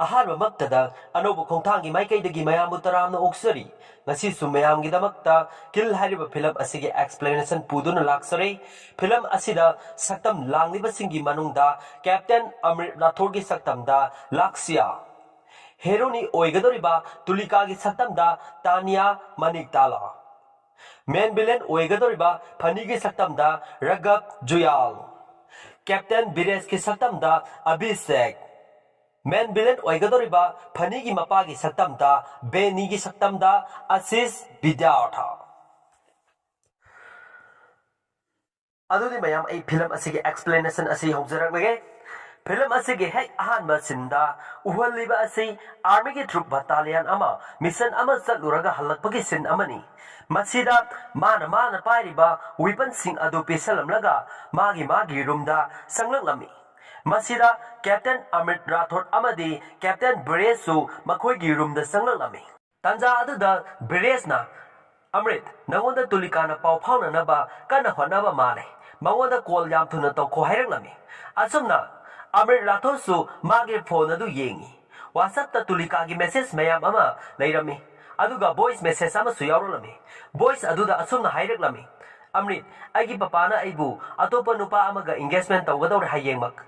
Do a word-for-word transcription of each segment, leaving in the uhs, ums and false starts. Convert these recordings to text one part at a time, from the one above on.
ꯑꯍꯥꯟꯕꯃꯛꯇꯗ ꯑꯅꯧꯕ ꯈꯣꯡꯊꯥꯡꯒꯤ ꯃꯥꯏꯀꯩꯗꯒꯤ ꯃꯌꯥꯝꯕꯨ ꯇꯔꯥꯝꯅ ꯑꯣꯛꯆꯔꯤ꯫ ꯉꯁꯤꯁꯨ ꯃꯌꯥꯝꯒꯤꯗꯃꯛꯇ ꯀꯤꯜ ꯍꯥꯏꯔꯤꯕ ꯐꯤꯂꯝ ꯑꯁꯤꯒꯤ explanation ꯄꯨꯗꯨꯅ ꯂꯥꯛꯆꯔꯦ꯫ ꯐꯤꯂꯝ ꯑꯁꯤꯗ ꯁꯛꯇꯝ ꯂꯥꯡꯂꯤꯕꯁꯤꯡꯒꯤ ꯃꯅꯨꯡꯗ ꯀꯦꯞꯇꯦꯟ ꯑꯃ꯭ꯔꯤꯠ ꯔꯥꯊꯣꯔꯒꯤ ꯁꯛꯇꯝꯗ ꯂꯥꯛꯁꯤꯌꯥ, ꯍꯦꯔꯣꯅꯤ ꯑꯣꯏꯒꯗꯧꯔꯤꯕ ꯇꯨꯂꯤꯀꯥꯒꯤ ꯁꯛꯇꯝꯗ ꯇꯥꯅꯤꯌꯥ ꯃꯅꯤꯛꯇꯥꯂꯥ, ꯃꯦꯟ ꯚꯤꯂꯦꯟ ꯑꯣꯏꯒꯗꯧꯔꯤꯕ ꯐꯅꯤꯒꯤ ꯁꯛꯇꯝꯗ ꯔꯒꯕ ꯖꯨꯌꯥꯜ, ꯀꯦꯞꯇꯦꯟ ꯕꯤꯔꯦꯁꯀꯤ ꯁꯛꯇꯝꯗ ꯑꯚꯤꯁꯦꯛ, ꯃꯦꯟ ꯚꯤꯂꯦꯟ ꯑꯣꯏꯒꯗꯧꯔꯤꯕ ꯐꯅꯤꯒꯤ ꯃꯄꯥꯒꯤ ꯁꯛꯇꯝꯗ ꯕꯦꯅꯤꯒꯤ ꯁꯛꯇꯝꯗ ꯑꯁꯤꯁ ꯕꯤꯗ꯭ꯌꯥꯔꯊ꯫ ꯑꯗꯨꯗꯤ ꯃꯌꯥꯝ, ꯑꯩ ꯐꯤꯂꯝ ꯑꯁꯤꯒꯤ explanation ꯑꯁꯤ ꯍꯧꯖꯔꯛꯂꯒꯦ꯫ ꯐꯤꯂꯝ ꯑꯁꯤꯒꯤ ꯍꯦꯛ ꯑꯍꯥꯟꯕ ꯁꯤꯟꯗ ꯎꯍꯜꯂꯤꯕ ꯑꯁꯤ ꯑꯥꯔꯃꯤꯒꯤ ꯇ꯭ꯔꯨꯞ ꯕꯠꯇꯥꯂꯤꯌꯟ ꯑꯃ ꯃꯤꯁꯟ ꯑꯃ ꯆꯠꯂꯨꯔꯒ ꯍꯜꯂꯛꯄꯒꯤ ꯁꯤꯟ ꯑꯃꯅꯤ꯫ ꯃꯁꯤꯗ ꯃꯥꯅ ꯃꯥꯅ ꯄꯥꯏꯔꯤꯕ ꯋꯤꯄꯟꯁꯤꯡ ꯑꯗꯨ ꯄꯤꯁꯜꯂꯝꯂꯒ ꯃꯥꯒꯤ ꯃꯥꯒꯤ ꯔꯨꯝꯗ ꯆꯪꯂꯛꯂꯝꯃꯤ꯫ ꯃꯁꯤꯗ ꯀꯦꯞꯇꯦꯟ ꯑꯃ꯭ꯔꯤꯠ ꯔꯥꯊꯣꯔ ꯑꯃꯗꯤ ꯀꯦꯞꯇꯦꯟ ꯕꯤꯔꯦꯁꯁꯨ ꯃꯈꯣꯏꯒꯤ ꯔꯨꯝꯗ ꯆꯪꯂꯛꯂꯝꯃꯤ꯫ ꯇꯥꯟꯖꯥ ꯑꯗꯨꯗ ꯕꯤꯔꯦꯁꯅ, "ꯑꯃ꯭ꯔꯤꯠ, ꯅꯉꯣꯟꯗ ꯇꯨꯂꯤꯀꯥꯅ ꯄꯥꯎ ꯐꯥꯎꯅꯅꯕ ꯀꯟꯅ ꯍꯣꯠꯅꯕ ꯃꯥꯜꯂꯦ꯫ ꯃꯉꯣꯟꯗ ꯀꯣꯜ ꯌꯥꯝ ꯊꯨꯅ ꯇꯧꯈꯣ" ꯍꯥꯏꯔꯛꯂꯝꯃꯤ꯫ ꯑꯁꯨꯝꯅ ꯑꯃ꯭ꯔꯤꯠ ꯔꯥꯊꯣꯔꯁꯨ ꯃꯥꯒꯤ ꯐꯣꯟ ꯑꯗꯨ ꯌꯦꯡꯉꯤ꯫ WhatsAppꯇ ꯇꯨꯂꯤꯀꯥꯒꯤ ꯃꯦꯁꯦꯖ ꯃꯌꯥꯝ ꯑꯃ ꯂꯩꯔꯝꯃꯤ, ꯑꯗꯨꯒ ꯚꯣꯏꯁ ꯃꯦꯁꯦꯖ ꯑꯃꯁꯨ ꯌꯥꯎꯔꯛꯂꯝꯃꯤ꯫ ꯚꯣꯏꯁ ꯑꯗꯨꯗ ꯑꯁꯨꯝꯅ ꯍꯥꯏꯔꯛꯂꯝꯃꯤ, "ꯑꯃ꯭ꯔꯤꯠ, ꯑꯩꯒꯤ ꯄꯄꯥꯅ ꯑꯩꯕꯨ ꯑꯇꯣꯞꯄ ꯅꯨꯄꯥ ꯑꯃꯒ engagement ꯇꯧꯒꯗꯧꯔꯦ ꯍꯌꯦꯡꯃꯛ"꯫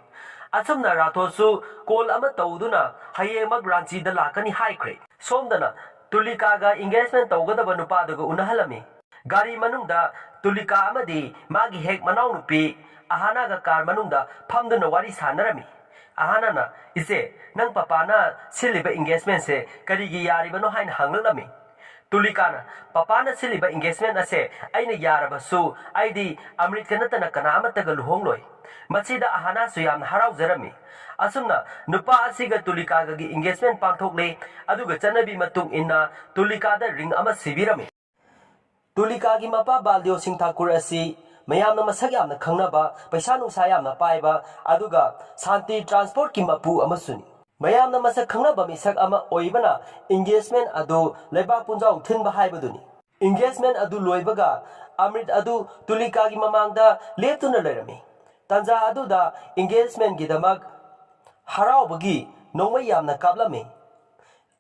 ꯑꯁꯨꯝꯅ ꯔꯥꯊꯣꯔꯁꯨ ꯀꯣꯜ ꯑꯃ ꯇꯧꯗꯨꯅ ꯍꯌꯦꯡꯃꯛ ꯔꯥꯟꯆꯤꯗ ꯂꯥꯛꯀꯅꯤ ꯍꯥꯏꯈ꯭ꯔꯦ꯫ ꯁꯣꯝꯗꯅ ꯇꯨꯂꯤꯀꯥꯒ engagement ꯇꯧꯒꯗꯕ ꯅꯨꯄꯥꯗꯨꯒ ꯎꯅꯍꯜꯂꯝꯃꯤ꯫ ꯒꯥꯔꯤ ꯃꯅꯨꯡꯗ ꯇꯨꯂꯤꯀꯥ ꯑꯃꯗꯤ ꯃꯥꯒꯤ ꯍꯦꯛ ꯃꯅꯥꯎꯅꯨꯄꯤ ꯑꯍꯥꯅꯥꯒ ꯀꯥꯔ ꯃꯅꯨꯡꯗ ꯐꯝꯗꯨꯅ ꯋꯥꯔꯤ ꯁꯥꯟꯅꯔꯝꯃꯤ꯫ ꯑꯍꯥꯅꯥꯅ, "ꯏꯆꯦ, ꯅꯪ ꯄꯄꯥꯅ ꯁꯤꯜꯂꯤꯕ engagementꯁꯦ ꯀꯔꯤꯒꯤ ꯌꯥꯔꯤꯕꯅꯣ?" ꯍꯥꯏꯅ ꯍꯪꯂꯛꯂꯝꯃꯤ꯫ ꯇꯨꯂꯤꯀꯥꯅ, "ꯄꯄꯥꯅ ꯁꯤꯜꯂꯤꯕ engagement ꯑꯁꯦ ꯑꯩꯅ ꯌꯥꯔꯕꯁꯨ ꯑꯩꯗꯤ ꯑꯃ꯭ꯔꯤꯠꯀ ꯅꯠꯇꯅ ꯀꯅꯥ ꯑꯃꯠꯇꯒ ꯂꯨꯍꯣꯡꯂꯣꯏ"꯫ ꯃꯁꯤꯗ ꯑꯍꯥꯅꯥꯁꯨ ꯌꯥꯝꯅ ꯍꯔꯥꯎꯖꯔꯝꯃꯤ꯫ ꯑꯁꯨꯝꯅ ꯅꯨꯄꯥ ꯑꯁꯤꯒ ꯇꯨꯂꯤꯀꯥꯒꯒꯤ engagement ꯄꯥꯡꯊꯣꯛꯂꯦ, ꯑꯗꯨꯒ ꯆꯠꯅꯕꯤ ꯃꯇꯨꯡ ꯏꯟꯅ ꯇꯨꯂꯤꯀꯥꯗ ring ꯑꯃ ꯁꯤꯕꯤꯔꯝꯃꯤ꯫ ꯇꯨꯂꯤꯀꯥꯒꯤ ꯃꯄꯥ ꯕꯥꯜꯗꯤꯌꯣ ꯁꯤꯡ ꯊꯥꯀꯨꯔ ꯑꯁꯤ ꯃꯌꯥꯝꯅ ꯃꯁꯛ ꯌꯥꯝꯅ ꯈꯪꯅꯕ, ꯄꯩꯁꯥ ꯅꯨꯡꯁꯥ ꯌꯥꯝꯅ ꯄꯥꯏꯕ, ꯑꯗꯨꯒ ꯁꯥꯟꯇꯤ ꯇ꯭ꯔꯥꯟꯁꯄꯣꯔꯠꯀꯤ ꯃꯄꯨ ꯑꯃꯁꯨꯅꯤ꯫ ꯃꯌꯥꯝꯅ ꯃꯁꯛ ꯈꯪꯅꯕ ꯃꯤꯁꯛ ꯑꯃ ꯑꯣꯏꯕꯅ engagement ꯑꯗꯨ ꯂꯩꯕꯥꯛ ꯄꯨꯟꯖꯥꯎ ꯊꯤꯟꯕ ꯍꯥꯏꯕꯗꯨꯅꯤ꯫ Engagement ꯑꯗꯨ ꯂꯣꯏꯕꯒ ꯑꯃ꯭ꯔꯤꯠ ꯑꯗꯨ ꯇꯨꯂꯤꯀꯥꯒꯤ ꯃꯃꯥꯡꯗ ꯂꯦꯞꯇꯨꯅ ꯂꯩꯔꯝꯃꯤ꯫ ꯇꯥꯟꯖꯥ ꯑꯗꯨꯗ engagementꯒꯤꯗꯃꯛ ꯍꯔꯥꯎꯕꯒꯤ ꯅꯣꯡꯃꯩ ꯌꯥꯝꯅ ꯀꯥꯞꯂꯝꯃꯤ꯫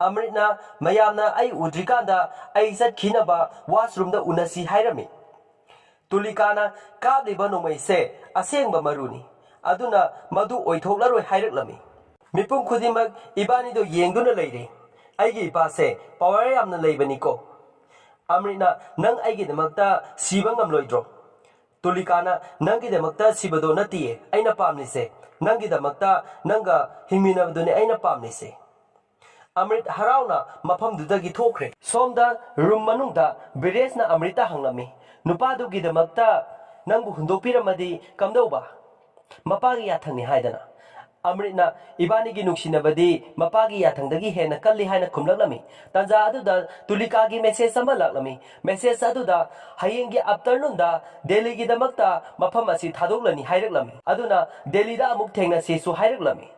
ꯑꯃ꯭ꯔꯤꯠꯅ ꯃꯌꯥꯝꯅ ꯑꯩ ꯎꯗ꯭ꯔꯤꯀꯥꯟꯗ ꯑꯩ ꯆꯠꯈꯤꯅꯕ ꯋꯥꯁꯔꯨꯝꯗ ꯎꯅꯁꯤ ꯍꯥꯏꯔꯝꯃꯤ꯫ ꯇꯨꯂꯤꯀꯥꯅ ꯀꯥꯞꯂꯤꯕ ꯅꯣꯡꯃꯩꯁꯦ ꯑꯁꯦꯡꯕ ꯃꯔꯨꯅꯤ, ꯑꯗꯨꯅ ꯃꯗꯨ ꯑꯣꯏꯊꯣꯛꯂꯔꯣꯏ ꯍꯥꯏꯔꯛꯂꯝꯃꯤ꯫ ꯃꯤꯄꯨꯝ ꯈꯨꯗꯤꯡꯃꯛ ꯏꯕꯥꯅꯤꯗꯣ ꯌꯦꯡꯗꯨꯅ ꯂꯩꯔꯦ꯫ ꯑꯩꯒꯤ ꯏꯄꯥꯁꯦ ꯄꯋꯥꯔ ꯌꯥꯝꯅ ꯂꯩꯕꯅꯤꯀꯣ꯫ ꯑꯃ꯭ꯔꯤꯠꯅ, ꯅꯪ ꯑꯩꯒꯤꯗꯃꯛꯇ ꯁꯤꯕ ꯉꯝꯂꯣꯏꯗ꯭ꯔꯣ? ꯇꯨꯂꯤꯀꯥꯅ, ꯅꯪꯒꯤꯗꯃꯛꯇ ꯁꯤꯕꯗꯣ ꯅꯠꯇꯤꯌꯦ ꯑꯩꯅ ꯄꯥꯝꯂꯤꯁꯦ, ꯅꯪꯒꯤꯗꯃꯛꯇ ꯅꯪꯒ ꯍꯤꯡꯃꯤꯟꯅꯕꯗꯨꯅꯦ ꯑꯩꯅ ꯄꯥꯝꯂꯤꯁꯦ꯫ ꯑꯃ꯭ꯔꯤꯠ ꯍꯔꯥꯎꯅ ꯃꯐꯝꯗꯨꯗꯒꯤ ꯊꯣꯛꯈ꯭ꯔꯦ꯫ ꯁꯣꯝꯗ ꯔꯨꯝ ꯃꯅꯨꯡꯗ ꯕꯤꯔꯦꯁꯅ ꯑꯃ꯭ꯔꯤꯠꯇ ꯍꯪꯂꯝꯃꯤ, ꯅꯨꯄꯥꯗꯨꯒꯤꯗꯃꯛꯇ ꯅꯪꯕꯨ ꯍꯨꯟꯗꯣꯛꯄꯤꯔꯝꯃꯗꯤ ꯀꯝꯗꯧꯕ? ꯃꯄꯥꯒꯤ ꯌꯥꯊꯪꯅꯤ ꯍꯥꯏꯗꯅ꯫ ꯑꯃ꯭ꯔꯤꯠꯅ, ꯏꯕꯥꯅꯤꯒꯤ ꯅꯨꯡꯁꯤꯅꯕꯗꯤ ꯃꯄꯥꯒꯤ ꯌꯥꯊꯪꯗꯒꯤ ꯍꯦꯟꯅ ꯀꯜꯂꯤ ꯍꯥꯏꯅ ꯈꯨꯝꯂꯛꯂꯝꯃꯤ꯫ ꯇꯥꯟꯖꯥ ꯑꯗꯨꯗ ꯇꯨꯂꯤꯀꯥꯒꯤ ꯃꯦꯁꯦꯖ ꯑꯃ ꯂꯥꯛꯂꯝꯃꯤ꯫ ꯃꯦꯁꯦꯖ ꯑꯗꯨꯗ ꯍꯌꯦꯡꯒꯤ ꯑꯞꯇꯔꯅꯨꯟꯗ ꯗꯦꯜꯂꯤꯒꯤꯗꯃꯛꯇ ꯃꯐꯝ ꯑꯁꯤ ꯊꯥꯗꯣꯛꯂꯅꯤ ꯍꯥꯏꯔꯛꯂꯝꯃꯤ꯫ ꯑꯗꯨꯅ ꯗꯦꯜꯂꯤꯗ ꯑꯃꯨꯛ ꯊꯦꯡꯅꯁꯤꯁꯨ ꯍꯥꯏꯔꯛꯂꯝꯃꯤ꯫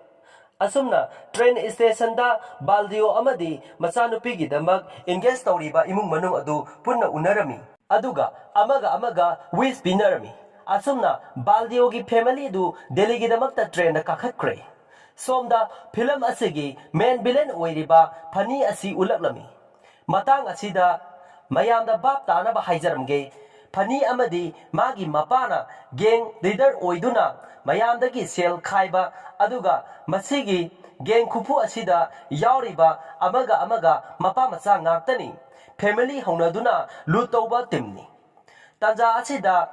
ꯑꯁꯨꯝꯅ ꯇ꯭ꯔꯦꯟ ꯁ꯭ꯇꯦꯁꯟꯗ ꯕꯥꯜꯗꯤꯑꯣ ꯑꯃꯗꯤ ꯃꯆꯥꯅꯨꯄꯤꯒꯤꯗꯃꯛ ꯑꯦꯡꯒꯦꯖ ꯇꯧꯔꯤꯕ ꯏꯃꯨꯡ ꯃꯅꯨꯡ ꯑꯗꯨ ꯄꯨꯟꯅ ꯎꯅꯔꯝꯃꯤ꯫ ꯑꯗꯨꯒ ꯑꯃꯒ ꯑꯃꯒ ꯋꯤꯁ ꯄꯤꯅꯔꯝꯃꯤ꯫ ꯑꯁꯨꯝꯅ ꯕꯥꯜꯗꯤꯑꯣꯒꯤ ꯐꯦꯃꯤꯂꯤ ꯑꯗꯨ ꯗꯦꯜꯂꯤꯒꯤꯗꯃꯛꯇ ꯇ꯭ꯔꯦꯟꯗ ꯀꯥꯈꯠꯈ꯭ꯔꯦ꯫ ꯁꯣꯝꯗ ꯐꯤꯂꯝ ꯑꯁꯤꯒꯤ ꯃꯦꯟ ꯚꯤꯂꯦꯟ ꯑꯣꯏꯔꯤꯕ ꯐꯅꯤ ꯑꯁꯤ ꯎꯠꯂꯛꯂꯝꯃꯤ꯫ ꯃꯇꯥꯡ ꯑꯁꯤꯗ ꯃꯌꯥꯝꯗ ꯚꯥꯞ ꯇꯥꯅꯕ ꯍꯥꯏꯖꯔꯝꯒꯦ꯫ ꯐꯅꯤ ꯑꯃꯗꯤ ꯃꯥꯒꯤ ꯃꯄꯥꯅ ꯒꯦꯡ ꯂꯤꯗꯔ ꯑꯣꯏꯗꯨꯅ ꯃꯌꯥꯝꯗꯒꯤ ꯁꯦꯜ ꯈꯥꯏꯕ, ꯑꯗꯨꯒ ꯃꯁꯤꯒꯤ ꯒꯦꯡ ꯈꯨꯐꯨ ꯑꯁꯤꯗ ꯌꯥꯎꯔꯤꯕ ꯑꯃꯒ ꯑꯃꯒ ꯃꯄꯥ ꯃꯆꯥ ꯉꯥꯛꯇꯅꯤ꯫ ꯐꯦꯃꯤꯂꯤ ꯍꯧꯅꯗꯨꯅ ꯂꯨꯠ ꯇꯧꯕ ꯇꯤꯝꯅꯤ꯫ ꯇꯥꯟꯖꯥ ꯑꯁꯤꯗ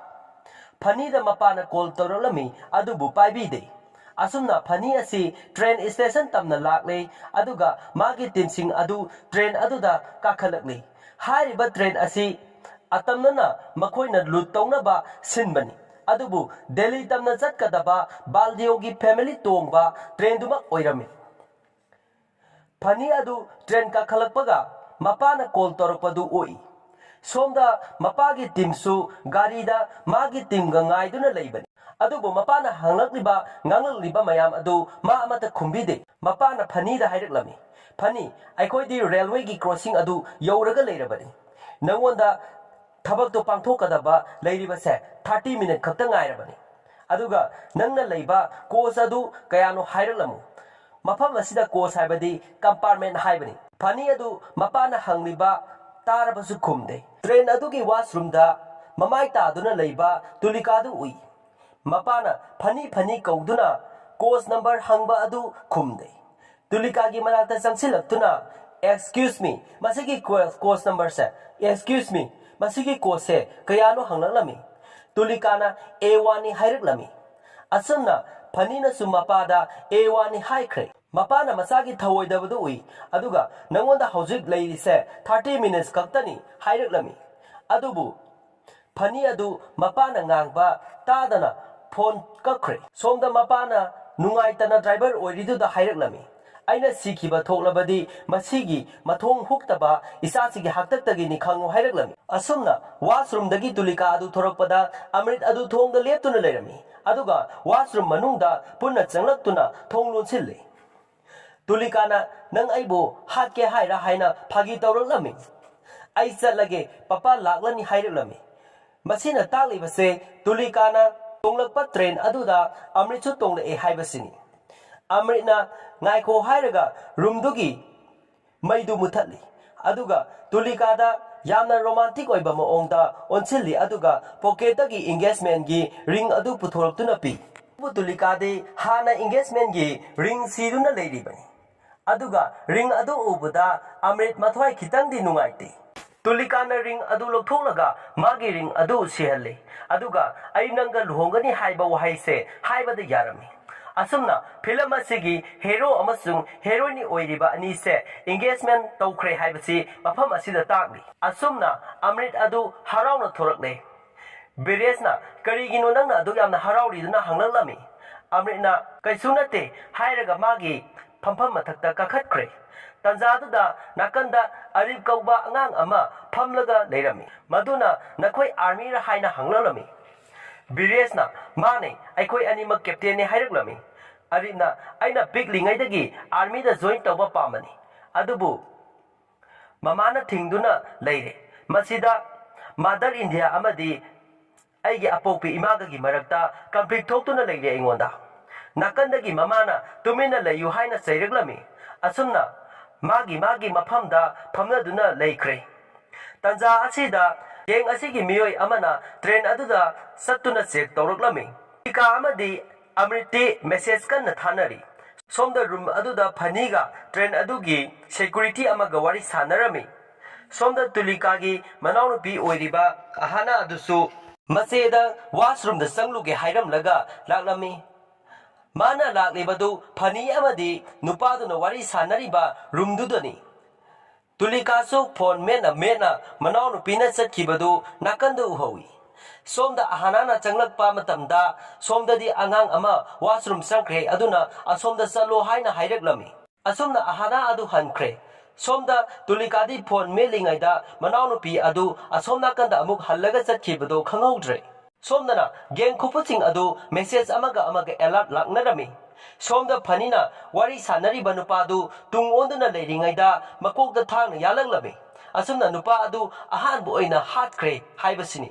ꯐꯅꯤꯗ ꯃꯄꯥꯅ ꯀꯣꯜ ꯇꯧꯔꯛꯂꯝꯃꯤ, ꯑꯗꯨꯕꯨ ꯄꯥꯏꯕꯤꯗꯦ꯫ ꯑꯁꯨꯝꯅ ꯐꯅꯤ ꯑꯁꯤ ꯇ꯭ꯔꯦꯟ ꯁ꯭ꯇꯦꯁꯟ ꯇꯝꯅ ꯂꯥꯛꯂꯦ, ꯑꯗꯨꯒ ꯃꯥꯒꯤ ꯇꯤꯝꯁꯤꯡ ꯑꯗꯨ ꯇ꯭ꯔꯦꯟ ꯑꯗꯨꯗ ꯀꯥꯈꯠꯂꯛꯂꯤ꯫ ꯍꯥꯏꯔꯤꯕ ꯇ꯭ꯔꯦꯟ ꯑꯁꯤ ꯑꯇꯝꯅꯅ ꯃꯈꯣꯏꯅ ꯂꯨꯠ ꯇꯧꯅꯕ ꯁꯤꯟꯕꯅꯤ, ꯑꯗꯨꯕꯨ ꯗꯦꯜꯂꯤ ꯇꯝꯅ ꯆꯠꯀꯗꯕ ꯕꯥꯜꯗꯤꯑꯣꯒꯤ ꯐꯦꯃꯤꯂꯤ ꯇꯣꯡꯕ ꯇ꯭ꯔꯦꯟꯗꯨꯃꯛ ꯑꯣꯏꯔꯝꯃꯤ꯫ ꯐꯅꯤ ꯑꯗꯨ ꯇ꯭ꯔꯦꯟ ꯀꯥꯈꯠꯂꯛꯄꯒ ꯃꯄꯥꯅ ꯀꯣꯜ ꯇꯧꯔꯛꯄꯗꯨ ꯎꯏ꯫ ꯁꯣꯝꯗ ꯃꯄꯥꯒꯤ ꯇꯤꯝꯁꯨ ꯒꯥꯔꯤꯗ ꯃꯥꯒꯤ ꯇꯤꯝꯒ ꯉꯥꯏꯗꯨꯅ ꯂꯩꯕꯅꯤ꯫ ꯑꯗꯨꯕꯨ ꯃꯄꯥꯅ ꯍꯪꯂꯛꯂꯤꯕ, ꯉꯥꯡꯂꯛꯂꯤꯕ ꯃꯌꯥꯝ ꯑꯗꯨ ꯃꯥ ꯑꯃꯠꯇ ꯈꯨꯝꯕꯤꯗꯦ꯫ ꯃꯄꯥꯅ ꯐꯅꯤꯗ ꯍꯥꯏꯔꯛꯂꯝꯃꯤ, "ꯐꯅꯤ, ꯑꯩꯈꯣꯏꯗꯤ ꯔꯦꯜꯋꯦꯒꯤ ꯀ꯭ꯔꯣꯁꯤꯡ ꯑꯗꯨ ꯌꯧꯔꯒ ꯂꯩꯔꯕꯅꯤ꯫ ꯅꯪꯉꯣꯟꯗ ꯊꯕꯛꯇꯣ ꯄꯥꯡꯊꯣꯛꯀꯗꯕ ꯂꯩꯔꯤꯕꯁꯦ ꯊꯥꯔꯇꯤ ꯃꯤꯅꯤꯠ ꯈꯛꯇ ꯉꯥꯏꯔꯕꯅꯤ꯫ ꯑꯗꯨꯒ ꯅꯪꯅ ꯂꯩꯕ ꯀꯣꯆ ꯑꯗꯨ ꯀꯌꯥꯅꯣ ꯍꯥꯏꯔꯛꯂꯝꯃꯨ꯫ ꯃꯐꯝ ꯑꯁꯤꯗ ꯀꯣꯆ ꯍꯥꯏꯕꯗꯤ ꯀꯝꯄꯥꯔꯠꯃꯦꯟ ꯍꯥꯏꯕꯅꯤ꯫ ꯐꯅꯤ ꯑꯗꯨ ꯃꯄꯥꯅ ꯍꯪꯂꯤꯕ ꯇꯥꯔꯕꯁꯨ ꯈꯨꯝꯗꯦ꯫ ꯇ꯭ꯔꯦꯟ ꯑꯗꯨꯒꯤ ꯋꯥꯁꯔꯨꯝꯗ ꯃꯃꯥꯏ ꯇꯥꯗꯨꯅ ꯂꯩꯕ ꯇꯨꯂꯤꯀꯥꯗꯨ ꯎꯏ꯫ ꯃꯄꯥꯅ ꯐꯅꯤ ꯐꯅꯤ ꯀꯧꯗꯨꯅ ꯀꯣꯆ ꯅꯝꯕꯔ ꯍꯪꯕ ꯑꯗꯨ ꯈꯨꯝꯗꯦ꯫ ꯇꯨꯂꯤꯀꯥꯒꯤ ꯃꯅꯥꯛꯇ ꯆꯪꯁꯤꯜꯂꯛꯇꯨꯅ, "Excuse me, ꯃꯁꯤꯒꯤ ꯀꯣ-, ꯀꯣꯆ ꯅꯝꯕꯔꯁꯦ, excuse me, ꯃꯁꯤꯒꯤ ꯀꯣꯆꯁꯦ ꯀꯌꯥꯅꯣ?" ꯍꯪꯂꯛꯂꯝꯃꯤ꯫ ꯇꯨꯂꯤꯀꯥꯅ "ꯑꯦ ꯋꯥꯟꯅꯤ" ꯍꯥꯏꯔꯛꯂꯝꯃꯤ꯫ ꯑꯁꯨꯝꯅ ꯐꯅꯤꯅꯁꯨ ꯃꯄꯥꯗ "ꯑꯦ ꯋꯥꯟꯅꯤ" ꯍꯥꯏꯈ꯭ꯔꯦ꯫ ꯃꯄꯥꯅ ꯃꯆꯥꯒꯤ ꯊꯧꯑꯣꯏꯗꯕꯗꯨ ꯎꯏ, ꯑꯗꯨꯒ "ꯅꯉꯣꯟꯗ ꯍꯧꯖꯤꯛ ꯂꯩꯔꯤꯁꯦ thirty minutes ꯈꯛꯇꯅꯤ" ꯍꯥꯏꯔꯛꯂꯝꯃꯤ꯫ ꯑꯗꯨꯕꯨ ꯐꯅꯤ ꯑꯗꯨ ꯃꯄꯥꯅ ꯉꯥꯡꯕ ꯇꯥꯗꯅ ꯐꯣꯟ ꯀꯛꯈ꯭ꯔꯦ꯫ ꯁꯣꯝꯗ ꯃꯄꯥꯅ ꯅꯨꯡꯉꯥꯏꯇꯅ ꯗ꯭ꯔꯥꯏꯚꯔ ꯑꯣꯏꯔꯤꯗꯨꯗ ꯍꯥꯏꯔꯛꯂꯝꯃꯤ, "ꯑꯩꯅ ꯁꯤꯈꯤꯕ ꯊꯣꯛꯂꯕꯗꯤ ꯃꯁꯤꯒꯤ ꯃꯊꯣꯡ ꯍꯨꯛꯇꯕ ꯏꯆꯥꯁꯤꯒꯤ ꯍꯥꯛꯇꯛꯇꯒꯤꯅꯤ ꯈꯪꯉꯨ" ꯍꯥꯏꯔꯛꯂꯝꯃꯤ꯫ ꯑꯁꯨꯝꯅ ꯋꯥꯁꯔꯨꯝꯗꯒꯤ ꯇꯨꯂꯤꯀꯥ ꯑꯗꯨ ꯊꯣꯔꯛꯄꯗ ꯑꯃ꯭ꯔꯤꯠ ꯑꯗꯨ ꯊꯣꯡꯗ ꯂꯦꯞꯇꯨꯅ ꯂꯩꯔꯝꯃꯤ, ꯑꯗꯨꯒ ꯋꯥꯁꯔꯨꯝ ꯃꯅꯨꯡꯗ ꯄꯨꯟꯅ ꯆꯪꯂꯛꯇꯨꯅ ꯊꯣꯡ ꯂꯣꯟꯁꯤꯜꯂꯤ꯫ ꯇꯨꯂꯤꯀꯥꯅ, "ꯅꯪ ꯑꯩꯕꯨ ꯍꯥꯠꯀꯦ ꯍꯥꯏꯔ?" ꯍꯥꯏꯅ ꯐꯥꯒꯤ ꯇꯧꯔꯛꯂꯝꯃꯤ꯫ "ꯑꯩ ꯆꯠꯂꯒꯦ, ꯄꯄꯥ ꯂꯥꯛꯂꯅꯤ" ꯍꯥꯏꯔꯛꯂꯝꯃꯤ꯫ ꯃꯁꯤꯅ ꯇꯥꯛꯂꯤꯕꯁꯦ ꯇꯨꯂꯤꯀꯥꯅ ꯇꯣꯡꯂꯛꯄ ꯇ꯭ꯔꯦꯟ ꯑꯗꯨꯗ ꯑꯃ꯭ꯔꯤꯠꯁꯨ ꯇꯣꯡꯂꯛꯑꯦ ꯍꯥꯏꯕꯁꯤꯅꯤ꯫ ꯑꯃ꯭ꯔꯤꯠꯅ "ꯉꯥꯏꯈꯣ" ꯍꯥꯏꯔꯒ ꯔꯨꯝꯗꯨꯒꯤ ꯃꯩꯗꯨ ꯃꯨꯊꯠꯂꯤ꯫ ꯑꯗꯨꯒ ꯇꯨꯂꯤꯀꯥꯗ ꯌꯥꯝꯅ ꯔꯣꯃꯥꯟꯇꯤꯛ ꯑꯣꯏꯕ ꯃꯑꯣꯡꯗ ꯑꯣꯟꯁꯤꯜꯂꯤ, ꯑꯗꯨꯒ ꯄꯣꯀꯦꯠꯇꯒꯤ ꯏꯪꯒꯦꯖꯃꯦꯟꯒꯤ ꯔꯤꯡ ꯑꯗꯨ ꯄꯨꯊꯣꯔꯛꯇꯨꯅ ꯄꯤ꯫ ꯑꯗꯨꯕꯨ ꯇꯨꯂꯤꯀꯥꯗꯤ ꯍꯥꯟꯅ ꯏꯪꯒꯦꯖꯃꯦꯟꯒꯤ ꯔꯤꯡ ꯁꯤꯗꯨꯅ ꯂꯩꯔꯤꯕꯅꯤ꯫ ꯑꯗꯨꯒ ꯔꯤꯡ ꯑꯗꯨ ꯎꯕꯗ ꯑꯃ꯭ꯔꯤꯠ ꯃꯊ꯭ꯋꯥꯏ ꯈꯤꯇꯪꯗꯤ ꯅꯨꯡꯉꯥꯏꯇꯦ꯫ ꯇꯨꯂꯤꯀꯥꯅ ꯔꯤꯡ ꯑꯗꯨ ꯂꯧꯊꯣꯛꯂꯒ ꯃꯥꯒꯤ ꯔꯤꯡ ꯑꯗꯨ ꯁꯤꯍꯜꯂꯤ, ꯑꯗꯨꯒ "ꯑꯩ ꯅꯪꯒ ꯂꯨꯍꯣꯡꯒꯅꯤ" ꯍꯥꯏꯕ ꯋꯥꯍꯩꯁꯦ ꯍꯥꯏꯕꯗ ꯌꯥꯔꯝꯃꯤ꯫ ꯑꯁꯨꯝꯅ ꯐꯤꯂꯝ ꯑꯁꯤꯒꯤ ꯍꯦꯔꯣ ꯑꯃꯁꯨꯡ ꯍꯦꯔꯣꯏꯟ ꯑꯣꯏꯔꯤꯕ ꯑꯅꯤꯁꯦ ꯏꯪꯒꯦꯖꯃꯦꯟ ꯇꯧꯈ꯭ꯔꯦ ꯍꯥꯏꯕꯁꯤ ꯃꯐꯝ ꯑꯁꯤꯗ ꯇꯥꯛꯂꯤ꯫ ꯑꯁꯨꯝꯅ ꯑꯃ꯭ꯔꯤꯠ ꯑꯗꯨ ꯍꯔꯥꯎꯅ ꯊꯣꯔꯛꯂꯦ꯫ ꯕꯤꯔꯦꯁꯅ, "ꯀꯔꯤꯒꯤꯅꯣ ꯅꯪꯅ ꯑꯗꯨꯛ ꯌꯥꯝꯅ ꯍꯔꯥꯎꯔꯤꯗꯨꯅ?" ꯍꯪꯂꯛꯂꯝꯃꯤ꯫ ꯑꯃ꯭ꯔꯤꯠꯅ "ꯀꯩꯁꯨ ꯅꯠꯇꯦ" ꯍꯥꯏꯔꯒ ꯃꯥꯒꯤ ꯐꯝꯐꯝ ꯃꯊꯛꯇ ꯀꯥꯈꯠꯈ꯭ꯔꯦ꯫ ꯇꯟꯖꯥꯗꯨꯗ ꯅꯥꯀꯟꯗ ꯑꯔꯤꯞ ꯀꯧꯕ ꯑꯉꯥꯡ ꯑꯃ ꯐꯝꯂꯒ ꯂꯩꯔꯝꯃꯤ꯫ ꯃꯗꯨꯅ "ꯅꯈꯣꯏ ꯑꯥꯔꯃꯤꯔ?" ꯍꯥꯏꯅ ꯍꯪꯂꯛꯂꯝꯃꯤ꯫ ꯕꯤꯔꯦꯁꯅ, "ꯃꯥꯅꯦ, ꯑꯩꯈꯣꯏ ꯑꯅꯤꯃꯛ ꯀꯦꯞꯇꯦꯟꯅꯦ" ꯍꯥꯏꯔꯛꯂꯝꯃꯤ꯫ ꯑꯔꯤꯞꯅ, "ꯑꯩꯅ ꯄꯤꯛꯂꯤꯉꯩꯗꯒꯤ ꯑꯥꯔꯃꯤꯗ ꯖꯣꯏꯟ ꯇꯧꯕ ꯄꯥꯝꯕꯅꯤ, ꯑꯗꯨꯕꯨ ꯃꯃꯥꯅ ꯊꯤꯡꯗꯨꯅ ꯂꯩꯔꯦ꯫ ꯃꯁꯤꯗ ꯃꯥꯗꯔ ꯏꯟꯗꯤꯌꯥ ꯑꯃꯗꯤ ꯑꯩꯒꯤ ꯑꯄꯣꯛꯄꯤ ꯏꯃꯥꯒꯒꯤ ꯃꯔꯛꯇ ꯀꯟꯐ꯭ꯂꯤꯛ ꯊꯣꯛꯇꯨꯅ ꯂꯩꯔꯦ ꯑꯩꯉꯣꯟꯗ꯫ ꯅꯥꯀꯟꯗꯒꯤ ꯃꯃꯥꯅ ꯇꯨꯃꯤꯟꯅ ꯂꯩꯌꯨ ꯍꯥꯏꯅ ꯆꯩꯔꯛꯂꯝꯃꯤ꯫ ꯑꯁꯨꯝꯅ ꯃꯥꯒꯤ ꯃꯥꯒꯤ ꯃꯐꯝꯗ ꯐꯝꯅꯗꯨꯅ ꯂꯩꯈ꯭ꯔꯦ꯫ ꯇꯟꯖꯥ ꯑꯁꯤꯗ ꯒꯦꯡ ꯑꯁꯤꯒꯤ ꯃꯤꯑꯣꯏ ꯑꯃꯅ ꯇ꯭ꯔꯦꯟ ꯑꯗꯨꯗ ꯆꯠꯇꯨꯅ ꯆꯦꯛ ꯇꯧꯔꯛꯂꯝꯃꯤ꯫ ꯇꯨꯂꯤꯀꯥ ꯑꯃꯗꯤ ꯑꯃ꯭ꯔꯤꯠꯇꯤ ꯃꯦꯁꯦꯖ ꯀꯟꯅ ꯊꯥꯅꯔꯤ꯫ ꯁꯣꯝꯗ ꯔꯨꯝ ꯑꯗꯨꯗ ꯐꯅꯤꯒ ꯇ꯭ꯔꯦꯟ ꯑꯗꯨꯒꯤ ꯁꯦꯀ꯭ꯌꯨꯔꯤꯇꯤ ꯑꯃꯒ ꯋꯥꯔꯤ ꯁꯥꯟꯅꯔꯝꯃꯤ꯫ ꯁꯣꯝꯗ ꯇꯨꯂꯤꯀꯥꯒꯤ ꯃꯅꯥꯎꯅꯨꯄꯤ ꯑꯣꯏꯔꯤꯕ ꯑꯍꯥꯅꯥ ꯑꯗꯨꯁꯨ ꯃꯆꯦꯗ ꯋꯥꯁꯔꯨꯝꯗ ꯆꯪꯂꯨꯒꯦ ꯍꯥꯏꯔꯝꯂꯒ ꯂꯥꯛꯂꯝꯃꯤ꯫ ꯃꯥꯅ ꯂꯥꯛꯂꯤꯕꯗꯨ ꯐꯅꯤ ꯑꯃꯗꯤ ꯅꯨꯄꯥꯗꯨꯅ ꯋꯥꯔꯤ ꯁꯥꯟꯅꯔꯤꯕ ꯔꯨꯝꯗꯨꯗꯅꯤ꯫ ꯇꯨꯂꯤꯀꯥꯁꯨ ꯐꯣꯟ ꯃꯦꯠꯅ ꯃꯦꯠꯅ ꯃꯅꯥꯎꯅꯨꯄꯤꯅ ꯆꯠꯈꯤꯕꯗꯨ ꯅꯥꯀꯟꯗ ꯎꯍꯧꯏ꯫ ꯁꯣꯝꯗ ꯑꯍꯥꯅꯥꯅ ꯆꯪꯂꯛꯄ ꯃꯇꯝꯗ ꯁꯣꯝꯗꯗꯤ ꯑꯉꯥꯡ ꯑꯃ ꯋꯥꯁꯔꯨꯝ ꯆꯪꯈ꯭ꯔꯦ, ꯑꯗꯨꯅ ꯑꯁꯣꯝꯗ ꯆꯠꯂꯣ ꯍꯥꯏꯅ ꯍꯥꯏꯔꯛꯂꯝꯃꯤ꯫ ꯑꯁꯨꯝꯅ ꯑꯍꯥꯅꯥ ꯑꯗꯨ ꯍꯟꯈ꯭ꯔꯦ꯫ ꯁꯣꯝꯗ ꯇꯨꯂꯤꯀꯥꯗꯤ ꯐꯣꯟ ꯃꯦꯠꯂꯤꯉꯩꯗ ꯃꯅꯥꯎꯅꯨꯄꯤ ꯑꯗꯨ ꯑꯁꯣꯝ ꯅꯥꯀꯟꯗ ꯑꯃꯨꯛ ꯍꯜꯂꯒ ꯆꯠꯈꯤꯕꯗꯨ ꯈꯪꯍꯧꯗ꯭ꯔꯦ꯫ ꯁꯣꯝꯗꯅ ꯒꯦꯡ ꯈꯨꯐꯨꯁꯤꯡ ꯑꯗꯨ ꯃꯦꯁꯦꯖ ꯑꯃꯒ ꯑꯃꯒ ꯑꯦꯂꯔꯠ ꯂꯥꯛꯅꯔꯝꯃꯤ꯫ ꯁꯣꯝꯗ ꯐꯅꯤꯅ ꯋꯥꯔꯤ ꯁꯥꯟꯅꯔꯤꯕ ꯅꯨꯄꯥꯗꯨ ꯇꯨꯡ ꯑꯣꯟꯗꯨꯅ ꯂꯩꯔꯤꯉꯩꯗ ꯃꯀꯣꯛꯇ ꯊꯥꯡꯅ ꯌꯥꯜꯂꯛꯂꯝꯃꯤ꯫ ꯑꯁꯨꯝꯅ ꯅꯨꯄꯥ ꯑꯗꯨ ꯑꯍꯥꯟꯕ ꯑꯣꯏꯅ ꯍꯥꯠꯈ꯭ꯔꯦ ꯍꯥꯏꯕꯁꯤꯅꯤ꯫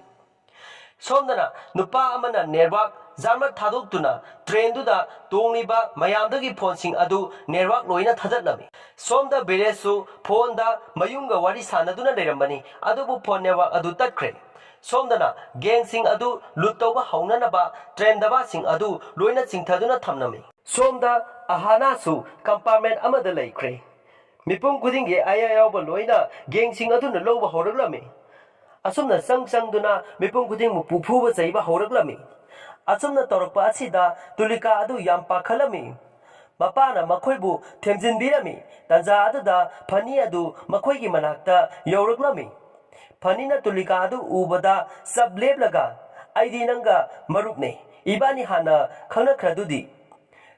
ꯁꯣꯝꯗꯅ ꯅꯨꯄꯥ ꯑꯃꯅ ꯅꯦꯠꯋꯥꯛ ꯖꯥꯃꯔ ꯊꯥꯗꯣꯛꯇꯨꯅ ꯇ꯭ꯔꯦꯟꯗꯨꯗ ꯇꯣꯡꯂꯤꯕ ꯃꯌꯥꯝꯗꯒꯤ ꯐꯣꯟꯁꯤꯡ ꯑꯗꯨ ꯅꯦꯠꯋꯥꯛ ꯂꯣꯏꯅ ꯊꯥꯗꯠꯂꯝꯃꯤ꯫ ꯁꯣꯝꯗ ꯕꯤꯔꯦꯁꯁꯨ ꯐꯣꯟꯗ ꯃꯌꯨꯝꯒ ꯋꯥꯔꯤ ꯁꯥꯟꯅꯗꯨꯅ ꯂꯩꯔꯝꯕꯅꯤ, ꯑꯗꯨꯕꯨ ꯐꯣꯟ ꯅꯦꯠꯋꯥꯛ ꯑꯗꯨ ꯇꯠꯈ꯭ꯔꯦ꯫ ꯁꯣꯝꯗꯅ ꯒꯦꯡꯁꯤꯡ ꯑꯗꯨ ꯂꯨꯠ ꯇꯧꯕ ꯍꯧꯅꯅꯕ ꯇ꯭ꯔꯦꯟ ꯗꯕꯥꯁꯤꯡ ꯑꯗꯨ ꯂꯣꯏꯅ ꯆꯤꯡꯊꯗꯨꯅ ꯊꯝꯂꯝꯃꯤ꯫ ꯁꯣꯝꯗ ꯑꯍꯥꯅꯥꯁꯨ ꯀꯝꯄꯥꯔꯠꯃꯦꯟ ꯑꯃꯗ ꯂꯩꯈ꯭ꯔꯦ꯫ ꯃꯤꯄꯨꯝ ꯈꯨꯗꯤꯡꯒꯤ ꯑꯌꯥ ꯌꯥꯎꯕ ꯂꯣꯏꯅ ꯒꯦꯡꯁꯤꯡ ꯑꯗꯨꯅ ꯂꯧꯕ ꯍꯧꯔꯛꯂꯝꯃꯤ꯫ ꯑꯁꯨꯝꯅ ꯆꯪ ꯆꯪꯗꯨꯅ ꯃꯤꯄꯨꯝ ꯈꯨꯗꯤꯡꯃꯛꯄꯨ ꯐꯨꯕ ꯆꯩꯕ ꯍꯧꯔꯛꯂꯝꯃꯤ꯫ ꯑꯁꯨꯝꯅ ꯇꯧꯔꯛꯄ ꯑꯁꯤꯗ ꯇꯨꯂꯤꯀꯥ ꯑꯗꯨ ꯌꯥꯝ ꯄꯥꯈꯠꯂꯝꯃꯤ꯫ ꯃꯄꯥꯅ ꯃꯈꯣꯏꯕꯨ ꯊꯦꯝꯖꯤꯟꯕꯤꯔꯝꯃꯤ꯫ ꯇꯟꯖꯥ ꯑꯗꯨꯗ ꯐꯅꯤ ꯑꯗꯨ ꯃꯈꯣꯏꯒꯤ ꯃꯅꯥꯛꯇ ꯌꯧꯔꯛꯂꯝꯃꯤ꯫ ꯐꯅꯤꯅ ꯇꯨꯂꯤꯀꯥ ꯑꯗꯨ ꯎꯕꯗ ꯆꯞ ꯂꯦꯞꯂꯒ, "ꯑꯩꯗꯤ ꯅꯪꯒ ꯃꯔꯨꯞꯅꯦ, ꯏꯕꯥꯅꯤ ꯍꯥꯟꯅ ꯈꯪꯅꯈ꯭ꯔꯗꯨꯗꯤ꯫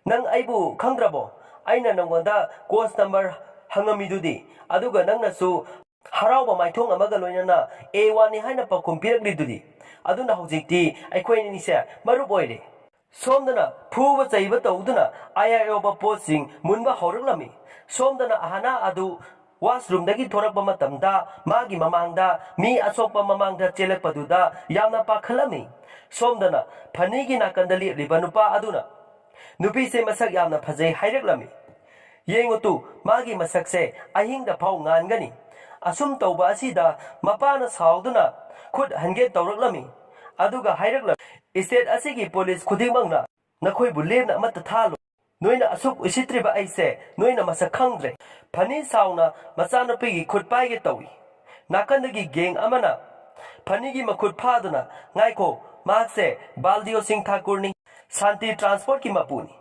ꯅꯪ ꯑꯩꯕꯨ ꯈꯪꯗ꯭ꯔꯕꯣ? ꯑꯩꯅ ꯅꯪꯉꯣꯟꯗ ꯀꯣꯆ ꯅꯝꯕꯔ ꯍꯪꯉꯝꯃꯤꯗꯨꯗꯤ, ꯑꯗꯨꯒ ꯅꯪꯅꯁꯨ ꯍꯔꯥꯎꯕ ꯃꯥꯏꯊꯣꯡ ꯑꯃꯒ ꯂꯣꯏꯅꯅ ꯑꯦ ꯋꯥꯟꯅꯤ ꯍꯥꯏꯅ ꯄꯥꯎꯈꯨꯝ ꯄꯤꯔꯛꯂꯤꯗꯨꯗꯤ꯫ ꯑꯗꯨꯅ ꯍꯧꯖꯤꯛꯇꯤ ꯑꯩꯈꯣꯏ ꯑꯅꯤꯁꯦ ꯃꯔꯨꯞ ꯑꯣꯏꯔꯦ"꯫ ꯁꯣꯝꯗꯅ ꯐꯨꯕ ꯆꯩꯕ ꯇꯧꯗꯨꯅ ꯑꯌꯥ ꯑꯌꯥꯎꯕ ꯄꯣꯠꯁꯤꯡ ꯃꯨꯟꯕ ꯍꯧꯔꯛꯂꯝꯃꯤ꯫ ꯁꯣꯝꯗꯅ ꯑꯍꯥꯅꯥ ꯑꯗꯨ ꯋꯥꯁꯔꯨꯝꯗꯒꯤ ꯊꯣꯔꯛꯄ ꯃꯇꯝꯗ ꯃꯥꯒꯤ ꯃꯃꯥꯡꯗ ꯃꯤ ꯑꯁꯣꯛꯄ ꯃꯃꯥꯡꯗ ꯆꯦꯜꯂꯛꯄꯗꯨꯗ ꯌꯥꯝꯅ ꯄꯥꯈꯠꯂꯝꯃꯤ꯫ ꯁꯣꯝꯗꯅ ꯐꯅꯤꯒꯤ ꯅꯥꯀꯟꯗ ꯂꯦꯞꯂꯤꯕ ꯅꯨꯄꯥ ꯑꯗꯨꯅ, ꯅꯨꯄꯤꯁꯦ ꯃꯁꯛ ꯌꯥꯝꯅ ꯐꯖꯩ ꯍꯥꯏꯔꯛꯂꯝꯃꯤ꯫ "ꯌꯦꯡꯉꯨ ꯇꯨ, ꯃꯥꯒꯤ ꯃꯁꯛꯁꯦ ꯑꯍꯤꯡꯗ ꯐꯥꯎ ꯉꯥꯟꯒꯅꯤ"꯫ ꯑꯁꯨꯝ ꯇꯧꯕ ꯑꯁꯤꯗ ꯃꯄꯥꯅ ꯁꯥꯎꯗꯨꯅ ꯈꯨꯠ ꯍꯟꯒꯦ ꯇꯧꯔꯛꯂꯝꯃꯤ꯫ ꯑꯗꯨꯒ ꯍꯥꯏꯔꯛꯂꯝꯃꯤ, "ꯏꯁꯇꯦꯠ ꯑꯁꯤꯒꯤ ꯄꯨꯂꯤꯁ ꯈꯨꯗꯤꯡꯃꯛꯅ ꯅꯈꯣꯏꯕꯨ ꯂꯦꯝꯅ ꯑꯃꯠꯇ ꯊꯥꯜꯂꯨ꯫ ꯅꯣꯏꯅ ꯑꯁꯨꯛ ꯎꯁꯤꯠꯇ꯭ꯔꯤꯕ ꯑꯩꯁꯦ ꯅꯣꯏꯅ ꯃꯁꯛ ꯈꯪꯗ꯭ꯔꯦ"꯫ ꯐꯅꯤ ꯁꯥꯎꯅ ꯃꯆꯥꯅꯨꯄꯤꯒꯤ ꯈꯨꯠ ꯄꯥꯏꯒꯦ ꯇꯧꯏ꯫ ꯅꯥꯀꯟꯗꯒꯤ ꯒꯦꯡ ꯑꯃꯅ ꯐꯅꯤꯒꯤ ꯃꯈꯨꯠ ꯐꯥꯗꯨꯅ, "ꯉꯥꯏꯈꯣ, ꯃꯍꯥꯛꯁꯦ ꯕꯥꯜꯗꯤꯑꯣ ꯁꯤꯡ ꯊꯥꯀꯨꯔꯅꯤ, ꯁꯥꯟꯇꯤ ꯇ꯭ꯔꯥꯟꯁꯄꯣꯔꯠꯀꯤ ꯃꯄꯨꯅꯤ"꯫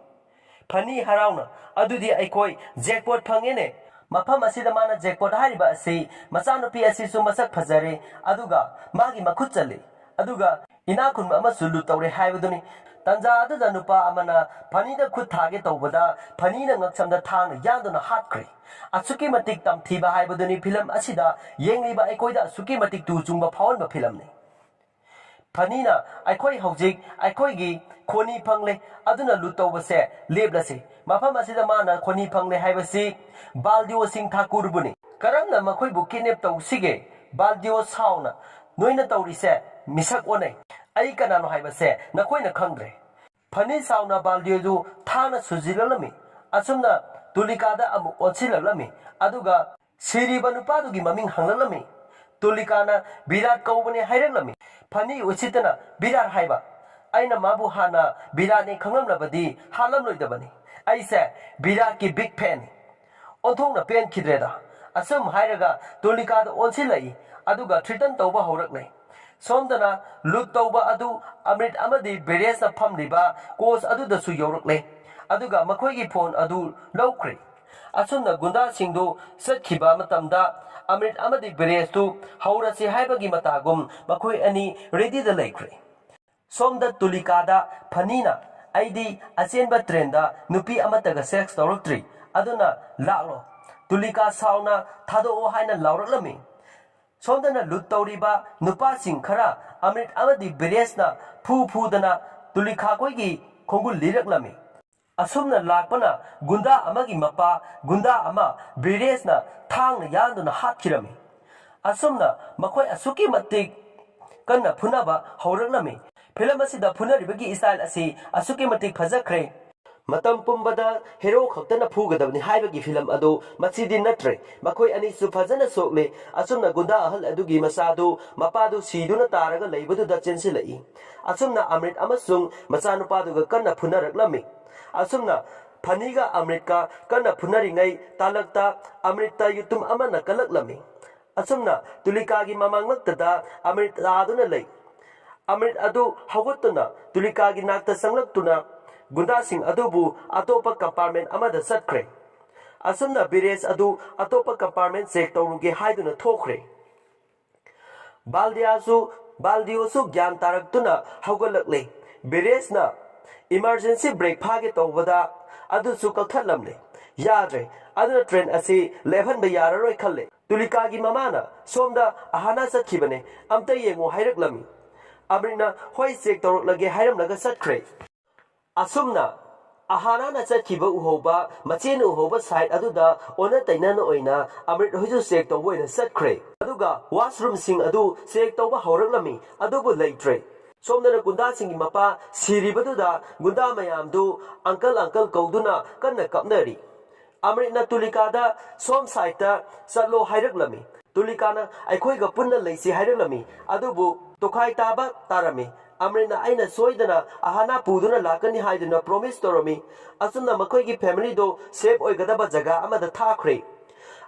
ꯐꯅꯤ ꯍꯔꯥꯎꯅ, "ꯑꯗꯨꯗꯤ ꯑꯩꯈꯣꯏ ꯖꯦꯛꯄꯣꯠ ꯐꯪꯉꯦꯅꯦ"꯫ ꯃꯐꯝ ꯑꯁꯤꯗ ꯃꯥꯅ ꯖꯦꯛꯄꯣꯠ ꯍꯥꯏꯔꯤꯕ ꯑꯁꯤ ꯃꯆꯥꯅꯨꯄꯤ ꯑꯁꯤꯁꯨ ꯃꯁꯛ ꯐꯖꯔꯦ, ꯑꯗꯨꯒ ꯃꯥꯒꯤ ꯃꯈꯨꯠ ꯆꯜꯂꯤ, ꯑꯗꯨꯒ ꯏꯅꯥꯛ ꯈꯨꯟꯕ ꯑꯃꯁꯨ ꯂꯨꯠ ꯇꯧꯔꯦ ꯍꯥꯏꯕꯗꯨꯅꯤ꯫ ꯇꯟꯖꯥ ꯑꯗꯨꯗ ꯅꯨꯄꯥ ꯑꯃꯅ ꯐꯅꯤꯗ ꯈꯨꯠ ꯊꯥꯒꯦ ꯇꯧꯕꯗ ꯐꯅꯤꯅ ꯉꯛꯁꯝꯗ ꯊꯥꯡꯅ ꯌꯥꯟꯗꯨꯅ ꯍꯥꯠꯈ꯭ꯔꯦ꯫ ꯑꯁꯨꯛꯀꯤ ꯃꯇꯤꯛ ꯇꯝꯊꯤꯕ ꯍꯥꯏꯕꯗꯨꯅꯤ ꯐꯤꯂꯝ ꯑꯁꯤꯗ ꯌꯦꯡꯂꯤꯕ ꯑꯩꯈꯣꯏꯗ ꯑꯁꯨꯛꯀꯤ ꯃꯇꯤꯛ ꯇꯨ ꯆꯨꯡꯕ ꯐꯥꯎꯍꯟꯕ ꯐꯤꯂꯝꯅꯤ꯫ ꯐꯅꯤꯅ, "ꯑꯩꯈꯣꯏ ꯍꯧꯖꯤꯛ ꯑꯩꯈꯣꯏꯒꯤ ꯈꯣꯅꯤ ꯐꯪꯂꯦ, ꯑꯗꯨꯅ ꯂꯨꯠ ꯇꯧꯕꯁꯦ ꯂꯦꯞꯂꯁꯤ"꯫ ꯃꯐꯝ ꯑꯁꯤꯗ ꯃꯥꯅ ꯈꯣꯅꯤ ꯐꯪꯂꯦ ꯍꯥꯏꯕꯁꯤ ꯕꯥꯜꯗꯤꯑꯣ ꯁꯤꯡ ꯊꯥꯀꯨꯔꯕꯨꯅꯤ꯫ "ꯀꯔꯝꯅ ꯃꯈꯣꯏꯕꯨ ꯀꯤꯗꯅꯦꯞ ꯇꯧꯁꯤꯒꯦ?" ꯕꯥꯜꯗꯤꯑꯣ ꯁꯥꯎꯅ, "ꯅꯣꯏꯅ ꯇꯧꯔꯤꯁꯦ ꯃꯤꯁꯛ ꯑꯣꯟꯅꯩ꯫ ꯑꯩ ꯀꯅꯥꯅꯣ ꯍꯥꯏꯕꯁꯦ ꯅꯈꯣꯏꯅ ꯈꯪꯗ꯭ꯔꯦ"꯫ ꯐꯅꯤ ꯁꯥꯎꯅ ꯕꯥꯜꯗꯤꯑꯣꯗꯨ ꯊꯥꯡꯅ ꯁꯨꯖꯤꯜꯂꯛꯂꯝꯃꯤ꯫ ꯑꯁꯨꯝꯅ ꯇꯨꯂꯤꯀꯥꯗ ꯑꯃꯨꯛ ꯑꯣꯟꯁꯤꯜꯂꯛꯂꯝꯃꯤ꯫ ꯑꯗꯨꯒ ꯁꯤꯔꯤꯕ ꯅꯨꯄꯥꯗꯨꯒꯤ ꯃꯃꯤꯡ ꯍꯪꯂꯛꯂꯝꯃꯤ꯫ ꯇꯨꯂꯤꯀꯥꯅ ꯕꯤꯔꯥꯠ ꯀꯧꯕꯅꯦ ꯍꯥꯏꯔꯛꯂꯝꯃꯤ꯫ ꯐꯅꯤ ꯎꯁꯤꯠꯇꯅ ꯕꯤꯔꯥꯠ ꯍꯥꯏꯕ꯫ ꯑꯩꯅ ꯃꯥꯕꯨ ꯍꯥꯟꯅ ꯕꯤꯔꯥꯠꯅꯦ ꯈꯪꯂꯝꯂꯕꯗꯤ ꯍꯥꯠꯂꯝꯂꯣꯏꯗꯕꯅꯤ꯫ ꯑꯩꯁꯦ ꯕꯤꯔꯥꯠꯀꯤ ꯕꯤꯒ ꯐꯦꯟꯅꯤ꯫ ꯑꯣꯟꯊꯣꯛꯅ ꯄꯦꯟꯈꯤꯗ꯭ꯔꯦꯗ꯫ ꯑꯁꯨꯝ ꯍꯥꯏꯔꯒ ꯇꯨꯂꯤꯀꯥꯗ ꯑꯣꯟꯁꯤꯜꯂꯛꯏ, ꯑꯗꯨꯒ ꯊ꯭ꯔꯤꯇꯟ ꯇꯧꯕ ꯍꯧꯔꯛꯂꯦ꯫ ꯁꯣꯝꯗꯅ ꯂꯨꯠ ꯇꯧꯕ ꯑꯗꯨ ꯑꯃ꯭ꯔꯤꯠ ꯑꯃꯗꯤ ꯕꯤꯔꯦꯁꯅ ꯐꯝꯂꯤꯕ ꯀꯣꯆ ꯑꯗꯨꯗꯁꯨ ꯌꯧꯔꯛꯂꯦ, ꯑꯗꯨꯒ ꯃꯈꯣꯏꯒꯤ ꯐꯣꯟ ꯑꯗꯨ ꯂꯧꯈ꯭ꯔꯦ꯫ ꯑꯁꯨꯝꯅ ꯒꯨꯟꯗꯥꯁꯤꯡꯗꯨ ꯆꯠꯈꯤꯕ ꯃꯇꯝꯗ ꯑꯃ꯭ꯔꯤꯠ ꯑꯃꯗꯤ ꯕꯤꯔꯦꯁꯇꯨ ꯍꯧꯔꯁꯤ ꯍꯥꯏꯕꯒꯤ ꯃꯇꯥꯒꯨꯝ ꯃꯈꯣꯏ ꯑꯅꯤ ꯔꯦꯗꯤꯗ ꯂꯩꯈ꯭ꯔꯦ꯫ ꯁꯣꯝꯗ ꯇꯨꯂꯤꯀꯥꯗ ꯐꯅꯤꯅ, "ꯑꯩꯗꯤ ꯑꯆꯦꯟꯕ ꯇ꯭ꯔꯦꯟꯗ ꯅꯨꯄꯤ ꯑꯃꯠꯇꯒ ꯁꯦꯛꯁ ꯇꯧꯔꯛꯇ꯭ꯔꯤ, ꯑꯗꯨꯅ ꯂꯥꯛꯂꯣ"꯫ ꯇꯨꯂꯤꯀꯥ ꯁꯥꯎꯅ, "ꯊꯥꯗꯣꯛꯑꯣ" ꯍꯥꯏꯅ ꯂꯥꯎꯔꯛꯂꯝꯃꯤ꯫ ꯁꯣꯝꯗꯅ ꯂꯨꯠ ꯇꯧꯔꯤꯕ ꯅꯨꯄꯥꯁꯤꯡ ꯈꯔ ꯑꯃ꯭ꯔꯤꯠ ꯑꯃꯗꯤ ꯕꯤꯔꯦꯁꯅ ꯐꯨ ꯐꯨꯗꯅ ꯇꯨꯂꯤꯀꯥꯈꯣꯏꯒꯤ ꯈꯣꯡꯒꯨꯜ ꯂꯤꯔꯛꯂꯝꯃꯤ꯫ ꯑꯁꯨꯝꯅ ꯂꯥꯛꯄꯅ ꯒꯨꯟꯗꯥ ꯑꯃꯒꯤ ꯃꯄꯥ ꯒꯨꯟꯗꯥ ꯑꯃ ꯕꯤꯔꯦꯁꯅ ꯊꯥꯡꯅ ꯌꯥꯟꯗꯨꯅ ꯍꯥꯠꯈꯤꯔꯝꯃꯤ꯫ ꯑꯁꯨꯝꯅ ꯃꯈꯣꯏ ꯑꯁꯨꯛꯀꯤ ꯃꯇꯤꯛ ꯀꯟꯅ ꯐꯨꯅꯕ ꯍꯧꯔꯛꯂꯝꯃꯤ꯫ ꯐꯤꯂꯝ ꯑꯁꯤꯗ ꯐꯨꯅꯔꯤꯕꯒꯤ ꯁ꯭ꯇꯥꯏꯜ ꯑꯁꯤ ꯑꯁꯨꯛꯀꯤ ꯃꯇꯤꯛ ꯐꯖꯈ꯭ꯔꯦ꯫ ꯃꯇꯝ ꯄꯨꯝꯕꯗ ꯍꯦꯔꯣ ꯈꯛꯇꯅ ꯐꯨꯒꯗꯕꯅꯤ ꯍꯥꯏꯕꯒꯤ ꯐꯤꯂꯝ ꯑꯗꯨ ꯃꯁꯤꯗꯤ ꯅꯠꯇ꯭ꯔꯦ꯫ ꯃꯈꯣꯏ ꯑꯅꯤꯁꯨ ꯐꯖꯅ ꯁꯣꯛꯂꯦ꯫ ꯑꯁꯨꯝꯅ ꯒꯨꯟꯗꯥ ꯑꯍꯜ ꯑꯗꯨꯒꯤ ꯃꯆꯥꯗꯨ ꯃꯄꯥꯗꯨ ꯁꯤꯗꯨꯅ ꯇꯥꯔꯒ ꯂꯩꯕꯗꯨꯗ ꯆꯦꯟꯁꯤꯜꯂꯛꯏ꯫ ꯑꯁꯨꯝꯅ ꯑꯃ꯭ꯔꯤꯠ ꯑꯃꯁꯨꯡ ꯃꯆꯥꯅꯨꯄꯥꯗꯨꯒ ꯀꯟꯅ ꯐꯨꯅꯔꯛꯂꯝꯃꯤ꯫ ꯑꯁꯨꯝꯅ ꯐꯅꯤꯒ ꯑꯃ꯭ꯔꯤꯠꯀ ꯀꯟꯅ ꯐꯨꯅꯔꯤꯉꯩ ꯇꯥꯂꯛꯇ ꯑꯃ꯭ꯔꯤꯠꯇ ꯌꯨꯇꯨꯝ ꯑꯃꯅ ꯀꯜꯂꯛꯂꯝꯃꯤ꯫ ꯑꯁꯨꯝꯅ ꯇꯨꯂꯤꯀꯥꯒꯤ ꯃꯃꯥꯡꯂꯛꯇꯗ ꯑꯃ꯭ꯔꯤꯠ ꯇꯥꯗꯨꯅ ꯂꯩ꯫ ꯑꯃ꯭ꯔꯤꯠ ꯑꯗꯨ ꯍꯧꯒꯠꯇꯨꯅ ꯇꯨꯂꯤꯀꯥꯒꯤ ꯅꯥꯛꯇ ꯆꯪꯂꯛꯇꯨꯅ ꯒꯨꯟꯗꯥꯁꯤꯡ ꯑꯗꯨꯕꯨ ꯑꯇꯣꯞꯄ ꯀꯝꯄꯥꯔꯠꯃꯦꯟ ꯑꯃꯗ ꯆꯠꯈ꯭ꯔꯦ꯫ ꯑꯁꯨꯝꯅ ꯕꯤꯔꯦꯁ ꯑꯗꯨ ꯑꯇꯣꯞꯄ ꯀꯝꯄꯥꯔꯠꯃꯦꯟ ꯆꯦꯛ ꯇꯧꯔꯨꯒꯦ ꯍꯥꯏꯗꯨꯅ ꯊꯣꯛꯈ꯭ꯔꯦ꯫ ꯕꯥꯜꯗꯤꯌꯥꯁꯨ ꯕꯥꯜꯗꯤꯌꯣꯁꯨ ꯒ꯭ꯌꯥꯟ ꯇꯥꯔꯛꯇꯨꯅ ꯍꯧꯒꯠꯂꯛꯂꯦ꯫ ꯕꯤꯔꯦꯁꯅ ꯏꯃꯥꯔꯖꯦꯟꯁꯤ ꯕ꯭ꯔꯦꯛ ꯐꯥꯒꯦ ꯇꯧꯕꯗ ꯑꯗꯨꯁꯨ ꯀꯛꯊꯠꯂꯝꯂꯦ꯫ ꯌꯥꯗ꯭ꯔꯦ, ꯑꯗꯨꯅ ꯇ꯭ꯔꯦꯟ ꯑꯁꯤ ꯂꯦꯞꯍꯟꯕ ꯌꯥꯔꯔꯣꯏ ꯈꯜꯂꯦ꯫ ꯇꯨꯂꯤꯀꯥꯒꯤ ꯃꯃꯥꯅ ꯁꯣꯝꯗ ꯑꯍꯥꯅꯥ ꯆꯠꯈꯤꯕꯅꯦ, ꯑꯝꯇ ꯌꯦꯡꯉꯣ ꯍꯥꯏꯔꯛꯂꯝꯃꯤ꯫ ꯑꯃ꯭ꯔꯤꯠꯅ ꯍꯣꯏ, ꯆꯦꯛ ꯇꯧꯔꯛꯂꯒꯦ ꯍꯥꯏꯔꯝꯂꯒ ꯆꯠꯈ꯭ꯔꯦ꯫ ꯑꯁꯨꯝꯅ ꯑꯍꯥꯅꯥꯅ ꯆꯠꯈꯤꯕ ꯎꯍꯧꯕ, ꯃꯆꯦꯅ ꯎꯍꯧꯕ ꯁꯥꯏꯠ ꯑꯗꯨꯗ ꯑꯣꯟꯅ ꯇꯩꯅꯅ ꯑꯣꯏꯅ ꯑꯃ꯭ꯔꯤꯠ ꯍꯣꯏꯁꯨ ꯆꯦꯛ ꯇꯧꯕ ꯑꯣꯏꯅ ꯆꯠꯈ꯭ꯔꯦ꯫ ꯑꯗꯨꯒ ꯋꯥꯁꯔꯨꯝꯁꯤꯡ ꯑꯗꯨ ꯆꯦꯛ ꯇꯧꯕ ꯍꯧꯔꯛꯂꯝꯃꯤ, ꯑꯗꯨꯕꯨ ꯂꯩꯇ꯭ꯔꯦ꯫ ꯁꯣꯝꯗꯅ ꯒꯨꯟꯗꯥꯁꯤꯡꯒꯤ ꯃꯄꯥ ꯁꯤꯔꯤꯕꯗꯨꯗ ꯒꯨꯟꯗꯥ ꯃꯌꯥꯝꯗꯨ ꯑꯪꯀꯜ ꯑꯪꯀꯜ ꯀꯧꯗꯨꯅ ꯀꯟꯅ ꯀꯞꯅꯔꯤ꯫ ꯑꯃ꯭ꯔꯤꯠꯅ ꯇꯨꯂꯤꯀꯥꯗ ꯁꯣꯝ ꯁꯥꯏꯠꯇ ꯆꯠꯂꯣ ꯍꯥꯏꯔꯛꯂꯝꯃꯤ꯫ ꯇꯨꯂꯤꯀꯥꯅ ꯑꯩꯈꯣꯏꯒ ꯄꯨꯟꯅ ꯂꯩꯁꯤ ꯍꯥꯏꯔꯛꯂꯝꯃꯤ, ꯑꯗꯨꯕꯨ ꯇꯣꯈꯥꯏ ꯇꯥꯕ ꯇꯥꯔꯝꯃꯤ꯫ ꯑꯃ꯭ꯔꯤꯠꯅ ꯑꯩꯅ ꯁꯣꯏꯗꯅ ꯑꯍꯥꯅꯥ ꯄꯨꯗꯨꯅ ꯂꯥꯛꯀꯅꯤ ꯍꯥꯏꯗꯨꯅ ꯄ꯭ꯔꯣꯃꯤꯁ ꯇꯧꯔꯝꯃꯤ꯫ ꯑꯁꯨꯝꯅ ꯃꯈꯣꯏꯒꯤ ꯐꯦꯃꯤꯂꯤꯗꯨ ꯁꯦꯐ ꯑꯣꯏꯒꯗꯕ ꯖꯒꯥ ꯑꯃꯗ ꯊꯥꯈ꯭ꯔꯦ꯫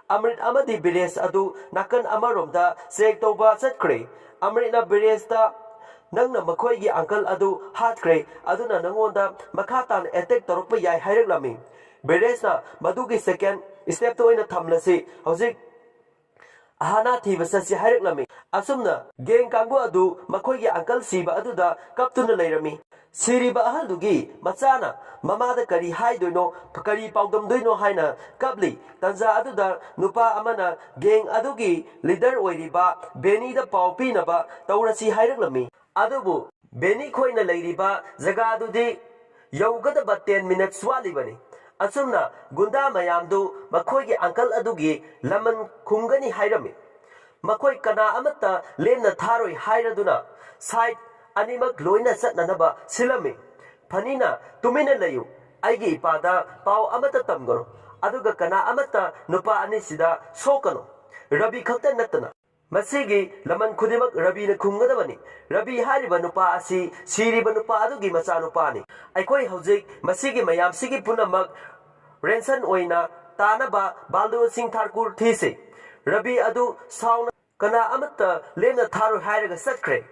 ꯑꯃ꯭ꯔꯤꯠ ꯑꯃꯗꯤ ꯕꯤꯔꯦꯁ ꯑꯗꯨ ꯅꯥꯀꯟ ꯑꯃꯔꯣꯝꯗ ꯆꯦꯛ ꯇꯧꯕ ꯆꯠꯈ꯭ꯔꯦ꯫ ꯑꯃ꯭ꯔꯤꯠꯅ ꯕꯤꯔꯦꯁꯇ, "ꯅꯪꯅ ꯃꯈꯣꯏꯒꯤ ꯑꯪꯀꯜ ꯑꯗꯨ ꯍꯥꯠꯈ꯭ꯔꯦ, ꯑꯗꯨꯅ ꯅꯪꯉꯣꯟꯗ ꯃꯈꯥ ꯇꯥꯅ ꯑꯦꯇꯦꯛ ꯇꯧꯔꯛꯄ ꯌꯥꯏ" ꯍꯥꯏꯔꯛꯂꯝꯃꯤ꯫ ꯕꯤꯔꯦꯁꯅ ꯃꯗꯨꯒꯤ ꯁꯦꯀꯦꯟ ꯁ꯭ꯇꯦꯞꯇ ꯑꯣꯏꯅ ꯊꯝꯂꯁꯤ, ꯍꯧꯖꯤꯛ ꯑꯍꯥꯅꯥ ꯊꯤꯕ ꯆꯠꯁꯤ ꯍꯥꯏꯔꯛꯂꯝꯃꯤ꯫ ꯑꯁꯨꯝꯅ ꯒꯦꯡ ꯀꯥꯡꯕꯨ ꯑꯗꯨ ꯃꯈꯣꯏꯒꯤ ꯑꯪꯀꯜ ꯁꯤꯕ ꯑꯗꯨꯗ ꯀꯞꯇꯨꯅ ꯂꯩꯔꯝꯃꯤ꯫ ꯁꯤꯔꯤꯕ ꯑꯍꯜꯗꯨꯒꯤ ꯃꯆꯥꯅ ꯃꯃꯥꯗ ꯀꯔꯤ ꯍꯥꯏꯗꯣꯏꯅꯣ, ꯀꯔꯤ ꯄꯥꯎꯗꯝꯗꯣꯏꯅꯣ ꯍꯥꯏꯅ ꯀꯞꯂꯤ꯫ ꯇꯟꯖꯥ ꯑꯗꯨꯗ ꯅꯨꯄꯥ ꯑꯃꯅ ꯒꯦꯡ ꯑꯗꯨꯒꯤ ꯂꯤꯗꯔ ꯑꯣꯏꯔꯤꯕ ꯕꯦꯅꯤꯗ ꯄꯥꯎ ꯄꯤꯅꯕ ꯇꯧꯔꯁꯤ ꯍꯥꯏꯔꯛꯂꯝꯃꯤ꯫ ꯑꯗꯨꯕꯨ ꯕꯦꯅꯤ ꯈꯣꯏꯅ ꯂꯩꯔꯤꯕ ꯖꯒꯥꯗꯨꯗꯤ ꯌꯧꯒꯗꯕ ꯇꯦꯟ ꯃꯤꯅꯠꯁ ꯋꯥꯠꯂꯤꯕꯅꯤ꯫ ꯑꯁꯨꯝꯅ ꯒꯨꯟꯗꯥ ꯃꯌꯥꯝꯗꯨ ꯃꯈꯣꯏꯒꯤ ꯑꯪꯀꯜ ꯑꯗꯨꯒꯤ ꯂꯃꯟ ꯈꯨꯝꯒꯅꯤ ꯍꯥꯏꯔꯝꯃꯤ꯫ ꯃꯈꯣꯏ ꯀꯅꯥ ꯑꯃꯠꯇ ꯂꯦꯝꯅ ꯊꯥꯔꯣꯏ ꯍꯥꯏꯔꯗꯨꯅ ꯁꯥꯏꯠ ꯑꯅꯤꯃꯛ ꯂꯣꯏꯅ ꯆꯠꯅꯅꯕ ꯁꯤꯜꯂꯝꯃꯤ꯫ ꯐꯅꯤꯅ, "ꯇꯨꯃꯤꯟꯅ ꯂꯩꯌꯨ, ꯑꯩꯒꯤ ꯏꯄꯥꯗ ꯄꯥꯎ ꯑꯃꯠꯇ ꯇꯝꯒꯅꯨ, ꯑꯗꯨꯒ ꯀꯅꯥ ꯑꯃꯠꯇ ꯅꯨꯄꯥ ꯑꯅꯤꯁꯤꯗ ꯁꯣꯛꯀꯅꯨ, ꯔꯕꯤ ꯈꯛꯇ ꯅꯠꯇꯅ꯫ ꯃꯁꯤꯒꯤ ꯂꯃꯟ ꯈꯨꯗꯤꯡꯃꯛ ꯔꯕꯤꯅ ꯈꯨꯝꯒꯗꯕꯅꯤ꯫ ꯔꯕꯤ ꯍꯥꯏꯔꯤꯕ ꯅꯨꯄꯥ ꯑꯁꯤ ꯁꯤꯔꯤꯕ ꯅꯨꯄꯥ ꯑꯗꯨꯒꯤ ꯃꯆꯥꯅꯨꯄꯥꯅꯤ꯫ ꯑꯩꯈꯣꯏ ꯍꯧꯖꯤꯛ ꯃꯁꯤꯒꯤ ꯃꯌꯥꯝꯁꯤꯒꯤ ꯄꯨꯝꯅꯃꯛ ꯔꯦꯟꯁꯟ ꯑꯣꯏꯅ ꯇꯥꯅꯕ ꯕꯥꯜꯗꯤꯑꯣ ꯁꯤꯡ ꯊꯥꯀꯨꯔ ꯊꯤꯁꯤ꯫ ꯔꯕꯤ ꯑꯗꯨ ꯁꯥꯎꯅ ꯀꯅꯥ ꯑꯃꯠꯇ ꯂꯦꯝꯅ ꯊꯥꯔꯣꯏ ꯍꯥꯏꯔꯒ ꯆꯠꯈ꯭ꯔꯦ꯫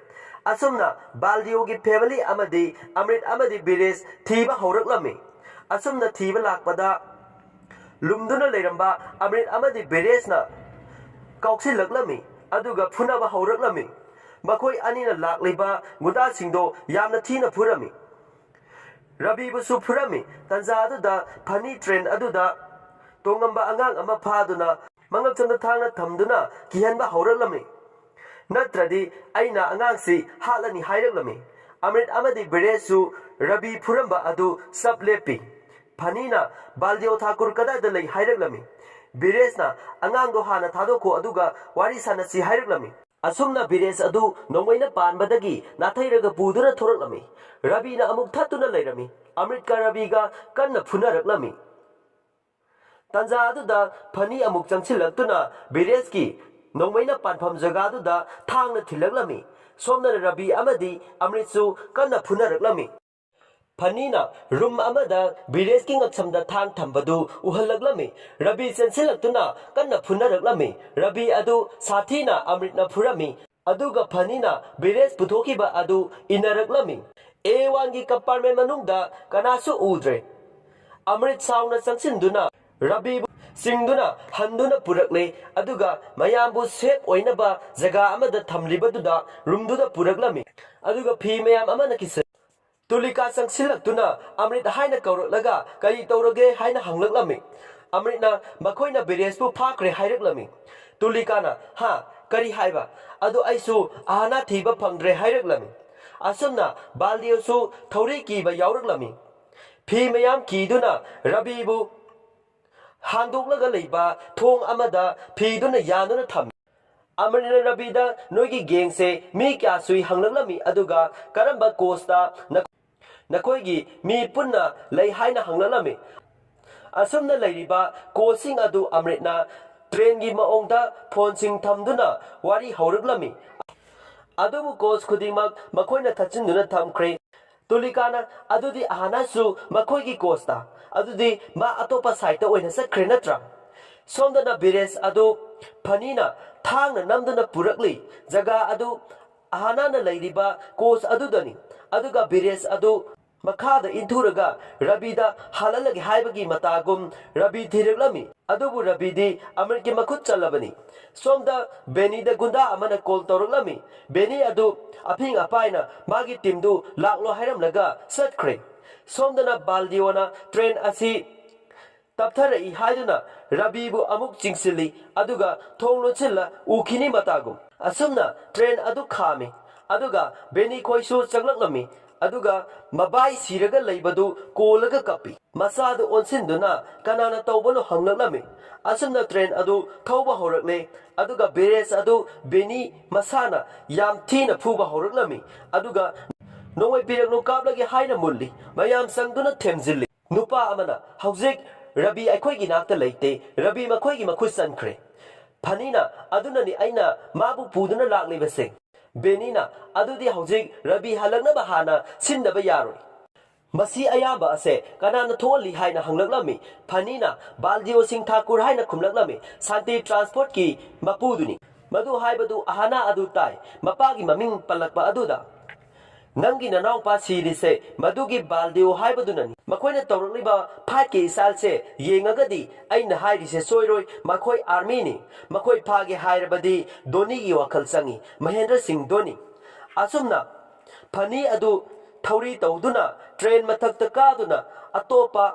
ꯑꯁꯨꯝꯅ ꯕꯥꯜꯗꯤꯑꯣꯒꯤ ꯐꯦꯃꯤꯂꯤ ꯑꯃꯗꯤ ꯑꯃ꯭ꯔꯤꯠ ꯑꯃꯗꯤ ꯕꯤꯔꯦꯁ ꯊꯤꯕ ꯍꯧꯔꯛꯂꯝꯃꯤ꯫ ꯑꯁꯨꯝꯅ ꯊꯤꯕ ꯂꯥꯛꯄꯗ ꯂꯨꯝꯗꯨꯅ ꯂꯩꯔꯝꯕ ꯑꯃ꯭ꯔꯤꯠ ꯑꯃꯗꯤ ꯕꯤꯔꯦꯁꯅ ꯀꯥꯎꯁꯤꯜꯂꯛꯂꯝꯃꯤ, ꯑꯗꯨꯒ ꯐꯨꯅꯕ ꯍꯧꯔꯛꯂꯝꯃꯤ꯫ ꯃꯈꯣꯏ ꯑꯅꯤꯅ ꯂꯥꯛꯂꯤꯕ ꯒꯨꯟꯗꯥꯁꯤꯡꯗꯣ ꯌꯥꯝꯅ ꯊꯤꯅ ꯐꯨꯔꯝꯃꯤ꯫ ꯔꯕꯤꯕꯨꯁꯨ ꯐꯨꯔꯝꯃꯤ꯫ ꯇꯟꯖꯥ ꯑꯗꯨꯗ ꯐꯅꯤ ꯇ꯭ꯔꯦꯟ ꯑꯗꯨꯗ ꯇꯣꯡꯉꯝꯕ ꯑꯉꯥꯡ ꯑꯃ ꯐꯥꯗꯨꯅ ꯃꯉꯛꯁꯝꯗ ꯊꯥꯡꯅ ꯊꯝꯗꯨꯅ ꯀꯤꯍꯟꯕ ꯍꯧꯔꯛꯂꯝꯃꯤ꯫ ꯅꯠꯇ꯭ꯔꯗꯤ ꯑꯩꯅ ꯑꯉꯥꯡꯁꯤ ꯍꯥꯠꯂꯅꯤ ꯍꯥꯏꯔꯛꯂꯝꯃꯤ꯫ ꯑꯃ꯭ꯔꯤꯠ ꯑꯃꯗꯤ ꯕꯤꯔꯦꯁꯁꯨ ꯔꯕꯤ ꯐꯨꯔꯝꯕ ꯑꯗꯨ ꯆꯞ ꯂꯦꯞꯄꯤ꯫ ꯐꯅꯤꯅ ꯕꯥꯜꯗꯤꯑꯣ ꯊꯥꯀꯨꯔ ꯀꯗꯥꯏꯗ ꯂꯩ ꯍꯥꯏꯔꯛꯂꯝꯃꯤ꯫ ꯕꯤꯔꯦꯁꯅ ꯑꯉꯥꯡꯗꯣ ꯍꯥꯟꯅ ꯊꯥꯗꯣꯛꯈꯣ, ꯑꯗꯨꯒ ꯋꯥꯔꯤ ꯁꯥꯟꯅꯁꯤ ꯍꯥꯏꯔꯛꯂꯝꯃꯤ꯫ ꯑꯁꯨꯝꯅ ꯕꯤꯔꯦꯁ ꯑꯗꯨ ꯅꯣꯡꯃꯩꯅ ꯄꯥꯟꯕꯗꯒꯤ ꯅꯥꯊꯩꯔꯒ ꯄꯨꯗꯨꯅ ꯊꯣꯔꯛꯂꯝꯃꯤ꯫ ꯔꯕꯤꯅ ꯑꯃꯨꯛ ꯊꯠꯇꯨꯅ ꯂꯩꯔꯝꯃꯤ꯫ ꯑꯃ꯭ꯔꯤꯠꯀ ꯔꯕꯤꯒ ꯀꯟꯅ ꯐꯨꯅꯔꯛꯂꯝꯃꯤ꯫ ꯇꯟꯖꯥ ꯑꯗꯨꯗ ꯐꯅꯤ ꯑꯃꯨꯛ ꯆꯪꯁꯤꯜꯂꯛꯇꯨꯅ ꯕꯤꯔꯦꯁꯀꯤ ꯅꯣꯡꯃꯩꯅ ꯄꯥꯟꯐꯝ ꯖꯒꯥꯗꯨꯗ ꯊꯥꯡꯅ ꯊꯤꯜꯂꯛꯂꯝꯃꯤ꯫ ꯁꯣꯝꯗꯅ ꯔꯕꯤ ꯑꯃꯗꯤ ꯑꯃ꯭ꯔꯤꯠꯁꯨ ꯀꯟꯅ ꯐꯨꯅꯔꯛꯂꯝꯃꯤ꯫ ꯐꯅꯤꯅ ꯔꯨꯝ ꯑꯃꯗ ꯕꯤꯔꯦꯁꯀꯤ ꯉꯛꯁꯝꯗ ꯊꯥꯡ ꯊꯝꯕꯗꯨ ꯎꯍꯜꯂꯛꯂꯝꯃꯤ꯫ ꯔꯕꯤ ꯆꯦꯟꯁꯤꯜꯂꯛꯇꯨꯅ ꯀꯟꯅ ꯐꯨꯅꯔꯛꯂꯝꯃꯤ꯫ ꯔꯕꯤ ꯑꯗꯨ ꯁꯥꯊꯤꯅ ꯑꯃ꯭ꯔꯤꯠꯅ ꯐꯨꯔꯝꯃꯤ꯫ ꯑꯗꯨꯒ ꯐꯅꯤꯅ ꯕꯤꯔꯦꯁ ꯄꯨꯊꯣꯛꯈꯤꯕ ꯑꯗꯨ ꯏꯟꯅꯔꯛꯂꯝꯃꯤ꯫ ꯑꯦ ꯋꯥꯟꯒꯤ ꯀꯝꯄꯥꯔꯠꯃꯦꯟ ꯃꯅꯨꯡꯗ ꯀꯅꯥꯁꯨ ꯎꯗ꯭ꯔꯦ꯫ ꯑꯃ꯭ꯔꯤꯠ ꯁꯥꯎꯅ ꯆꯪꯁꯤꯟꯗꯨꯅ ꯔꯕꯤꯕꯨ ꯆꯤꯡꯗꯨꯅ ꯍꯟꯗꯨꯅ ꯄꯨꯔꯛꯂꯦ, ꯑꯗꯨꯒ ꯃꯌꯥꯝꯕꯨ ꯁꯦꯐ ꯑꯣꯏꯅꯕ ꯖꯒꯥ ꯑꯃꯗ ꯊꯝꯂꯤꯕꯗꯨꯗ ꯔꯨꯝꯗꯨꯗ ꯄꯨꯔꯛꯂꯝꯃꯤ꯫ ꯑꯗꯨꯒ ꯐꯤ ꯃꯌꯥꯝ ꯑꯃꯅ ꯀꯤꯁꯤꯜ ꯇꯨꯂꯤꯀꯥ ꯆꯪꯁꯤꯜꯂꯛꯇꯨꯅ ꯑꯃ꯭ꯔꯤꯠ ꯍꯥꯏꯅ ꯀꯧꯔꯛꯂꯒ ꯀꯔꯤ ꯇꯧꯔꯒꯦ ꯍꯥꯏꯅ ꯍꯪꯂꯛꯂꯝꯃꯤ꯫ ꯑꯃ꯭ꯔꯤꯠꯅ ꯃꯈꯣꯏꯅ ꯕꯤꯔꯦꯁꯄꯨ ꯐꯥꯈ꯭ꯔꯦ ꯍꯥꯏꯔꯛꯂꯝꯃꯤ꯫ ꯇꯨꯂꯤꯀꯥꯅ, "ꯍꯥ? ꯀꯔꯤ ꯍꯥꯏꯕ? ꯑꯗꯨ ꯑꯩꯁꯨ ꯑꯍꯥꯅꯥ ꯊꯤꯕ ꯐꯪꯗ꯭ꯔꯦ" ꯍꯥꯏꯔꯛꯂꯝꯃꯤ꯫ ꯑꯁꯨꯝꯅ ꯕꯥꯜꯗꯤꯑꯣꯁꯨ ꯊꯧꯔꯤ ꯀꯤꯕ ꯌꯥꯎꯔꯛꯂꯝꯃꯤ꯫ ꯐꯤ ꯃꯌꯥꯝ ꯀꯤꯗꯨꯅ ꯔꯕꯤꯕꯨ ꯍꯥꯡꯗꯣꯛꯂꯒ ꯂꯩꯕ ꯊꯣꯡ ꯑꯃꯗ ꯐꯤꯗꯨꯅ ꯌꯥꯟꯗꯨꯅ ꯊꯝꯃꯤ꯫ ꯑꯃ꯭ꯔꯤꯠꯅ ꯔꯕꯤꯗ, "ꯅꯣꯏꯒꯤ ꯒꯦꯡꯁꯦ ꯃꯤ ꯀꯌꯥ ꯁꯨꯏ?" ꯍꯪꯂꯛꯂꯝꯃꯤ, ꯑꯗꯨꯒ "ꯀꯔꯝꯕ ꯀꯣꯁꯇ ꯅ-" "ꯅꯈꯣꯏꯒꯤ ꯃꯤ ꯄꯨꯟꯅ ꯂꯩ?" ꯍꯥꯏꯅ ꯍꯪꯂꯛꯂꯝꯃꯤ꯫ ꯑꯁꯨꯝꯅ ꯂꯩꯔꯤꯕ ꯀꯣꯆꯁꯤꯡ ꯑꯗꯨ ꯑꯃ꯭ꯔꯤꯠꯅ ꯇ꯭ꯔꯦꯟꯒꯤ ꯃꯑꯣꯡꯗ ꯐꯣꯟꯁꯤꯡ ꯊꯝꯗꯨꯅ ꯋꯥꯔꯤ ꯍꯧꯔꯛꯂꯝꯃꯤ꯫ ꯑꯗꯨꯕꯨ ꯀꯣꯆ ꯈꯨꯗꯤꯡꯃꯛ ꯃꯈꯣꯏꯅ ꯊꯠꯆꯤꯟꯗꯨꯅ ꯊꯝꯈ꯭ꯔꯦ꯫ ꯇꯨꯂꯤꯀꯥꯅ, "ꯑꯗꯨꯗꯤ ꯑꯍꯥꯅꯥꯁꯨ ꯃꯈꯣꯏꯒꯤ ꯀꯣꯆꯇ? ꯑꯗꯨꯗꯤ ꯃꯥ ꯑꯇꯣꯞꯄ ꯁꯥꯏꯠꯇ ꯑꯣꯏꯅ ꯆꯠꯈ꯭ꯔꯦ ꯅꯠꯇ꯭ꯔꯥ?" ꯁꯣꯝꯗꯅ ꯕꯤꯔꯦꯁ ꯑꯗꯨ ꯐꯅꯤꯅ ꯊꯥꯡꯅ ꯅꯝꯗꯨꯅ ꯄꯨꯔꯛꯂꯤ꯫ ꯖꯒꯥ ꯑꯗꯨ ꯑꯍꯥꯅꯥꯅ ꯂꯩꯔꯤꯕ ꯀꯣꯆ ꯑꯗꯨꯗꯅꯤ꯫ ꯑꯗꯨꯒ ꯕꯤꯔꯦꯁ ꯑꯗꯨ ꯃꯈꯥꯗ ꯏꯟꯊꯨꯔꯒ ꯔꯕꯤꯗ ꯍꯥꯜꯍꯜꯂꯒꯦ ꯍꯥꯏꯕꯒꯤ ꯃꯇꯥꯒꯨꯝ ꯔꯕꯤ ꯊꯤꯔꯛꯂꯝꯃꯤ꯫ ꯑꯗꯨꯕꯨ ꯔꯕꯤꯗꯤ ꯑꯃ꯭ꯔꯤꯠꯀꯤ ꯃꯈꯨꯠ ꯆꯜꯂꯕꯅꯤ꯫ ꯁꯣꯝꯗ ꯕꯦꯅꯤꯗ ꯒꯨꯟꯗꯥ ꯑꯃꯅ ꯀꯣꯜ ꯇꯧꯔꯛꯂꯝꯃꯤ꯫ ꯕꯦꯅꯤ ꯑꯗꯨ ꯑꯐꯤꯡ ꯑꯄꯥꯏꯅ ꯃꯥꯒꯤ ꯇꯤꯝꯗꯨ ꯂꯥꯛꯂꯣ ꯍꯥꯏꯔꯝꯂꯒ ꯆꯠꯈ꯭ꯔꯦ꯫ ꯁꯣꯝꯗꯅ ꯕꯥꯜꯗꯤꯑꯣꯅ ꯇ꯭ꯔꯦꯟ ꯑꯁꯤ ꯇꯞꯊꯔꯛꯏ ꯍꯥꯏꯗꯨꯅ ꯔꯕꯤꯕꯨ ꯑꯃꯨꯛ ꯆꯤꯡꯁꯤꯜꯂꯤ, ꯑꯗꯨꯒ ꯊꯣꯡ ꯂꯣꯟꯁꯤꯜꯂ ꯎꯈꯤꯅꯤ ꯃꯇꯥꯒꯨꯝ꯫ ꯑꯁꯨꯝꯅ ꯇ꯭ꯔꯦꯟ ꯑꯗꯨ ꯈꯥꯝꯃꯤ, ꯑꯗꯨꯒ ꯕꯦꯅꯤ ꯈꯣꯏꯁꯨ ꯆꯪꯂꯛꯂꯝꯃꯤ, ꯑꯗꯨꯒ ꯃꯕꯥꯏ ꯁꯤꯔꯒ ꯂꯩꯕꯗꯨ ꯀꯣꯜꯂꯒ ꯀꯞꯄꯤ꯫ ꯃꯆꯥꯗꯨ ꯑꯣꯟꯁꯤꯟꯗꯨꯅ ꯀꯅꯥꯅ ꯇꯧꯕꯅꯣ ꯍꯪꯂꯛꯂꯝꯃꯤ꯫ ꯑꯁꯨꯝꯅ ꯇ꯭ꯔꯦꯟ ꯑꯗꯨ ꯊꯧꯕ ꯍꯧꯔꯛꯂꯦ, ꯑꯗꯨꯒ ꯕꯤꯔꯦꯁ ꯑꯗꯨ ꯕꯦꯅꯤ ꯃꯁꯥꯅ ꯌꯥꯝ ꯊꯤꯅ ꯐꯨꯕ ꯍꯧꯔꯛꯂꯝꯃꯤ, ꯑꯗꯨꯒ "ꯅꯣꯡꯃꯩ ꯄꯤꯔꯛꯂꯨ, ꯀꯥꯞꯂꯒꯦ" ꯍꯥꯏꯅ ꯃꯨꯜꯂꯤ꯫ ꯃꯌꯥꯝ ꯆꯪꯗꯨꯅ ꯊꯦꯝꯖꯤꯜꯂꯤ꯫ ꯅꯨꯄꯥ ꯑꯃꯅ, "ꯍꯧꯖꯤꯛ ꯔꯕꯤ ꯑꯩꯈꯣꯏꯒꯤ ꯅꯥꯛꯇ ꯂꯩꯇꯦ, ꯔꯕꯤ ꯃꯈꯣꯏꯒꯤ ꯃꯈꯨꯠ ꯆꯟꯈ꯭ꯔꯦ"꯫ ꯐꯅꯤꯅ, "ꯑꯗꯨꯅꯅꯤ ꯑꯩꯅ ꯃꯥꯕꯨ ꯄꯨꯗꯨꯅ ꯂꯥꯛꯂꯤꯕꯁꯦ"꯫ ꯕꯦꯅꯤꯅ, "ꯑꯗꯨꯗꯤ ꯍꯧꯖꯤꯛ ꯔꯕꯤ ꯍꯜꯂꯛꯅꯕ ꯍꯥꯟꯅ ꯁꯤꯟꯗꯕ ꯌꯥꯔꯣꯏ"꯫ ꯃꯁꯤ ꯑꯌꯥꯝꯕ ꯑꯁꯦ ꯀꯅꯥꯅ ꯊꯣꯛꯍꯜꯂꯤ ꯍꯥꯏꯅ ꯍꯪꯂꯛꯂꯝꯃꯤ꯫ ꯐꯅꯤꯅ, "ꯕꯥꯜꯗꯤꯑꯣ ꯁꯤꯡ ꯊꯥꯀꯨꯔ ꯍꯥꯏꯅ ꯈꯨꯝꯂꯛꯂꯝꯃꯤ, ꯁꯥꯟꯇꯤ ꯇ꯭ꯔꯥꯟꯁꯄꯣꯔꯠꯀꯤ ꯃꯄꯨꯗꯨꯅꯤ"꯫ ꯃꯗꯨ ꯍꯥꯏꯕꯗꯨ ꯑꯍꯥꯅꯥ ꯑꯗꯨ ꯇꯥꯏ, ꯃꯄꯥꯒꯤ ꯃꯃꯤꯡ ꯄꯜꯂꯛꯄ ꯑꯗꯨꯗ꯫ "ꯅꯪꯒꯤ ꯅꯅꯥꯎꯄꯥ ꯁꯤꯔꯤꯁꯦ ꯃꯗꯨꯒꯤ ꯕꯥꯜꯗꯤꯑꯣ ꯍꯥꯏꯕꯗꯨꯅꯅꯤ꯫ ꯃꯈꯣꯏꯅ ꯇꯧꯔꯛꯂꯤꯕ ꯐꯥꯏꯠꯀꯤ ꯏꯁꯇꯥꯏꯜꯁꯦ ꯌꯦꯡꯉꯒꯗꯤ ꯑꯩꯅ ꯍꯥꯏꯔꯤꯁꯦ ꯁꯣꯏꯔꯣꯏ, ꯃꯈꯣꯏ ꯑꯥꯔꯃꯤꯅꯤ꯫ ꯃꯈꯣꯏ ꯐꯥꯒꯦ ꯍꯥꯏꯔꯕꯗꯤ ꯙꯣꯅꯤꯒꯤ ꯋꯥꯈꯜ ꯆꯪꯏ, ꯃꯍꯦꯟꯗ꯭ꯔ ꯁꯤꯡ ꯙꯣꯅꯤ"꯫ ꯑꯁꯨꯝꯅ ꯐꯅꯤ ꯑꯗꯨ ꯊꯧꯔꯤ ꯇꯧꯗꯨꯅ ꯇ꯭ꯔꯦꯟ ꯃꯊꯛꯇ ꯀꯥꯗꯨꯅ ꯑꯇꯣꯞꯄ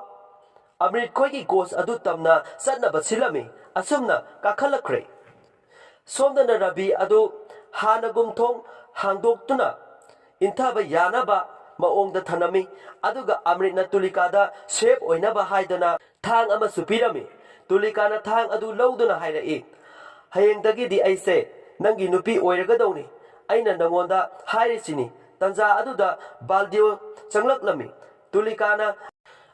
ꯑꯃ꯭ꯔꯤꯠ ꯈꯣꯏꯒꯤ ꯀꯣꯆ ꯑꯗꯨ ꯇꯝꯅ ꯆꯠꯅꯕ ꯁꯤꯜꯂꯝꯃꯤ꯫ ꯑꯁꯨꯝꯅ ꯀꯥꯈꯠꯂꯛꯈ꯭ꯔꯦ꯫ ꯁꯣꯝꯗꯅ ꯔꯕꯤ ꯑꯗꯨ ꯍꯥꯟꯅꯒꯨꯝ ꯊꯣꯡ ꯍꯥꯡꯗꯣꯛꯇꯨꯅ ꯏꯟꯊꯕ ꯌꯥꯅꯕ ꯃꯑꯣꯡꯗ ꯊꯅꯝꯃꯤ꯫ ꯑꯗꯨꯒ ꯑꯃ꯭ꯔꯤꯠꯅ ꯇꯨꯂꯤꯀꯥꯗ ꯁꯦꯐ ꯑꯣꯏꯅꯕ ꯍꯥꯏꯗꯅ ꯊꯥꯡ ꯑꯃꯁꯨ ꯄꯤꯔꯝꯃꯤ꯫ ꯇꯨꯂꯤꯀꯥꯅ ꯊꯥꯡ ꯑꯗꯨ ꯂꯧꯗꯨꯅ ꯍꯥꯏꯔꯛꯏ, "ꯍꯌꯦꯡꯗꯒꯤꯗꯤ ꯑꯩꯁꯦ ꯅꯪꯒꯤ ꯅꯨꯄꯤ ꯑꯣꯏꯔꯒꯗꯧꯅꯤ꯫ ꯑꯩꯅ ꯅꯉꯣꯟꯗ ꯍꯥꯏꯔꯤꯁꯤꯅꯤ"꯫ ꯇꯟꯖꯥ ꯑꯗꯨꯗ ꯕꯥꯜꯗꯤꯑꯣ ꯆꯪꯂꯛꯂꯝꯃꯤ꯫ ꯇꯨꯂꯤꯀꯥꯅ,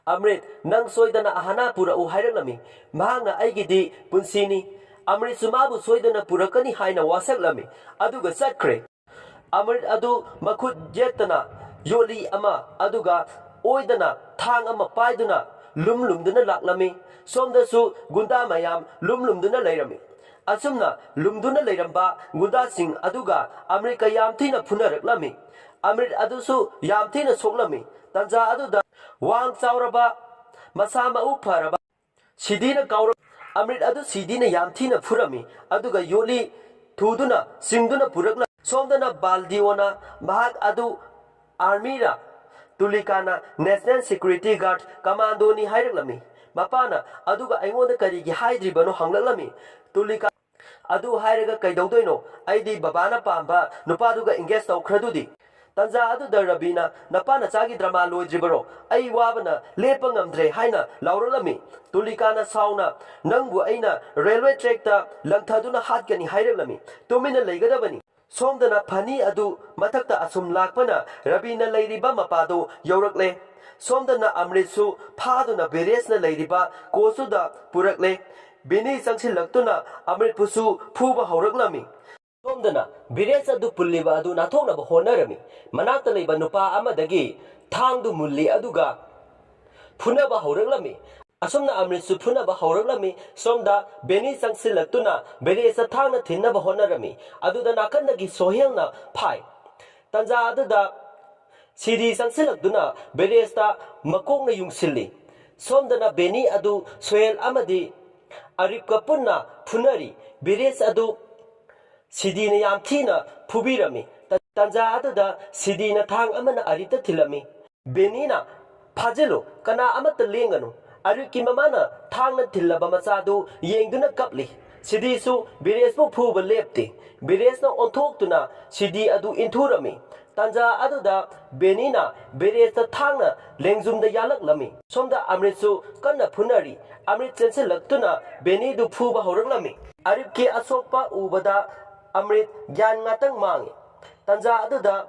"ꯑꯃ꯭ꯔꯤꯠ, ꯅꯪ ꯁꯣꯏꯗꯅ ꯑꯍꯥꯅꯥ ꯄꯨꯔꯛꯎ" ꯍꯥꯏꯔꯛꯂꯝꯃꯤ꯫ ꯃꯍꯥꯛꯅ "ꯑꯩꯒꯤꯗꯤ ꯄꯨꯟꯁꯤꯅꯤ"꯫ ꯑꯃ꯭ꯔꯤꯠꯁꯨ ꯃꯥꯕꯨ ꯁꯣꯏꯗꯅ ꯄꯨꯔꯛꯀꯅꯤ ꯍꯥꯏꯅ ꯋꯥꯁꯛꯂꯝꯃꯤ꯫ ꯑꯗꯨꯒ ꯆꯠꯈ꯭ꯔꯦ꯫ ꯑꯃ꯭ꯔꯤꯠ ꯑꯗꯨ ꯃꯈꯨꯠ ꯌꯦꯠꯇꯅ ꯌꯣꯠꯂꯤ ꯑꯃ, ꯑꯗꯨꯒ ꯑꯣꯏꯗꯅ ꯊꯥꯡ ꯑꯃ ꯄꯥꯏꯗꯨꯅ ꯂꯨꯝ ꯂꯨꯝꯗꯨꯅ ꯂꯥꯛꯂꯝꯃꯤ꯫ ꯁꯣꯝꯗꯁꯨ ꯒꯨꯟꯗꯥ ꯃꯌꯥꯝ ꯂꯨꯝ ꯂꯨꯝꯗꯨꯅ ꯂꯩꯔꯝꯃꯤ꯫ ꯑꯁꯨꯝꯅ ꯂꯨꯝꯗꯨꯅ ꯂꯩꯔꯝꯕ ꯒꯨꯟꯗꯥꯁꯤꯡ ꯑꯗꯨꯒ ꯑꯃ꯭ꯔꯤꯠꯀ ꯌꯥꯝ ꯊꯤꯅ ꯐꯨꯅꯔꯛꯂꯝꯃꯤ꯫ ꯑꯃ꯭ꯔꯤꯠ ꯑꯗꯨꯁꯨ ꯌꯥꯝ ꯊꯤꯅ ꯁꯣꯛꯂꯝꯃꯤ꯫ ꯇꯟꯖꯥ ꯑꯗꯨꯗ ꯋꯥꯡ ꯆꯥꯎꯔꯕ, ꯃꯁꯥ ꯃꯎ ꯐꯔꯕ ꯁꯤꯗꯤꯅ ꯀꯥꯎꯔꯝ-, ꯑꯃ꯭ꯔꯤꯠ ꯑꯗꯨ ꯁꯤꯗꯤꯅ ꯌꯥꯝ ꯊꯤꯅ ꯐꯨꯔꯝꯃꯤ, ꯑꯗꯨꯒ ꯌꯣꯠꯂꯤ ꯊꯨꯗꯨꯅ ꯆꯤꯡꯗꯨꯅ ꯄꯨꯔꯛꯂꯝꯃꯤ꯫ ꯁꯣꯝꯗꯅ ꯕꯥꯜꯗꯤꯑꯣꯅ ꯃꯍꯥꯛ ꯑꯗꯨ ꯑꯥꯔꯃꯤꯔ, ꯇꯨꯂꯤꯀꯥꯅ National Security Guard, ꯀꯃꯥꯟꯗꯣꯅꯤ ꯍꯥꯏꯔꯛꯂꯝꯃꯤ꯫ ꯃꯄꯥꯅ, "ꯑꯗꯨꯒ ꯑꯩꯉꯣꯟꯗ ꯀꯔꯤꯒꯤ ꯍꯥꯏꯗ꯭ꯔꯤꯕꯅꯣ?" ꯍꯪꯂꯛꯂꯝꯃꯤ꯫ ꯇꯨꯂꯤꯀꯥ, "ꯑꯗꯨ ꯍꯥꯏꯔꯒ ꯀꯩꯗꯧꯗꯣꯏꯅꯣ? ꯑꯩꯗꯤ ꯕꯕꯥꯅ ꯄꯥꯝꯕ ꯅꯨꯄꯥꯗꯨꯒ engage ꯇꯧꯈ꯭ꯔꯗꯨꯗꯤ"꯫ ꯇꯟꯖꯥ ꯑꯗꯨꯗ ꯔꯕꯤꯅ, "ꯅꯄꯥ ꯅꯆꯥꯒꯤ ꯗ꯭ꯔꯃꯥ ꯂꯣꯏꯗ꯭ꯔꯤꯕꯔꯣ? ꯑꯩ ꯋꯥꯕꯅ ꯂꯦꯞꯄ ꯉꯝꯗ꯭ꯔꯦ" ꯍꯥꯏꯅ ꯂꯥꯎꯔꯛꯂꯝꯃꯤ꯫ ꯇꯨꯂꯤꯀꯥꯅ ꯁꯥꯎꯅ, "ꯅꯪꯕꯨ ꯑꯩꯅ ꯔꯦꯜꯋꯦ ꯇ꯭ꯔꯦꯛꯇ ꯂꯪꯊꯗꯨꯅ ꯍꯥꯠꯀꯅꯤ" ꯍꯥꯏꯔꯛꯂꯝꯃꯤ꯫ "ꯇꯨꯃꯤꯟꯅ ꯂꯩꯒꯗꯕꯅꯤ"꯫ ꯁꯣꯝꯗꯅ ꯐꯅꯤ ꯑꯗꯨ ꯃꯊꯛꯇ ꯑꯁꯨꯝ ꯂꯥꯛꯄꯅ ꯔꯕꯤꯅ ꯂꯩꯔꯤꯕ ꯃꯄꯥꯗꯨ ꯌꯧꯔꯛꯂꯦ꯫ ꯁꯣꯝꯗꯅ ꯑꯃ꯭ꯔꯤꯠꯁꯨ ꯐꯥꯗꯨꯅ ꯕꯤꯔꯦꯁꯅ ꯂꯩꯔꯤꯕ ꯀꯣꯆꯇꯨꯗ ꯄꯨꯔꯛꯂꯦ꯫ ꯕꯦꯅꯤ ꯆꯪꯁꯤꯜꯂꯛꯇꯨꯅ ꯑꯃ꯭ꯔꯤꯠꯄꯨꯁꯨ ꯐꯨꯕ ꯍꯧꯔꯛꯂꯝꯃꯤ꯫ ꯁꯣꯝꯗꯅ ꯕꯤꯔꯦꯁ ꯑꯗꯨ ꯄꯨꯜꯂꯤꯕ ꯑꯗꯨ ꯅꯥꯊꯣꯛꯅꯕ ꯍꯣꯠꯅꯔꯝꯃꯤ꯫ ꯃꯅꯥꯛꯇ ꯂꯩꯕ ꯅꯨꯄꯥ ꯑꯃꯗꯒꯤ ꯊꯥꯡꯗꯨ ꯃꯨꯜꯂꯤ, ꯑꯗꯨꯒ ꯐꯨꯅꯕ ꯍꯧꯔꯛꯂꯝꯃꯤ꯫ ꯑꯁꯨꯝꯅ ꯑꯃ꯭ꯔꯤꯠꯁꯨ ꯐꯨꯅꯕ ꯍꯧꯔꯛꯂꯝꯃꯤ꯫ ꯁꯣꯝꯗ ꯕꯦꯅꯤ ꯆꯪꯁꯤꯜꯂꯛꯇꯨꯅ ꯕꯤꯔꯦꯁꯇ ꯊꯥꯡꯅ ꯊꯤꯟꯅꯕ ꯍꯣꯠꯅꯔꯝꯃꯤ꯫ ꯑꯗꯨꯗ ꯅꯥꯀꯟꯗꯒꯤ ꯁꯣꯍꯦꯜꯅ ꯐꯥꯏ꯫ ꯇꯟꯖꯥ ꯑꯗꯨꯗ ꯁꯤꯗꯤ ꯆꯪꯁꯤꯜꯂꯛꯇꯨꯅ ꯕꯤꯔꯦꯁꯇ ꯃꯀꯣꯛꯅ ꯌꯨꯡꯁꯤꯜꯂꯤ꯫ ꯁꯣꯝꯗꯅ ꯕꯦꯅꯤ ꯑꯗꯨ ꯁꯣꯍꯦꯜ ꯑꯃꯗꯤ ꯑꯔꯤꯞꯀ ꯄꯨꯟꯅ ꯐꯨꯅꯔꯤ꯫ ꯕꯤꯔꯦꯁ ꯑꯗꯨ ꯁꯤꯗꯤꯅ ꯌꯥꯝ ꯊꯤꯅ ꯐꯨꯕꯤꯔꯝꯃꯤ꯫ ꯇ-, ꯇꯟꯖꯥ ꯑꯗꯨꯗ ꯁꯤꯗꯤꯅ ꯊꯥꯡ ꯑꯃꯅ ꯑꯔꯤꯞꯇ ꯊꯤꯜꯂꯝꯃꯤ꯫ ꯕꯦꯅꯤꯅ, "ꯐꯥꯖꯤꯜꯂꯨ, ꯀꯅꯥ ꯑꯃꯠꯇ ꯂꯦꯡꯒꯅꯨ"꯫ ꯑꯔꯤꯞꯀꯤ ꯃꯃꯥꯅ ꯊꯥꯡꯅ ꯊꯤꯜꯂꯕ ꯃꯆꯥꯗꯨ ꯌꯦꯡꯗꯨꯅ ꯀꯞꯂꯤ꯫ ꯁꯤꯗꯤꯁꯨ ꯕꯤꯔꯦꯁꯄꯨ ꯐꯨꯕ ꯂꯦꯞꯇꯦ꯫ ꯕꯤꯔꯦꯁꯅ ꯑꯣꯟꯊꯣꯛꯇꯨꯅ ꯁꯤꯗꯤ ꯑꯗꯨ ꯏꯟꯊꯨꯔꯝꯃꯤ꯫ ꯇꯟꯖꯥ ꯑꯗꯨꯗ ꯕꯦꯅꯤꯅ ꯕꯤꯔꯦꯁꯇ ꯊꯥꯡꯅ ꯂꯦꯡꯖꯨꯝꯗ ꯌꯥꯜꯂꯛꯂꯝꯃꯤ꯫ ꯁꯣꯝꯗ ꯑꯃ꯭ꯔꯤꯠꯁꯨ ꯀꯟꯅ ꯐꯨꯅꯔꯤ꯫ ꯑꯃ꯭ꯔꯤꯠ ꯆꯦꯟꯁꯤꯜꯂꯛꯇꯨꯅ ꯕꯦꯅꯤꯗꯨ ꯐꯨꯕ ꯍꯧꯔꯛꯂꯝꯃꯤ꯫ ꯑꯔꯤꯞꯀꯤ ꯑꯁꯣꯛꯄ ꯎꯕꯗ ꯑꯃ꯭ꯔꯤꯠ ꯒ꯭ꯌꯥꯟ ꯉꯥꯛꯇꯪ ꯃꯥꯡꯉꯤ꯫ ꯇꯟꯖꯥ ꯑꯗꯨꯗ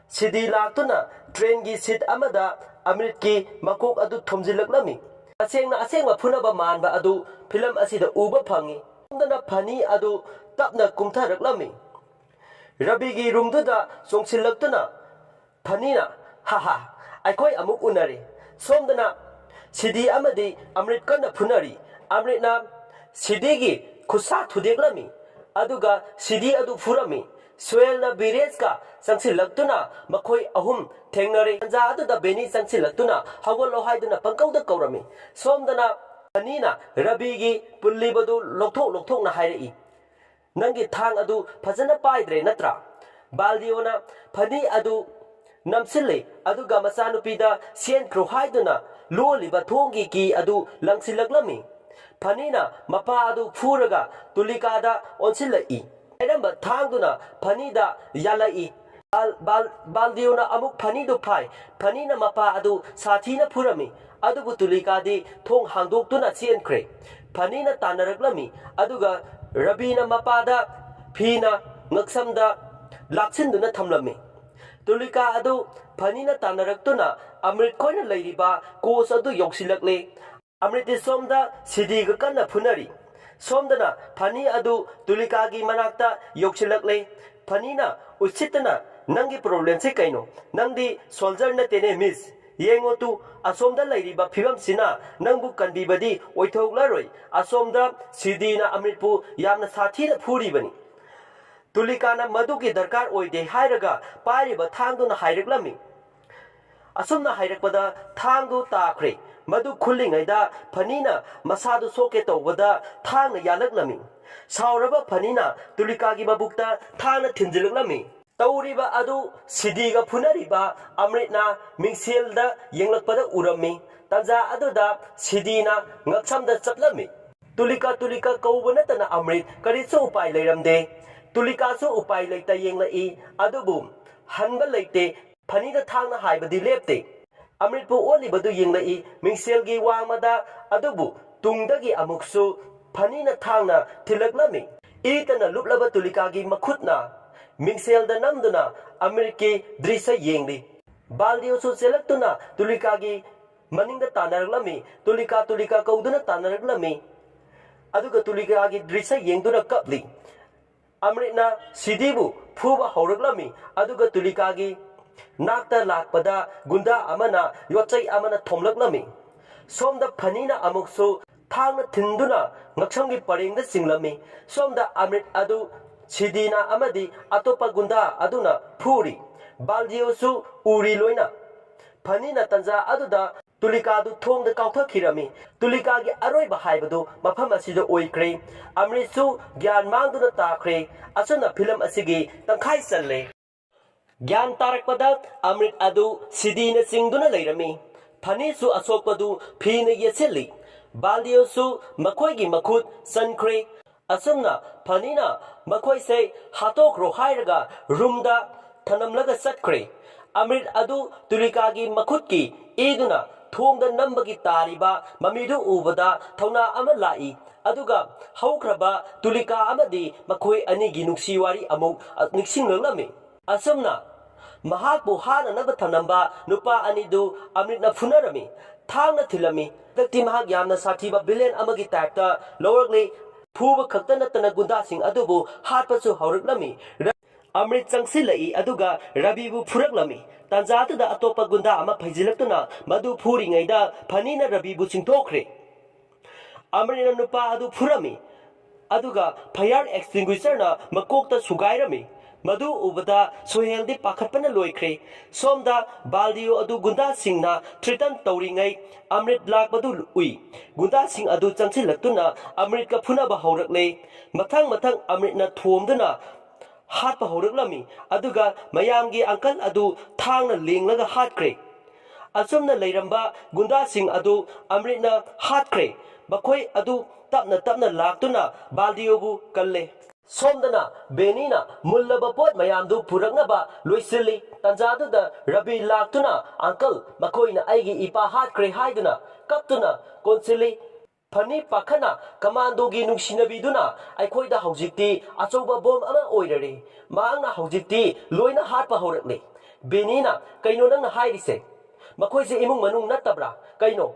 ꯁꯤꯗꯤ ꯂꯥꯛꯇꯨꯅ ꯇ꯭ꯔꯦꯟꯒꯤ ꯁꯤꯠ ꯑꯃꯗ ꯑꯃ꯭ꯔꯤꯠꯀꯤ ꯃꯀꯣꯛ ꯑꯗꯨ ꯊꯣꯝꯖꯤꯜꯂꯛꯂꯝꯃꯤ꯫ ꯇꯁꯦꯡꯅ ꯑꯁꯦꯡꯕ ꯐꯨꯅꯕ ꯃꯥꯟꯕ ꯑꯗꯨ ꯐꯤꯂꯝ ꯑꯁꯤꯗ ꯎꯕ ꯐꯪꯏ꯫ ꯁꯣꯝꯗꯅ ꯐꯅꯤ ꯑꯗꯨ ꯇꯞꯅ ꯀꯨꯝꯊꯔꯛꯂꯝꯃꯤ꯫ ꯔꯕꯤꯒꯤ ꯔꯨꯝꯗꯨꯗ ꯆꯣꯡꯁꯤꯜꯂꯛꯇꯨꯅ ꯐꯅꯤꯅ, "ꯍꯥ ꯍꯥ, ꯑꯩꯈꯣꯏ ꯑꯃꯨꯛ ꯎꯅꯔꯦ꯫" ꯁꯣꯝꯗꯅ ꯁꯤꯗꯤ ꯑꯃꯗꯤ ꯑꯃ꯭ꯔꯤꯠ ꯀꯟꯅ ꯐꯨꯅꯔꯤ꯫ ꯑꯃ꯭ꯔꯤꯠꯅ ꯁꯤꯗꯤꯒꯤ ꯈꯨꯠꯁꯥ ꯊꯨꯗꯦꯛꯂꯝꯃꯤ, ꯑꯗꯨꯒ ꯁꯤꯗꯤ ꯑꯗꯨ ꯐꯨꯔꯝꯃꯤ꯫ ꯁꯣꯍꯦꯜꯅ ꯕꯤꯔꯦꯖꯀ ꯆꯪꯁꯤꯜꯂꯛꯇꯨꯅ ꯃꯈꯣꯏ ꯑꯍꯨꯝ ꯊꯦꯡꯅꯔꯦ꯫ ꯇꯟꯖꯥ ꯑꯗꯨꯗ ꯕꯦꯅꯤ ꯆꯪꯁꯤꯜꯂꯛꯇꯨꯅ "ꯍꯧꯒꯠꯂꯣ" ꯍꯥꯏꯗꯨꯅ ꯄꯪꯀꯧꯗ ꯀꯧꯔꯝꯃꯤ꯫ ꯁꯣꯝꯗꯅ ꯐꯅꯤꯅ ꯔꯕꯤꯒꯤ ꯄꯨꯜꯂꯤꯕꯗꯨ ꯂꯧꯊꯣꯛ ꯂꯧꯊꯣꯛꯅ ꯍꯥꯏꯔꯛꯏ, "ꯅꯪꯒꯤ ꯊꯥꯡ ꯑꯗꯨ ꯐꯖꯅ ꯄꯥꯏꯗ꯭ꯔꯦ ꯅꯠꯇ꯭ꯔꯥ?" ꯕꯥꯜꯗꯤꯑꯣꯅ ꯐꯅꯤ ꯑꯗꯨ ꯅꯝꯁꯤꯜꯂꯦ, ꯑꯗꯨꯒ ꯃꯆꯥꯅꯨꯄꯤꯗ "ꯆꯦꯟꯈ꯭ꯔꯣ" ꯍꯥꯏꯗꯨꯅ ꯂꯣꯜꯂꯤꯕ ꯊꯣꯡꯒꯤ ꯀꯤ ꯑꯗꯨ ꯂꯪꯁꯤꯜꯂꯛꯂꯝꯃꯤ꯫ ꯐꯅꯤꯅ ꯃꯄꯥ ꯑꯗꯨ ꯐꯨꯔꯒ ꯇꯨꯂꯤꯀꯥꯗ ꯑꯣꯟꯁꯤꯜꯂꯛꯏ꯫ ꯄꯥꯏꯔꯝꯕ ꯊꯥꯡꯗꯨꯅ ꯐꯅꯤꯗ ꯌꯥꯜꯂꯛꯏ꯫ ꯕꯥꯜ-, ꯕꯥꯜ-, ꯕꯥꯜꯗꯤꯑꯣꯅ ꯑꯃꯨꯛ ꯐꯅꯤꯗꯨ ꯐꯥꯏ꯫ ꯐꯅꯤꯅ ꯃꯄꯥ ꯑꯗꯨ ꯁꯥꯊꯤꯅ ꯐꯨꯔꯝꯃꯤ, ꯑꯗꯨꯕꯨ ꯇꯨꯂꯤꯀꯥꯗꯤ ꯊꯣꯡ ꯍꯥꯡꯗꯣꯛꯇꯨꯅ ꯆꯦꯟꯈ꯭ꯔꯦ꯫ ꯐꯅꯤꯅ ꯇꯥꯟꯅꯔꯛꯂꯝꯃꯤ, ꯑꯗꯨꯒ ꯔꯕꯤꯅ ꯃꯄꯥꯗ ꯐꯤꯅ ꯉꯛꯁꯝꯗ ꯂꯥꯛꯁꯤꯟꯗꯨꯅ ꯊꯝꯂꯝꯃꯤ꯫ ꯇꯨꯂꯤꯀꯥ ꯑꯗꯨ ꯐꯅꯤꯅ ꯇꯥꯟꯅꯔꯛꯇꯨꯅ ꯑꯃ꯭ꯔꯤꯠ ꯈꯣꯏꯅ ꯂꯩꯔꯤꯕ ꯀꯣꯆ ꯑꯗꯨ ꯌꯧꯁꯤꯜꯂꯛꯂꯦ꯫ ꯑꯃ꯭ꯔꯤꯠꯇꯤ ꯁꯣꯝꯗ ꯁꯤꯗꯤꯒ ꯀꯟꯅ ꯐꯨꯅꯔꯤ꯫ ꯁꯣꯝꯗꯅ ꯐꯅꯤ ꯑꯗꯨ ꯇꯨꯂꯤꯀꯥꯒꯤ ꯃꯅꯥꯛꯇ ꯌꯧꯁꯤꯜꯂꯛꯂꯦ꯫ ꯐꯅꯤꯅ ꯎꯁꯤꯠꯇꯅ, "ꯅꯪꯒꯤ ꯄ꯭ꯔꯣꯕ꯭ꯂꯦꯝꯁꯤ ꯀꯩꯅꯣ? ꯅꯪꯗꯤ ꯁꯣꯜꯖꯔ ꯅꯠꯇꯦꯅꯦ, ꯃꯤꯁ꯫ ꯌꯦꯡꯉꯣ ꯇꯨ, ꯑꯁꯣꯝꯗ ꯂꯩꯔꯤꯕ ꯐꯤꯕꯝꯁꯤꯅ ꯅꯪꯕꯨ ꯀꯟꯕꯤꯕꯗꯤ ꯑꯣꯏꯊꯣꯛꯂꯔꯣꯏ꯫ ꯑꯁꯣꯝꯗ ꯁꯤꯗꯤꯅ ꯑꯃ꯭ꯔꯤꯠꯄꯨ ꯌꯥꯝꯅ ꯁꯥꯊꯤꯅ ꯐꯨꯔꯤꯕꯅꯤ꯫" ꯇꯨꯂꯤꯀꯥꯅ ꯃꯗꯨꯒꯤ ꯗꯔꯀꯥꯔ ꯑꯣꯏꯗꯦ ꯍꯥꯏꯔꯒ ꯄꯥꯏꯔꯤꯕ ꯊꯥꯡꯗꯨꯅ ꯍꯥꯏꯔꯛꯂꯝꯃꯤ꯫ ꯑꯁꯨꯝꯅ ꯍꯥꯏꯔꯛꯄꯗ ꯊꯥꯡꯗꯨ ꯇꯥꯈ꯭ꯔꯦ꯫ ꯃꯗꯨ ꯈꯨꯜꯂꯤꯉꯩꯗ ꯐꯅꯤꯅ ꯃꯁꯥꯗꯨ ꯁꯣꯛꯀꯦ ꯇꯧꯕꯗ ꯊꯥꯡꯅ ꯌꯥꯜꯂꯛꯂꯝꯃꯤ꯫ ꯁꯥꯎꯔꯕ ꯐꯅꯤꯅ ꯇꯨꯂꯤꯀꯥꯒꯤ ꯃꯕꯨꯛꯇ ꯊꯥꯡꯅ ꯊꯤꯟꯖꯤꯜꯂꯛꯂꯝꯃꯤ꯫ ꯇꯧꯔꯤꯕ ꯑꯗꯨ ꯁꯤꯗꯤꯒ ꯐꯨꯅꯔꯤꯕ ꯑꯃ꯭ꯔꯤꯠꯅ ꯃꯤꯡꯁꯦꯜꯗ ꯌꯦꯡꯂꯛꯄꯗ ꯎꯔꯝꯃꯤ꯫ ꯇꯟꯖꯥ ꯑꯗꯨꯗ ꯁꯤꯗꯤꯅ ꯉꯛꯁꯝꯗ ꯆꯞꯂꯝꯃꯤ꯫ "ꯇꯨꯂꯤꯀꯥ, ꯇꯨꯂꯤꯀꯥ" ꯀꯧꯕ ꯅꯠꯇꯅ ꯑꯃ꯭ꯔꯤꯠ ꯀꯔꯤꯁꯨ ꯎꯄꯥꯏ ꯂꯩꯔꯝꯗꯦ꯫ ꯇꯨꯂꯤꯀꯥꯁꯨ ꯎꯄꯥꯏ ꯂꯩꯇ ꯌꯦꯡꯂꯛꯏ, ꯑꯗꯨꯕꯨ ꯍꯟꯕ ꯂꯩꯇꯦ꯫ ꯐꯅꯤꯗ ꯊꯥꯡꯅ ꯍꯥꯏꯕꯗꯤ ꯂꯦꯞꯇꯦ꯫ ꯑꯃ꯭ꯔꯤꯠꯄꯨ ꯑꯣꯠꯂꯤꯕꯗꯨ ꯌꯦꯡꯂꯛꯏ ꯃꯤꯡꯁꯦꯜꯒꯤ ꯋꯥꯡꯃꯗ, ꯑꯗꯨꯕꯨ ꯇꯨꯡꯗꯒꯤ ꯑꯃꯨꯛꯁꯨ ꯐꯅꯤꯅ ꯊꯥꯡꯅ ꯊꯤꯜꯂꯛꯂꯝꯃꯤ꯫ ꯏꯇꯅ ꯂꯨꯞꯂꯕ ꯇꯨꯂꯤꯀꯥꯒꯤ ꯃꯈꯨꯠꯅ ꯃꯤꯡꯁꯦꯜꯗ ꯅꯝꯗꯨꯅ ꯑꯃ꯭ꯔꯤꯠꯀꯤ ꯗ꯭ꯔꯤꯁ ꯌꯦꯡꯂꯤ꯫ ꯕꯥꯜꯗꯤꯌꯣꯁꯨ ꯆꯦꯜꯂꯛꯇꯨꯅ ꯇꯨꯂꯤꯀꯥꯒꯤ ꯃꯅꯤꯡꯗ ꯇꯥꯟꯅꯔꯛꯂꯝꯃꯤ꯫ ꯇꯨꯂꯤꯀꯥ, ꯇꯨꯂꯤꯀꯥ ꯀꯧꯗꯨꯅ ꯇꯥꯟꯅꯔꯛꯂꯝꯃꯤ꯫ ꯑꯗꯨꯒ ꯇꯨꯂꯤꯀꯥꯒꯤ ꯗ꯭ꯔꯤꯁ ꯌꯦꯡꯗꯨꯅ ꯀꯞꯂꯤ꯫ ꯑꯃ꯭ꯔꯤꯠꯅ ꯁꯤꯗꯤꯕꯨ ꯐꯨꯕ ꯍꯧꯔꯛꯂꯝꯃꯤ꯫ ꯑꯗꯨꯒ ꯇꯨꯂꯤꯀꯥꯒꯤ ꯅꯥꯛꯇ ꯂꯥꯛꯄꯗ ꯒꯨꯟꯗꯥ ꯑꯃꯅ ꯌꯣꯠꯆꯩ ꯑꯃꯅ ꯊꯣꯝꯂꯛꯂꯝꯃꯤ꯫ ꯁꯣꯝꯗ ꯐꯅꯤꯅ ꯑꯃꯨꯛꯁꯨ ꯊꯥꯡꯅ ꯊꯤꯟꯗꯨꯅ ꯉꯛꯁꯝꯒꯤ ꯄꯔꯦꯡꯗ ꯆꯤꯡꯂꯝꯃꯤ꯫ ꯁꯣꯝꯗ ꯑꯃ꯭ꯔꯤꯠ ꯑꯗꯨ ꯁꯤꯗꯤꯅ ꯑꯃꯗꯤ ꯑꯇꯣꯞꯄ ꯒꯨꯟꯗꯥ ꯑꯗꯨꯅ ꯐꯨꯔꯤ꯫ ꯕꯥꯜꯗꯤꯌꯣꯁꯨ ꯎꯔꯤ ꯂꯣꯏꯅ꯫ ꯐꯅꯤꯅ ꯇꯟꯖꯥ ꯑꯗꯨꯗ ꯇꯨꯂꯤꯀꯥꯗꯨ ꯊꯣꯡꯗ ꯀꯥꯎꯊꯈꯤꯔꯝꯃꯤ꯫ ꯇꯨꯂꯤꯀꯥꯒꯤ ꯑꯔꯣꯏꯕ ꯍꯥꯏꯕꯗꯨ ꯃꯐꯝ ꯑꯁꯤꯗ ꯑꯣꯏꯈ꯭ꯔꯦ꯫ ꯑꯃ꯭ꯔꯤꯠꯁꯨ ꯒ꯭ꯌꯥꯟ ꯃꯥꯡꯗꯨꯅ ꯇꯥꯈ꯭ꯔꯦ꯫ ꯑꯁꯨꯝꯅ ꯐꯤꯂꯝ ꯑꯁꯤꯒꯤ ꯇꯪꯈꯥꯏ ꯆꯜꯂꯦ꯫ ꯒ꯭ꯌꯥꯟ ꯇꯥꯔꯛꯄꯗ ꯑꯃ꯭ꯔꯤꯠ ꯑꯗꯨ ꯁꯤꯗꯤꯅ ꯆꯤꯡꯗꯨꯅ ꯂꯩꯔꯝꯃꯤ꯫ ꯐꯅꯤꯁꯨ ꯑꯁꯣꯛꯄꯗꯨ ꯐꯤꯅ ꯌꯦꯠꯁꯤꯜꯂꯤ꯫ ꯕꯥꯜꯗꯤꯌꯣꯁꯨ ꯃꯈꯣꯏꯒꯤ ꯃꯈꯨꯠ ꯆꯟꯈ꯭ꯔꯦ꯫ ꯑꯁꯨꯝꯅ ꯐꯅꯤꯅ ꯃꯈꯣꯏꯁꯦ ꯍꯥꯠꯇꯣꯛꯈ꯭ꯔꯣ ꯍꯥꯏꯔꯒ ꯔꯨꯝꯗ ꯊꯅꯝꯂꯒ ꯆꯠꯈ꯭ꯔꯦ꯫ ꯑꯃ꯭ꯔꯤꯠ ꯑꯗꯨ ꯇꯨꯂꯤꯀꯥꯒꯤ ꯃꯈꯨꯠꯀꯤ ꯏꯗꯨꯅ ꯊꯣꯡꯗ ꯅꯝꯕꯒꯤ ꯇꯥꯔꯤꯕ ꯃꯃꯤꯗꯨ ꯎꯕꯗ ꯊꯧꯅꯥ ꯑꯃ ꯂꯥꯛꯏ꯫ ꯑꯗꯨꯒ ꯍꯧꯈ꯭ꯔꯕ ꯇꯨꯂꯤꯀꯥ ꯑꯃꯗꯤ ꯃꯈꯣꯏ ꯑꯅꯤꯒꯤ ꯅꯨꯡꯁꯤ ꯋꯥꯔꯤ ꯑꯃꯨꯛ ꯅꯤꯡꯁꯤꯡꯂꯛꯂꯝꯃꯤ꯫ ꯑꯁꯨꯝꯅ ꯃꯍꯥꯛꯄꯨ ꯍꯥꯠꯅꯅꯕ ꯊꯝꯂꯝꯕ ꯅꯨꯄꯥ ꯑꯅꯤꯗꯨ ꯑꯃ꯭ꯔꯤꯠꯅ ꯐꯨꯅꯔꯝꯃꯤ, ꯊꯥꯡꯅ ꯊꯤꯜꯂꯝꯃꯤ꯫ ꯍꯟꯗꯛꯇꯤ ꯃꯍꯥꯛ ꯌꯥꯝꯅ ꯁꯥꯊꯤꯕ ꯚꯤꯂꯦꯟ ꯑꯃꯒꯤ ꯇꯥꯏꯞꯇ ꯂꯧꯔꯛꯂꯤ꯫ ꯐꯨꯕ ꯈꯛꯇ ꯅꯠꯇꯅ ꯒꯨꯟꯗꯥꯁꯤꯡ ꯑꯗꯨꯕꯨ ꯍꯥꯠꯄꯁꯨ ꯍꯧꯔꯛꯂꯝꯃꯤ꯫ ꯔ-, ꯑꯃ꯭ꯔꯤꯠ ꯆꯪꯁꯤꯜꯂꯛꯏ ꯑꯗꯨꯒ ꯔꯕꯤꯕꯨ ꯐꯨꯔꯛꯂꯝꯃꯤ꯫ ꯇꯥꯟꯖꯥꯗꯨꯗ ꯑꯇꯣꯞꯄ ꯒꯨꯟꯗꯥ ꯑꯃ ꯐꯩꯖꯤꯜꯂꯛꯇꯨꯅ ꯃꯗꯨ ꯐꯨꯔꯤꯉꯩꯗ ꯐꯅꯤꯅ ꯔꯕꯤꯕꯨ ꯆꯤꯡꯊꯣꯛꯈ꯭ꯔꯦ꯫ ꯑꯃ꯭ꯔꯤꯠꯅ ꯅꯨꯄꯥ ꯑꯗꯨ ꯐꯨꯔꯝꯃꯤ, ꯑꯗꯨꯒ ꯐꯌꯥꯔ ꯑꯦꯛꯁꯇꯤꯡꯒ꯭ꯋꯤꯁꯔꯅ ꯃꯀꯣꯛꯇ ꯁꯨꯒꯥꯏꯔꯝꯃꯤ꯫ ꯃꯗꯨ ꯎꯕꯗ ꯁꯣꯍꯦꯜꯗꯤ ꯄꯥꯈꯠꯄꯅ ꯂꯣꯏꯈ꯭ꯔꯦ꯫ ꯁꯣꯝꯗ ꯕꯥꯜꯗꯤꯌꯣ ꯑꯗꯨ ꯒꯨꯟꯗꯥꯁꯤꯡꯅ ꯊ꯭ꯔꯤꯇꯟ ꯇꯧꯔꯤꯉꯩ ꯑꯃ꯭ꯔꯤꯠ ꯂꯥꯛꯄꯗꯨ ꯎꯏ꯫ ꯒꯨꯟꯗꯥꯁꯤꯡ ꯑꯗꯨ ꯆꯪꯁꯤꯜꯂꯛꯇꯨꯅ ꯑꯃ꯭ꯔꯤꯠꯀ ꯐꯨꯅꯕ ꯍꯧꯔꯛꯂꯦ꯫ ꯃꯊꯪ ꯃꯊꯪ ꯑꯃ꯭ꯔꯤꯠꯅ ꯊꯣꯝꯗꯨꯅ ꯍꯥꯠꯄ ꯍꯧꯔꯛꯂꯝꯃꯤ, ꯑꯗꯨꯒ ꯃꯌꯥꯝꯒꯤ ꯑꯪꯀꯜ ꯑꯗꯨ ꯊꯥꯡꯅ ꯂꯦꯡꯂꯒ ꯍꯥꯠꯈ꯭ꯔꯦ꯫ ꯑꯁꯨꯝꯅ ꯂꯩꯔꯝꯕ ꯒꯨꯟꯗꯥꯁꯤꯡ ꯑꯗꯨ ꯑꯃ꯭ꯔꯤꯠꯅ ꯍꯥꯠꯈ꯭ꯔꯦ꯫ ꯃꯈꯣꯏ ꯑꯗꯨ ꯇꯞꯅ ꯇꯞꯅ ꯂꯥꯛꯇꯨꯅ ꯕꯥꯜꯗꯤꯌꯣꯕꯨ ꯀꯜꯂꯦ꯫ ꯁꯣꯝꯗꯅ ꯕꯦꯅꯤꯅ ꯃꯨꯜꯂꯕ ꯄꯣꯠ ꯃꯌꯥꯝꯗꯨ ꯄꯨꯔꯛꯅꯕ ꯂꯣꯏꯁꯤꯜꯂꯤ꯫ ꯇꯟꯖꯥꯗꯨꯗ ꯔꯕꯤ ꯂꯥꯛꯇꯨꯅ, "ꯑꯪꯀꯜ, ꯃꯈꯣꯏꯅ ꯑꯩꯒꯤ ꯏꯄꯥ ꯍꯥꯠꯈ꯭ꯔꯦ" ꯍꯥꯏꯗꯨꯅ ꯀꯞꯇꯨꯅ ꯀꯣꯟꯁꯤꯜꯂꯤ꯫ ꯐꯅꯤ ꯄꯥꯈꯠꯅ ꯀꯃꯥꯟꯗꯣꯒꯤ ꯅꯨꯡꯁꯤꯅꯕꯤꯗꯨꯅ, "ꯑꯩꯈꯣꯏꯗ ꯍꯧꯖꯤꯛꯇꯤ ꯑꯆꯧꯕ ꯕꯣꯝ ꯑꯃ ꯑꯣꯏꯔꯔꯦ꯫ ꯃꯍꯥꯛꯅ ꯍꯧꯖꯤꯛꯇꯤ ꯂꯣꯏꯅ ꯍꯥꯠꯄ ꯍꯧꯔꯛꯂꯦ꯫ ꯕꯦꯅꯤꯅ, "ꯀꯩꯅꯣ ꯅꯪꯅ ꯍꯥꯏꯔꯤꯁꯦ? ꯃꯈꯣꯏꯁꯦ ꯏꯃꯨꯡ ꯃꯅꯨꯡ ꯅꯠꯇꯕ꯭ꯔꯥ? ꯀꯩꯅꯣ?"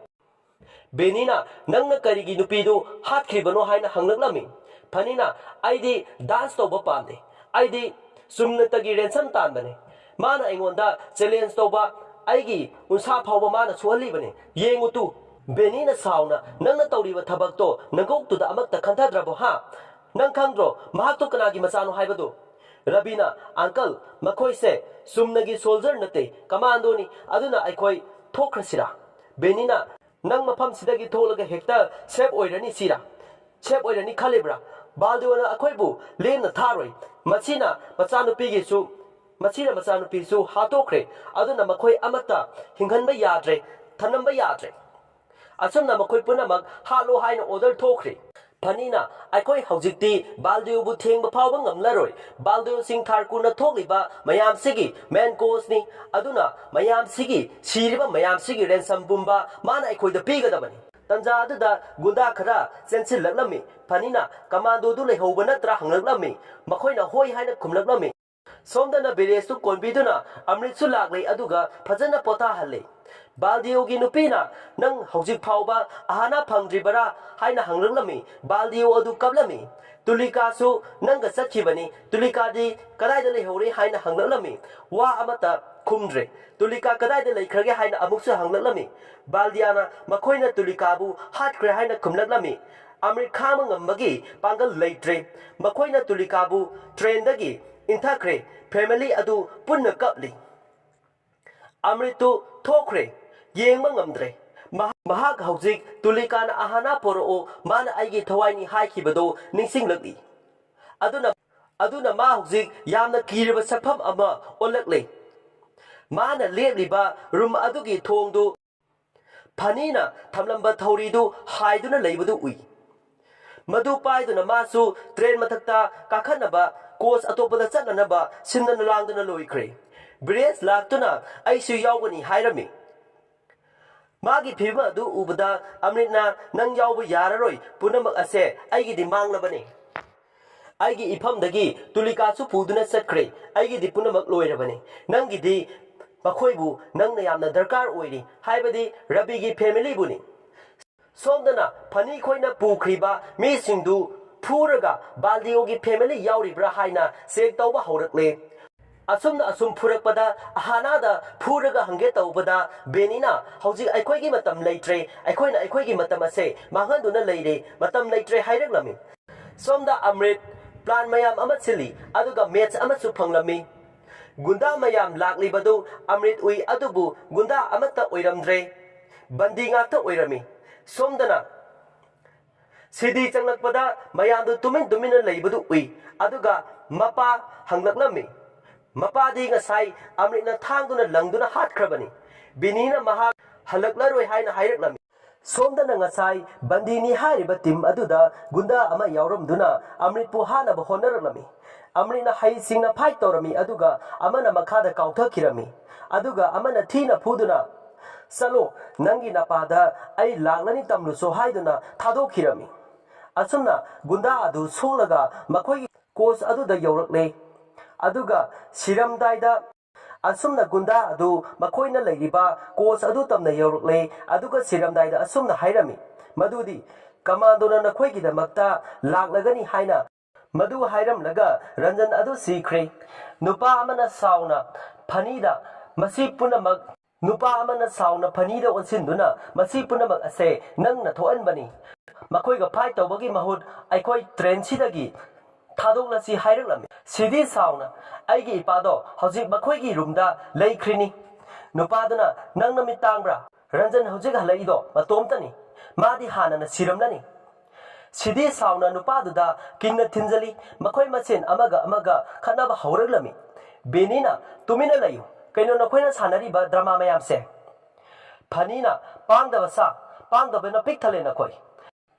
ꯕꯦꯅꯤꯅ, "ꯅꯪꯅ ꯀꯔꯤꯒꯤ ꯅꯨꯄꯤꯗꯨ ꯍꯥꯠꯈ꯭ꯔꯤꯕꯅꯣ?" ꯍꯥꯏꯅ ꯍꯪꯂꯛꯂꯝꯃꯤ꯫ ꯐꯅꯤꯅ, "ꯑꯩꯗꯤ ꯗꯥꯟꯁ ꯇꯧꯕ ꯄꯥꯝꯗꯦ꯫ ꯑꯩꯗꯤ ꯆꯨꯝꯅꯇꯒꯤ ꯔꯦꯟꯁꯝ ꯇꯥꯟꯕꯅꯦ꯫ ꯃꯥꯅ ꯑꯩꯉꯣꯟꯗ ꯆꯦꯂꯦꯟꯖ ꯇꯧꯕ, ꯑꯩꯒꯤ ꯎꯟꯁꯥ ꯐꯥꯎꯕ ꯃꯥꯅ ꯁꯣꯛꯍꯜꯂꯤꯕꯅꯤ꯫ ꯌꯦꯡꯉꯨ ꯇꯨ꯫" ꯕꯦꯅꯤꯅ ꯁꯥꯎꯅ, "ꯅꯪꯅ ꯇꯧꯔꯤꯕ ꯊꯕꯛꯇꯣ ꯅꯀꯣꯛꯇꯨꯗ ꯑꯃꯠꯇ ꯈꯟꯊꯗ꯭ꯔꯕꯣ, ꯍꯥ? ꯅꯪ ꯈꯪꯗ꯭ꯔꯣ ꯃꯍꯥꯛꯇꯣ ꯀꯅꯥꯒꯤ ꯃꯆꯥꯅꯣ ꯍꯥꯏꯕꯗꯨ?" ꯔꯕꯤꯅ, "ꯑꯪꯀꯜ, ꯃꯈꯣꯏꯁꯦ ꯆꯨꯝꯅꯒꯤ ꯁꯣꯜꯖꯔ ꯅꯠꯇꯦ, ꯀꯃꯥꯟꯗꯣꯅꯤ꯫ ꯑꯗꯨꯅ ꯑꯩꯈꯣꯏ ꯊꯣꯛꯈ꯭ꯔꯁꯤꯔꯥ?" ꯕꯦꯅꯤꯅ, "ꯅꯪ ꯃꯐꯝꯁꯤꯗꯒꯤ ꯊꯣꯛꯂꯒ ꯍꯦꯛꯇ ꯁꯦꯞ ꯑꯣꯏꯔꯅꯤ ꯁꯤꯔꯥ? ꯁꯦꯞ ꯑꯣꯏꯔꯅꯤ ꯈꯜꯂꯤꯕ꯭ꯔꯥ? ꯕꯥꯜꯗꯤꯑꯣꯅ ꯑꯩꯈꯣꯏꯕꯨ ꯂꯦꯝꯅ ꯊꯥꯔꯣꯏ꯫ ꯃꯁꯤꯅ ꯃꯆꯥꯅꯨꯄꯤꯒꯤꯁꯨ, ꯃꯁꯤꯅ ꯃꯆꯥꯅꯨꯄꯤꯁꯨ ꯍꯥꯠꯇꯣꯛꯈ꯭ꯔꯦ꯫ ꯑꯗꯨꯅ ꯃꯈꯣꯏ ꯑꯃꯠꯇ ꯍꯤꯡꯍꯟꯕ ꯌꯥꯗ꯭ꯔꯦ, ꯊꯝꯂꯝꯕ ꯌꯥꯗ꯭ꯔꯦ꯫ ꯑꯁꯨꯝꯅ ꯃꯈꯣꯏ ꯄꯨꯝꯅꯃꯛ ꯍꯥꯠꯂꯣ ꯍꯥꯏꯅ ꯑꯣꯔꯗꯔ ꯊꯣꯛꯈ꯭ꯔꯦ꯫ ꯐꯅꯤꯅ, ꯑꯩꯈꯣꯏ ꯍꯧꯖꯤꯛꯇꯤ ꯕꯥꯜꯗꯤꯑꯣꯕꯨ ꯊꯦꯡꯕ ꯐꯥꯎꯕ ꯉꯝꯂꯔꯣꯏ꯫ ꯕꯥꯜꯗꯤꯑꯣ ꯁꯤꯡꯊꯥꯔ ꯀꯨꯟꯅ ꯊꯣꯛꯂꯤꯕ ꯃꯌꯥꯝꯁꯤꯒꯤ ꯃꯦꯟ ꯀꯣꯁꯅꯤ꯫ ꯑꯗꯨꯅ ꯃꯌꯥꯝꯁꯤꯒꯤ, ꯁꯤꯔꯤꯕ ꯃꯌꯥꯝꯁꯤꯒꯤ ꯔꯦꯟꯁꯝ ꯄꯨꯝꯕ ꯃꯥꯅ ꯑꯩꯈꯣꯏꯗ ꯄꯤꯒꯗꯕꯅꯤ꯫ ꯇꯟꯖꯥ ꯑꯗꯨꯗ ꯒꯨꯟꯗꯥ ꯈꯔ ꯆꯦꯟꯁꯤꯜꯂꯛꯂꯝꯃꯤ꯫ ꯐꯅꯤꯅ, "ꯀꯃꯥꯟꯗꯣꯗꯨ ꯂꯩꯍꯧꯕ ꯅꯠꯇ꯭ꯔꯥ?" ꯍꯪꯂꯛꯂꯝꯃꯤ꯫ ꯃꯈꯣꯏꯅ ꯍꯣꯏ ꯍꯥꯏꯅ ꯈꯨꯝꯂꯛꯂꯝꯃꯤ꯫ ꯁꯣꯝꯗꯅ ꯕꯤꯔꯦꯁꯇꯨ ꯀꯣꯟꯕꯤꯗꯨꯅ ꯑꯃ꯭ꯔꯤꯠꯁꯨ ꯂꯥꯛꯂꯦ, ꯑꯗꯨꯒ ꯐꯖꯅ ꯄꯣꯊꯥꯍꯜꯂꯦ꯫ ꯕꯥꯜꯗꯤꯑꯣꯒꯤ ꯅꯨꯄꯤꯅ, "ꯅꯪ ꯍꯧꯖꯤꯛ ꯐꯥꯎꯕ ꯑꯍꯥꯅꯥ ꯐꯪꯗ꯭ꯔꯤꯕꯔꯥ?" ꯍꯥꯏꯅ ꯍꯪꯂꯛꯂꯝꯃꯤ꯫ ꯕꯥꯜꯗꯤꯑꯣ ꯑꯗꯨ ꯀꯞꯂꯝꯃꯤ꯫ "ꯇꯨꯂꯤꯀꯥꯁꯨ ꯅꯪꯒ ꯆꯠꯈꯤꯕꯅꯤ, ꯇꯨꯂꯤꯀꯥꯗꯤ ꯀꯗꯥꯏꯗ ꯂꯩꯍꯧꯔꯦ?" ꯍꯥꯏꯅ ꯍꯪꯂꯛꯂꯝꯃꯤ꯫ ꯋꯥ ꯑꯃꯠꯇ ꯈꯨꯝꯗ꯭ꯔꯦ꯫ "ꯇꯨꯂꯤꯀꯥ ꯀꯗꯥꯏꯗ ꯂꯩꯈ꯭ꯔꯒꯦ?" ꯍꯥꯏꯅ ꯑꯃꯨꯛꯁꯨ ꯍꯪꯂꯛꯂꯝꯃꯤ꯫ ꯕꯥꯜꯗꯤꯌꯥꯅ, "ꯃꯈꯣꯏꯅ ꯇꯨꯂꯤꯀꯥꯕꯨ ꯍꯥꯠꯈ꯭ꯔꯦ" ꯍꯥꯏꯅ ꯈꯨꯝꯂꯛꯂꯝꯃꯤ꯫ ꯑꯃ꯭ꯔꯤꯠ ꯈꯥꯡꯕ ꯉꯝꯕꯒꯤ ꯄꯥꯡꯒꯜ ꯂꯩꯇ꯭ꯔꯦ꯫ ꯃꯈꯣꯏꯅ ꯇꯨꯂꯤꯀꯥꯕꯨ ꯇ꯭ꯔꯦꯟꯗꯒꯤ ꯏꯟꯊꯈ꯭ꯔꯦ꯫ ꯐꯦꯃꯤꯂꯤ ꯑꯗꯨ ꯄꯨꯟꯅ ꯀꯞꯂꯤ꯫ ꯑꯃ꯭ꯔꯤꯠꯇꯨ ꯊꯣꯛꯈ꯭ꯔꯦ꯫ ꯌꯦꯡꯕ ꯉꯝꯗ꯭ꯔꯦ꯫ ꯃꯍꯥꯛ, ꯃꯍꯥꯛ ꯍꯧꯖꯤꯛ ꯇꯨꯂꯤꯀꯥꯅ "ꯑꯍꯥꯅꯥ ꯄꯣꯔꯛꯑꯣ, ꯃꯥꯅ ꯑꯩꯒꯤ ꯊꯋꯥꯏꯅꯤ" ꯍꯥꯏꯈꯤꯕꯗꯨ ꯅꯤꯡꯁꯤꯡꯂꯛꯂꯤ꯫ ꯑꯗꯨꯅ, ꯑꯗꯨꯅ ꯃꯥ ꯍꯧꯖꯤꯛ ꯌꯥꯝꯅ ꯀꯤꯔꯕ ꯁꯛꯐꯝ ꯑꯃ ꯑꯣꯜꯂꯛꯂꯦ꯫ ꯃꯥꯅ ꯂꯦꯞꯂꯤꯕ ꯔꯨꯝ ꯑꯗꯨꯒꯤ ꯊꯣꯡꯗꯨ ꯐꯅꯤꯅ ꯊꯝꯂꯝꯕ ꯊꯧꯔꯤꯗꯨ ꯍꯥꯏꯗꯨꯅ ꯂꯩꯕꯗꯨ ꯎꯏ꯫ ꯃꯗꯨ ꯄꯥꯏꯗꯨꯅ ꯃꯥꯁꯨ ꯇ꯭ꯔꯦꯟ ꯃꯊꯛꯇ ꯀꯥꯈꯠꯅꯕ, ꯀꯣꯆ ꯑꯇꯣꯞꯄꯗ ꯆꯠꯅꯅꯕ ꯁꯤꯟꯗꯅ ꯂꯥꯡꯗꯨꯅ ꯂꯣꯏꯈ꯭ꯔꯦ꯫ ꯕ꯭ꯔꯦꯁ ꯂꯥꯛꯇꯨꯅ "ꯑꯩꯁꯨ ꯌꯥꯎꯒꯅꯤ" ꯍꯥꯏꯔꯝꯃꯤ꯫ ꯃꯥꯒꯤ ꯐꯤꯕꯝ ꯑꯗꯨ ꯎꯕꯗ ꯑꯃ꯭ꯔꯤꯠꯅ, "ꯅꯪ ꯌꯥꯎꯕ ꯌꯥꯔꯔꯣꯏ, ꯄꯨꯝꯅꯃꯛ ꯑꯁꯦ ꯑꯩꯒꯤꯗꯤ ꯃꯥꯡꯂꯕꯅꯤ"꯫ ꯑꯩꯒꯤ ꯏꯐꯝꯗꯒꯤ ꯇꯨꯂꯤꯀꯥꯁꯨ ꯄꯨꯗꯨꯅ ꯆꯠꯈ꯭ꯔꯦ꯫ ꯑꯩꯒꯤꯗꯤ ꯄꯨꯝꯅꯃꯛ ꯂꯣꯏꯔꯕꯅꯤ꯫ ꯅꯪꯒꯤꯗꯤ ꯃꯈꯣꯏꯕꯨ ꯅꯪꯅ ꯌꯥꯝꯅ ꯗꯔꯀꯥꯔ ꯑꯣꯏꯔꯤ, ꯍꯥꯏꯕꯗꯤ ꯔꯕꯤꯒꯤ ꯐꯦꯃꯤꯂꯤꯕꯨꯅꯤ꯫ ꯁꯣꯝꯗꯅ ꯐꯅꯤ ꯈꯣꯏꯅ ꯄꯨꯈ꯭ꯔꯤꯕ ꯃꯤꯁꯤꯡꯗꯨ ꯐꯨꯔꯒ ꯕꯥꯜꯗꯤꯑꯣꯒꯤ ꯐꯦꯃꯤꯂꯤ ꯌꯥꯎꯔꯤꯕ꯭ꯔꯥ ꯍꯥꯏꯅ ꯆꯦꯛ ꯇꯧꯕ ꯍꯧꯔꯛꯂꯦ꯫ ꯑꯁꯨꯝꯅ ꯑꯁꯨꯝ ꯐꯨꯔꯛꯄꯗ ꯑꯍꯥꯅꯥꯗ ꯐꯨꯔꯒ ꯍꯪꯒꯦ ꯇꯧꯕꯗ ꯕꯦꯅꯤꯅ, "ꯍꯧꯖꯤꯛ ꯑꯩꯈꯣꯏꯒꯤ ꯃꯇꯝ ꯂꯩꯇ꯭ꯔꯦ, ꯑꯩꯈꯣꯏꯅ ꯑꯩꯈꯣꯏꯒꯤ ꯃꯇꯝ ꯑꯁꯦ ꯃꯥꯡꯍꯟꯗꯨꯅ ꯂꯩꯔꯦ, ꯃꯇꯝ ꯂꯩꯇ꯭ꯔꯦ" ꯍꯥꯏꯔꯛꯂꯝꯃꯤ꯫ ꯁꯣꯝꯗ ꯑꯃ꯭ꯔꯤꯠ ꯄ꯭ꯂꯥꯟ ꯃꯌꯥꯝ ꯑꯃ ꯁꯤꯜꯂꯤ, ꯑꯗꯨꯒ ꯃꯦꯆ ꯑꯃꯁꯨ ꯐꯪꯂꯝꯃꯤ꯫ ꯒꯨꯟꯗꯥ ꯃꯌꯥꯝ ꯂꯥꯛꯂꯤꯕꯗꯨ ꯑꯃ꯭ꯔꯤꯠ ꯎꯏ, ꯑꯗꯨꯕꯨ ꯒꯨꯟꯗꯥ ꯑꯃꯠꯇ ꯑꯣꯏꯔꯝꯗ꯭ꯔꯦ꯫ ꯕꯟꯗꯤ ꯉꯥꯛꯇ ꯑꯣꯏꯔꯝꯃꯤ꯫ ꯁꯣꯝꯗꯅ ꯁꯤꯗꯤ ꯆꯪꯂꯛꯄꯗ ꯃꯌꯥꯝꯗꯨ ꯇꯨꯃꯤꯟ ꯇꯨꯃꯤꯟꯅ ꯂꯩꯕꯗꯨ ꯎꯏ꯫ ꯑꯗꯨꯒ ꯃꯄꯥ ꯍꯪꯂꯛꯂꯝꯃꯤ꯫ ꯃꯄꯥꯗꯤ ꯉꯁꯥꯏ ꯑꯃ꯭ꯔꯤꯠꯅ ꯊꯥꯡꯗꯨꯅ ꯂꯪꯗꯨꯅ ꯍꯥꯠꯈ꯭ꯔꯕꯅꯤ꯫ ꯕꯤꯅꯤꯅ ꯃꯍꯥꯛ ꯍꯜꯂꯛꯂꯔꯣꯏ ꯍꯥꯏꯅ ꯍꯥꯏꯔꯛꯂꯝꯃꯤ꯫ ꯁꯣꯝꯗꯅ ꯉꯁꯥꯏ ꯕꯟꯗꯤꯅꯤ ꯍꯥꯏꯔꯤꯕ ꯇꯤꯝ ꯑꯗꯨꯗ ꯒꯨꯟꯗꯥ ꯑꯃ ꯌꯥꯎꯔꯝꯗꯨꯅ ꯑꯃ꯭ꯔꯤꯠꯄꯨ ꯍꯥꯠꯅꯕ ꯍꯣꯠꯅꯔꯛꯂꯝꯃꯤ꯫ ꯑꯃ꯭ꯔꯤꯠꯅ ꯍꯩꯁꯤꯡꯅ ꯐꯥꯏꯠ ꯇꯧꯔꯝꯃꯤ, ꯑꯗꯨꯒ ꯑꯃꯅ ꯃꯈꯥꯗ ꯀꯥꯎꯊꯈꯤꯔꯝꯃꯤ꯫ ꯑꯗꯨꯒ ꯑꯃꯅ ꯊꯤꯅ ꯐꯨꯗꯨꯅ, "ꯆꯠꯂꯣ, ꯅꯪꯒꯤ ꯅꯄꯥꯗ ꯑꯩ ꯂꯥꯛꯂꯅꯤ ꯇꯝꯂꯨꯁꯣ" ꯍꯥꯏꯗꯨꯅ ꯊꯥꯗꯣꯛꯈꯤꯔꯝꯃꯤ꯫ ꯑꯁꯨꯝꯅ ꯒꯨꯟꯗꯥ ꯑꯗꯨ ꯁꯣꯛꯂꯒ ꯃꯈꯣꯏꯒꯤ ꯀꯣꯆ ꯑꯗꯨꯗ ꯌꯧꯔꯛꯂꯦ꯫ ꯑꯗꯨꯒ ꯁꯤꯔꯝꯗꯥꯏꯗ, ꯑꯁꯨꯝꯅ ꯒꯨꯟꯗꯥ ꯑꯗꯨ ꯃꯈꯣꯏꯅ ꯂꯩꯔꯤꯕ ꯀꯣꯆ ꯑꯗꯨ ꯇꯝꯅ ꯌꯧꯔꯛꯂꯦ꯫ ꯑꯗꯨꯒ ꯁꯤꯔꯝꯗꯥꯏꯗ ꯑꯁꯨꯝꯅ ꯍꯥꯏꯔꯝꯃꯤ, ꯃꯗꯨꯗꯤ ꯀꯃꯥꯟꯗꯣꯅ ꯅꯈꯣꯏꯒꯤꯗꯃꯛꯇ ꯂꯥꯛꯂꯒꯅꯤ ꯍꯥꯏꯅ꯫ ꯃꯗꯨ ꯍꯥꯏꯔꯝꯂꯒ ꯔꯟꯖꯟ ꯑꯗꯨ ꯁꯤꯈ꯭ꯔꯦ꯫ ꯅꯨꯄꯥ ꯑꯃꯅ ꯁꯥꯎꯅ ꯐꯅꯤꯗ ꯃꯁꯤ ꯄꯨꯝꯅꯃꯛ, ꯅꯨꯄꯥ ꯑꯃꯅ ꯁꯥꯎꯅ ꯐꯅꯤꯗ ꯑꯣꯟꯁꯤꯟꯗꯨꯅ, "ꯃꯁꯤ ꯄꯨꯝꯅꯃꯛ ꯑꯁꯦ ꯅꯪꯅ ꯊꯣꯛꯍꯟꯕꯅꯤ꯫ ꯃꯈꯣꯏꯒ ꯐꯥꯏꯠ ꯇꯧꯕꯒꯤ ꯃꯍꯨꯠ ꯑꯩꯈꯣꯏ ꯇ꯭ꯔꯦꯟꯁꯤꯗꯒꯤ ꯊꯥꯗꯣꯛꯂꯁꯤ" ꯍꯥꯏꯔꯛꯂꯝꯃꯤ꯫ ꯁꯤꯗꯤ ꯁꯥꯎꯅ, "ꯑꯩꯒꯤ ꯏꯄꯥꯗꯣ ꯍꯧꯖꯤꯛ ꯃꯈꯣꯏꯒꯤ ꯔꯨꯝꯗ ꯂꯩꯈ꯭ꯔꯤꯅꯤ"꯫ ꯅꯨꯄꯥꯗꯨꯅ, "ꯅꯪ ꯅꯃꯤꯠ ꯇꯥꯡꯕ꯭ꯔꯥ? ꯔꯟꯖꯟ ꯍꯧꯖꯤꯛ ꯍꯜꯂꯛꯏꯗꯣ ꯃꯇꯣꯝꯇꯅꯤ꯫ ꯃꯥꯗꯤ ꯍꯥꯟꯅꯅ ꯁꯤꯔꯝꯂꯅꯤ"꯫ ꯁꯤꯗꯤ ꯁꯥꯎꯅ ꯅꯨꯄꯥꯗꯨꯗ ꯀꯤꯟꯅ ꯊꯤꯟꯖꯜꯂꯤ꯫ ꯃꯈꯣꯏ ꯃꯁꯦꯟ ꯑꯃꯒ ꯑꯃꯒ ꯈꯠꯅꯕ ꯍꯧꯔꯛꯂꯝꯃꯤ꯫ ꯕꯦꯅꯤꯅ, "ꯇꯨꯃꯤꯟꯅ ꯂꯩꯌꯨ꯫ ꯀꯩꯅꯣ ꯅꯈꯣꯏꯅ ꯁꯥꯟꯅꯔꯤꯕ ꯗ꯭ꯔꯃꯥ ꯃꯌꯥꯝꯁꯦ?" ꯐꯅꯤꯅ, "ꯄꯥꯡꯗꯕ ꯁꯥ, ꯄꯥꯡꯗꯕꯅ ꯄꯤꯛ ꯊꯜꯂꯦ ꯅꯈꯣꯏ"꯫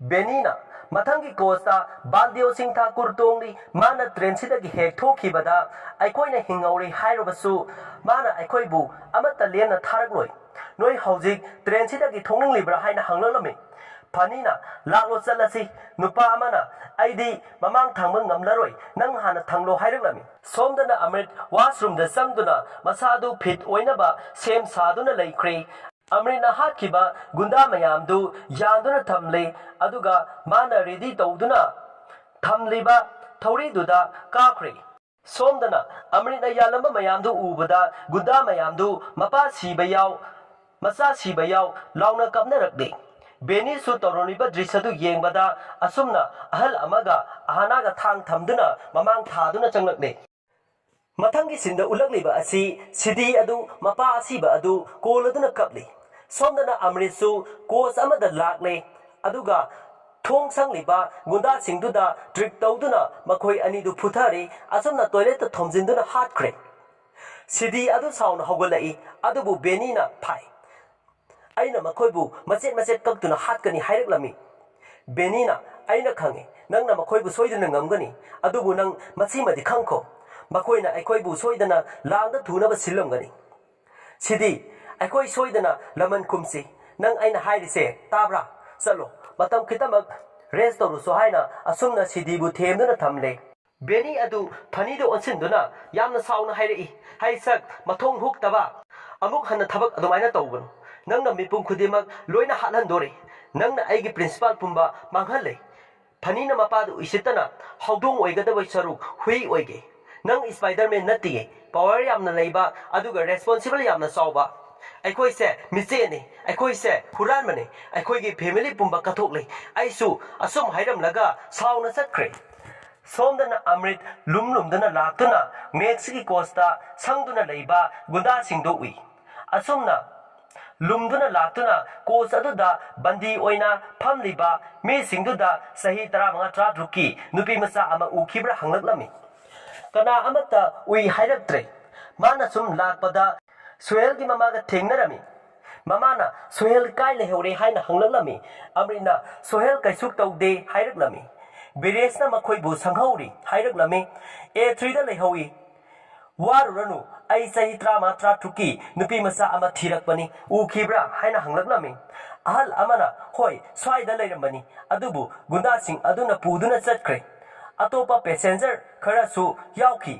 ꯕꯦꯅꯤꯅ, "ꯃꯊꯪꯒꯤ ꯀꯣꯆꯇ ꯕꯥꯜꯗꯤꯑꯣ ꯁꯤꯡ ꯊꯥꯀꯨꯔ ꯇꯣꯡꯂꯤ꯫ ꯃꯥꯅ ꯇ꯭ꯔꯦꯟꯁꯤꯗꯒꯤ ꯍꯦꯛ ꯊꯣꯛꯈꯤꯕꯗ ꯑꯩꯈꯣꯏꯅ ꯍꯤꯡꯍꯧꯔꯦ ꯍꯥꯏꯔꯕꯁꯨ ꯃꯥꯅ ꯑꯩꯈꯣꯏꯕꯨ ꯑꯃꯠꯇ ꯂꯦꯝꯅ ꯊꯥꯔꯛꯂꯣꯏ꯫ ꯅꯣꯏ ꯍꯧꯖꯤꯛ ꯇ꯭ꯔꯦꯟꯁꯤꯗꯒꯤ ꯊꯣꯛꯅꯤꯡꯂꯤꯕ꯭ꯔꯥ?" ꯍꯥꯏꯅ ꯍꯪꯂꯛꯂꯝꯃꯤ꯫ ꯐꯅꯤꯅ, "ꯂꯥꯛꯂꯣ, ꯆꯠꯂꯁꯤ"꯫ ꯅꯨꯄꯥ ꯑꯃꯅ, "ꯑꯩꯗꯤ ꯃꯃꯥꯡ ꯊꯪꯕ ꯉꯝꯂꯔꯣꯏ, ꯅꯪ ꯍꯥꯟꯅ ꯊꯪꯂꯣ" ꯍꯥꯏꯔꯛꯂꯝꯃꯤ꯫ ꯁꯣꯝꯗꯅ ꯑꯃ꯭ꯔꯤꯠ washroomꯗ ꯆꯪꯗꯨꯅ ꯃꯁꯥꯗꯨ fit ꯑꯣꯏꯅꯕ ꯁꯦꯝ ꯁꯥꯗꯨꯅ ꯂꯩꯈ꯭ꯔꯦ꯫ ꯑꯃ꯭ꯔꯤꯠꯅ ꯍꯥꯠꯈꯤꯕ ꯒꯨꯟꯗꯥ ꯃꯌꯥꯝꯗꯨ ꯌꯥꯟꯗꯨꯅ ꯊꯝꯂꯦ, ꯑꯗꯨꯒ ꯃꯥꯅ ready ꯇꯧꯗꯨꯅ ꯊꯝꯂꯤꯕ ꯊꯧꯔꯤꯗꯨꯗ ꯀꯥꯞꯈ꯭ꯔꯦ꯫ ꯁꯣꯝꯗꯅ ꯑꯃ꯭ꯔꯤꯠꯅ ꯌꯥꯜꯂꯝꯕ ꯃꯌꯥꯝꯗꯨ ꯎꯕꯗ ꯒꯨꯟꯗꯥ ꯃꯌꯥꯝꯗꯨ ꯃꯄꯥ ꯁꯤꯕ ꯌꯥꯎ, ꯃꯆꯥ ꯁꯤꯕ ꯌꯥꯎ ꯂꯥꯎꯅ ꯀꯞꯅꯔꯛꯂꯦ꯫ ꯕꯦꯅꯤꯁꯨ ꯇꯧꯔꯝꯂꯤꯕ ꯗ꯭ꯔꯤꯁ꯭ꯌꯗꯨ ꯌꯦꯡꯕꯗ ꯑꯁꯨꯝꯅ ꯑꯍꯜ ꯑꯃꯒ ꯑꯍꯥꯅꯥꯒ ꯊꯥꯡ ꯊꯝꯗꯨꯅ ꯃꯃꯥꯡ ꯊꯥꯗꯨꯅ ꯆꯪꯂꯛꯂꯦ꯫ ꯃꯊꯪꯒꯤ ꯁꯤꯟꯗ ꯎꯠꯂꯛꯂꯤꯕ ꯑꯁꯤ ꯁꯤꯗꯤ ꯑꯗꯨ ꯃꯄꯥ ꯑꯁꯤꯕ ꯑꯗꯨ ꯀꯣꯜꯂꯗꯨꯅ ꯀꯞꯂꯤ꯫ ꯁꯣꯝꯗꯅ ꯑꯃ꯭ꯔꯤꯠꯁꯨ ꯀꯣꯆ ꯑꯃꯗ ꯂꯥꯛꯂꯦ, ꯑꯗꯨꯒ ꯊꯣꯡ ꯁꯪꯂꯤꯕ ꯒꯨꯟꯗꯥꯁꯤꯡꯗꯨꯗ trick ꯇꯧꯗꯨꯅ ꯃꯈꯣꯏ ꯑꯅꯤꯗꯨ ꯐꯨꯊꯔꯦ꯫ ꯑꯁꯨꯝꯅ toiletꯇ ꯊꯣꯝꯖꯤꯟꯗꯨꯅ ꯍꯥꯠꯈ꯭ꯔꯦ꯫ ꯁꯤꯗꯤ ꯑꯗꯨ ꯁꯥꯎꯅ ꯍꯧꯒꯠꯂꯛꯏ, ꯑꯗꯨꯕꯨ ꯕꯦꯅꯤꯅ ꯐꯥꯏ꯫ "ꯑꯩꯅ ꯃꯈꯣꯏꯕꯨ ꯃꯆꯦꯠ ꯃꯆꯦꯠ ꯀꯛꯇꯨꯅ ꯍꯥꯠꯀꯅꯤ" ꯍꯥꯏꯔꯛꯂꯝꯃꯤ꯫ ꯕꯦꯅꯤꯅ, "ꯑꯩꯅ ꯈꯪꯏ, ꯅꯪꯅ ꯃꯈꯣꯏꯕꯨ ꯁꯣꯏꯗꯅ ꯉꯝꯒꯅꯤ, ꯑꯗꯨꯕꯨ ꯅꯪ ꯃꯁꯤꯃꯗꯤ ꯈꯪꯈꯣ, ꯃꯈꯣꯏꯅ ꯑꯩꯈꯣꯏꯕꯨ ꯁꯣꯏꯗꯅ ꯂꯥꯡꯗ ꯊꯨꯅꯕ ꯁꯤꯜꯂꯝꯒꯅꯤ"꯫ ꯁꯤꯗꯤ, "ꯑꯩꯈꯣꯏ ꯁꯣꯏꯗꯅ ꯂꯃꯟ ꯈꯨꯝꯁꯤ, ꯅꯪ ꯑꯩꯅ ꯍꯥꯏꯔꯤꯁꯦ ꯇꯥꯕ꯭ꯔꯥ? ꯆꯠꯂꯣ, ꯃꯇꯝ ꯈꯤꯇꯃꯛ rest ꯇꯧꯔꯨꯁꯣ" ꯍꯥꯏꯅ ꯑꯁꯨꯝꯅ ꯁꯤꯗꯤꯕꯨ ꯊꯦꯝꯗꯨꯅ ꯊꯝꯂꯦ꯫ ꯕꯦꯅꯤ ꯑꯗꯨ ꯐꯅꯤꯗ ꯑꯣꯟꯁꯤꯟꯗꯨꯅ ꯌꯥꯝꯅ ꯁꯥꯎꯅ ꯍꯥꯏꯔꯛꯏ, "ꯍꯩ ꯁꯛ ꯃꯊꯣꯡ ꯍꯨꯛꯇꯕ, ꯑꯃꯨꯛ ꯍꯟꯅ ꯊꯕꯛ ꯑꯗꯨꯃꯥꯏꯅ ꯇꯧꯒꯅꯨ꯫ ꯅꯪꯅ ꯃꯤꯄꯨꯝ ꯈꯨꯗꯤꯡꯃꯛ ꯂꯣꯏꯅ ꯍꯥꯠꯍꯟꯗꯣꯔꯦ꯫ ꯅꯪꯅ ꯑꯩꯒꯤ principal ꯄꯨꯝꯕ ꯃꯥꯡꯍꯜꯂꯦ"꯫ ꯐꯅꯤꯅ ꯃꯄꯥꯗꯨ ꯎꯏꯁꯤꯠꯇꯅ, "ꯍꯧꯗꯣꯡ ꯑꯣꯏꯒꯗꯕ ꯁꯔꯨꯛ ꯍꯨꯏ ꯑꯣꯏꯒꯦ꯫ ꯅꯪ Spider-Man ꯅꯠꯇꯤꯌꯦ, power ꯌꯥꯝꯅ ꯂꯩꯕ ꯑꯗꯨꯒ responsible ꯌꯥꯝꯅ ꯆꯥꯎꯕ꯫ ꯑꯩꯈꯣꯏꯁꯦ ꯃꯤꯆꯦꯅꯤ, ꯑꯩꯈꯣꯏꯁꯦ ꯍꯨꯔꯥꯟꯕꯅꯤ, ꯑꯩꯈꯣꯏꯒꯤ family ꯄꯨꯝꯕ ꯀꯠꯊꯣꯛꯂꯦ"꯫ ꯑꯩꯁꯨ ꯑꯁꯨꯝ ꯍꯥꯏꯔꯝꯂꯒ ꯁꯥꯎꯅ ꯆꯠꯈ꯭ꯔꯦ꯫ ꯁꯣꯝꯗꯅ ꯑꯃ꯭ꯔꯤꯠ ꯂꯨꯝ ꯂꯨꯝꯗꯨꯅ ꯂꯥꯛꯇꯨꯅ ꯃꯦꯛꯁꯀꯤ ꯀꯣꯆꯇ ꯁꯪꯗꯨꯅ ꯂꯩꯕ ꯒꯨꯟꯗꯥꯁꯤꯡꯗꯨ ꯎꯏ꯫ ꯑꯁꯨꯝꯅ ꯂꯨꯝꯗꯨꯅ ꯂꯥꯛꯇꯨꯅ ꯀꯣꯆ ꯑꯗꯨꯗ ꯕꯟꯗꯤ ꯑꯣꯏꯅ ꯐꯝꯂꯤꯕ ꯃꯤꯁꯤꯡꯗꯨꯗ ꯆꯍꯤ ꯇꯔꯥꯃꯉꯥ ꯇꯔꯥꯇꯔꯨꯛꯀꯤ ꯅꯨꯄꯤ ꯃꯆꯥ ꯑꯃ ꯎꯈꯤꯕ꯭ꯔꯥ ꯍꯪꯂꯛꯂꯝꯃꯤ꯫ ꯀꯅꯥ ꯑꯃꯠꯇ ꯎꯏ ꯍꯥꯏꯔꯛꯇ꯭ꯔꯦ꯫ ꯃꯥꯅ ꯁꯨꯝ ꯂꯥꯛꯄꯗ ꯁꯣꯍꯦꯜꯒꯤ ꯃꯃꯥꯒ ꯊꯦꯡꯅꯔꯝꯃꯤ꯫ ꯃꯃꯥꯅ, "ꯁꯣꯍꯦꯜ ꯀꯥꯏ ꯂꯩꯍꯧꯔꯦ?" ꯍꯥꯏꯅ ꯍꯪꯂꯛꯂꯝꯃꯤ꯫ ꯑꯃ꯭ꯔꯤꯠꯅ, "ꯁꯣꯍꯦꯜ ꯀꯩꯁꯨ ꯇꯧꯗꯦ" ꯍꯥꯏꯔꯛꯂꯝꯃꯤ꯫ ꯕꯤꯔꯦꯁꯅ ꯃꯈꯣꯏꯕꯨ ꯁꯪꯍꯧꯔꯤ ꯍꯥꯏꯔꯛꯂꯝꯃꯤ꯫ "A threeꯗ ꯂꯩꯍꯧꯏ"꯫ "ꯋꯥꯔꯨꯔꯅꯨ, ꯑꯩ ꯆꯍꯤ ꯇꯔꯥꯃꯉꯥ ꯇꯔꯥꯇꯔꯨꯛꯀꯤ ꯅꯨꯄꯤ ꯃꯆꯥ ꯑꯃ ꯊꯤꯔꯛꯄꯅꯤ, ꯎꯈꯤꯕ꯭ꯔꯥ?" ꯍꯥꯏꯅ ꯍꯪꯂꯛꯂꯝꯃꯤ꯫ ꯑꯍꯜ ꯑꯃꯅ, "ꯍꯣꯏ, ꯁ꯭ꯋꯥꯏꯗ ꯂꯩꯔꯝꯕꯅꯤ, ꯑꯗꯨꯕꯨ ꯒꯨꯟꯗꯥꯁꯤꯡ ꯑꯗꯨꯅ ꯄꯨꯗꯨꯅ ꯆꯠꯈ꯭ꯔꯦ꯫" ꯑꯇꯣꯞꯄ ꯄꯦꯁꯦꯟꯖꯔ ꯈꯔꯁꯨ ꯌꯥꯎꯈꯤ꯫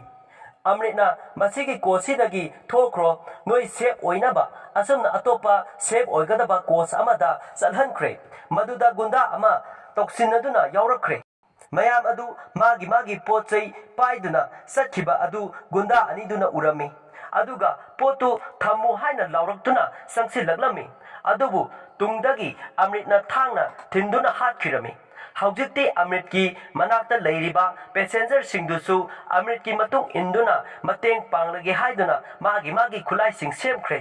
ꯑꯃ꯭ꯔꯤꯠꯅ ꯃꯁꯤꯒꯤ ꯀꯣꯆꯁꯤꯗꯒꯤ ꯊꯣꯛꯈ꯭ꯔꯣ, ꯅꯣꯏ ꯁꯦꯐ ꯑꯣꯏꯅꯕ꯫ ꯑꯁꯨꯝꯅ ꯑꯇꯣꯞꯄ ꯁꯦꯐ ꯑꯣꯏꯒꯗꯕ ꯀꯣꯆ ꯑꯃꯗ ꯆꯠꯍꯟꯈ꯭ꯔꯦ꯫ ꯃꯗꯨꯗ ꯒꯨꯟꯗꯥ ꯑꯃ ꯇꯧꯁꯤꯟꯅꯗꯨꯅ ꯌꯥꯎꯔꯛꯈ꯭ꯔꯦ꯫ ꯃꯌꯥꯝ ꯑꯗꯨ ꯃꯥꯒꯤ ꯃꯥꯒꯤ ꯄꯣꯠ ꯆꯩ ꯄꯥꯏꯗꯨꯅ ꯆꯠꯈꯤꯕ ꯑꯗꯨ ꯒꯨꯟꯗꯥ ꯑꯅꯤꯗꯨꯅ ꯎꯔꯝꯃꯤ, ꯑꯗꯨꯒ ꯄꯣꯠꯇꯨ ꯊꯝꯃꯨ ꯍꯥꯏꯅ ꯂꯥꯎꯔꯛꯇꯨꯅ ꯆꯪꯁꯤꯜꯂꯛꯂꯝꯃꯤ꯫ ꯑꯗꯨꯕꯨ ꯇꯨꯡꯗꯒꯤ ꯑꯃ꯭ꯔꯤꯠꯅ ꯊꯥꯡꯅ ꯊꯤꯟꯗꯨꯅ ꯍꯥꯠꯈꯤꯔꯝꯃꯤ꯫ ꯍꯧꯖꯤꯛꯇꯤ ꯑꯃ꯭ꯔꯤꯠꯀꯤ ꯃꯅꯥꯛꯇ ꯂꯩꯔꯤꯕ ꯄꯦꯁꯦꯟꯖꯔꯁꯤꯡꯗꯨꯁꯨ ꯑꯃ꯭ꯔꯤꯠꯀꯤ ꯃꯇꯨꯡ ꯏꯟꯗꯨꯅ ꯃꯇꯦꯡ ꯄꯥꯡꯂꯒꯦ ꯍꯥꯏꯗꯨꯅ ꯃꯥꯒꯤ ꯃꯥꯒꯤ ꯈꯨꯠꯂꯥꯏꯁꯤꯡ ꯁꯦꯝꯈ꯭ꯔꯦ꯫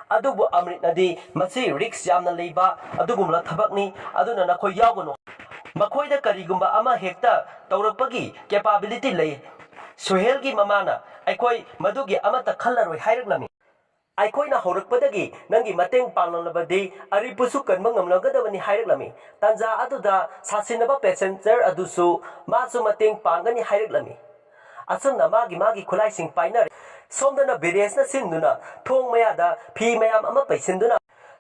ꯑꯗꯨꯕꯨ ꯑꯃ꯭ꯔꯤꯠꯅꯗꯤ ꯃꯁꯤ ꯔꯤꯁ꯭ꯛ ꯌꯥꯝꯅ ꯂꯩꯕ ꯑꯗꯨꯒꯨꯝꯂꯕ ꯊꯕꯛꯅꯤ, ꯑꯗꯨꯅ ꯅꯈꯣꯏ ꯌꯥꯎꯒꯅꯨ꯫ ꯃꯈꯣꯏꯗ ꯀꯔꯤꯒꯨꯝꯕ ꯑꯃ ꯍꯦꯛꯇ ꯇꯧꯔꯛꯄꯒꯤ ꯀꯦꯄꯥꯕꯤꯂꯤꯇꯤ ꯂꯩ꯫ ꯁꯨꯍꯦꯜꯒꯤ ꯃꯃꯥꯅ, "ꯑꯩꯈꯣꯏ ꯃꯗꯨꯒꯤ ꯑꯃꯠꯇ ꯈꯜꯂꯔꯣꯏ" ꯍꯥꯏꯔꯛꯂꯝꯃꯤ꯫ "ꯑꯩꯈꯣꯏꯅ ꯍꯧꯔꯛꯄꯗꯒꯤ ꯅꯪꯒꯤ ꯃꯇꯦꯡ ꯄꯥꯡꯂꯝꯂꯕꯗꯤ ꯑꯔꯤꯞꯄꯨꯁꯨ ꯀꯟꯕ ꯉꯝꯂꯒꯗꯕꯅꯤ" ꯍꯥꯏꯔꯛꯂꯝꯃꯤ꯫ ꯇꯥꯟꯖꯥ ꯑꯗꯨꯗ ꯁꯥꯁꯤꯟꯅꯕ ꯄꯦꯁꯦꯟꯖꯔ ꯑꯗꯨꯁꯨ ꯃꯥꯁꯨ ꯃꯇꯦꯡ ꯄꯥꯡꯒꯅꯤ ꯍꯥꯏꯔꯛꯂꯝꯃꯤ꯫ ꯑꯁꯨꯝꯅ ꯃꯥꯒꯤ ꯃꯥꯒꯤ ꯈꯨꯠꯂꯥꯏꯁꯤꯡ ꯄꯥꯏꯅꯔꯦ꯫ ꯁꯣꯝꯗꯅ ꯕꯤꯔꯦꯁꯅ ꯁꯤꯟꯗꯨꯅ ꯊꯣꯡ ꯃꯌꯥꯗ ꯐꯤ ꯃꯌꯥꯝ ꯑꯃ ꯄꯩꯁꯤꯟꯗꯨꯅ